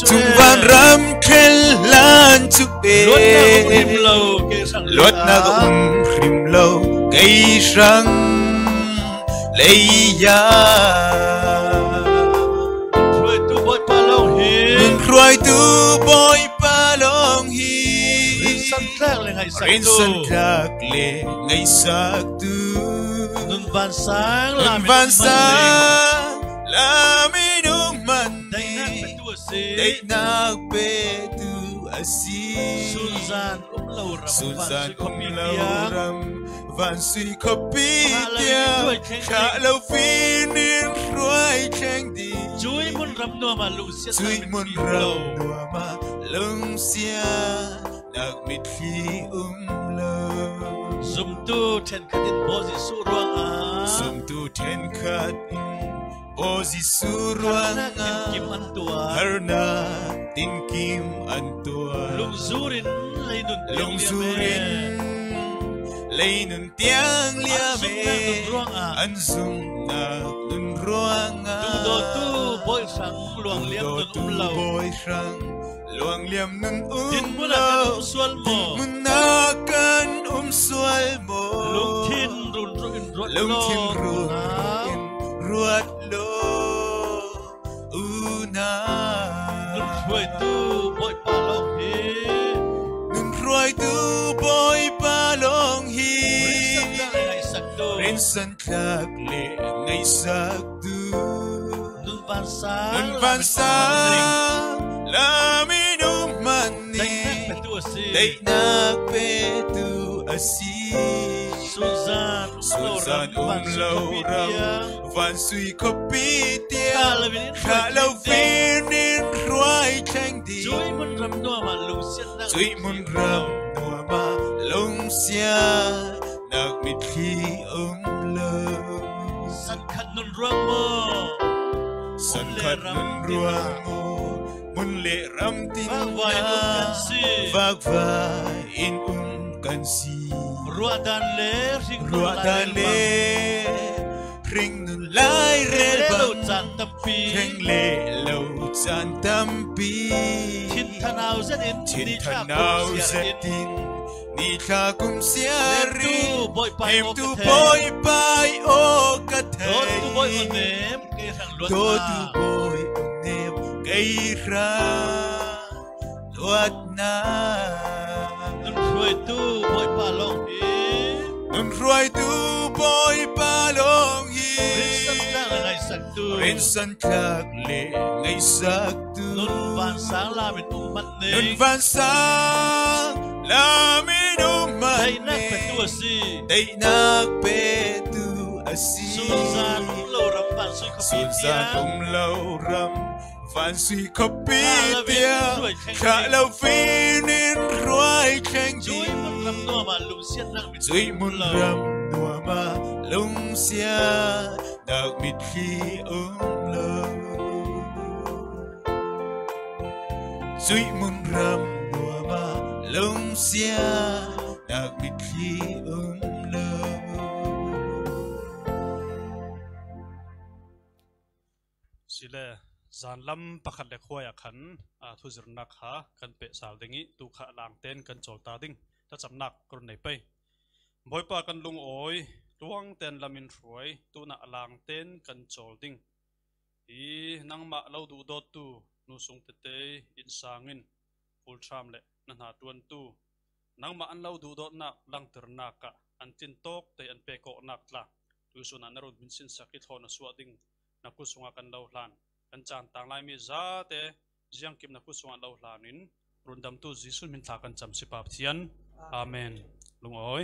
chungvan ram khel lan chu e. Luatna ka um hrim lo, kei hrang lei a. Nun hruaitu Bawipa lawng hi. Rinsan tlak le ngaihsaktu. Nun vansang lamin um man ni. Daihnak petu a si. Daihnak petu a si. Sunzan um lo ram, Sunzan um lo ram, vansui khawpi tiang, thlah lo fin in hruai thleng ding. Cui mun ram nuama lungsiatnak mitthli um lo. Zumtu ṭhenkhat in Bawi Jesuh ruangah. Zumtu ṭhenkhat in Bawi Jesuh ruangah. Harnak tinkim an tuah. Harnak tinkim an tuah. Lungzurin lei nun tiang liam e. Lungzurin lei nun tiang liam e. An zumnak nun ruangah. An zumnak nun ruangah. Duhdawtu Bawi hrang luangliam nun um lo. Duhdawtu Bawi hrang luangliam nun um lo. Dinhmunah kan um sual maw? Dinhmunah kan um sual maw? Lungthin runruh in ruat lo. Lungthin runruh in ruat lo. Unau. Nun hruaitu Bawipa lawng hi. Nun hruaitu Bawipa lawng hi. Rinsan tlak le ngaihsaktu. Rinsan tlak le ngaihsaktu. Nun vansang, nun vansang lamin um man ni. Daihnak petu a si. Daihnak petu a si. Sunzan um lo ram, Sunzan um lo ram, vansui khawpi tiang, thlah lo fin in hruai thleng ding. Cui mun ram nuama lungsiatnak, Cui mun ram nuama lungsiatnak mitthli um lo. San khat nun ruang maw? San khat nun ruang maw? Mun le ram tin ah vakvai in um kan si. Vakvai in um kan si. Ruahdan le hringnun, ruahdan le hringnun lairel bang. Thleng leh lo caan tampi. Thleng leh lo caan tampi. Thinthanau zetin, thinthanau zetin, nithla kum siar in, hemtu Bawipa aw ka thei. Hemtu Bawipa aw ka thei. Dawtu Bawi aw nem kei hrang luatna. Dawtu Bawi aw nem kei hrang luatna. Nun hruaitu Bawipa lawng hi. Nun hruaitu Bawipa lawng hi. Rinsan tlak le ngaihsaktu. Rinsan tlak le ngaihsaktu. Nun vansang lamin um man ni. Nun vansang lamin um man ni. Daihnak petu a si. Daihnak petu a si. Sunzan um lo ram, vansui khawpi tiang. Sunzan um lo ram, vansui khawpi tiang, thlah lo fin in hruai thleng ding. Cui mun ram nuama lungsiatnak mitthli um lo. Cui mun ram nuama lungsiatnak mitthli um lo. Cui mun ram nuama lungsiatnak mitthli um lo. Sile, zanlam pakhat le khuai ah khan, a, thuzirnak kha kan pehsal ding ih, tu kha a langten kan cawl ta ding. Thlacamnak ka run nei pei. Bawipa kan lungawi, tluangten lam in hruai, tunah a langten kan cawl ding. Hi nangmah lo duhdawttu, nu sung tete, inn sang in, pulṭham le na hna ṭuantu, nangmah an lo duhdawtnak langternak ah an tin tawk te an pek awknak tla tuihsun ah na run hminsinsak ih thlawh na suah ding na kut sungah kan lo hlan. Kan caan tang laimi zate ziangkim na kut sungah lo hlan in rundamtu Jesuh hmin thla kan cam si Pa Pathian. Amen. Lungawi.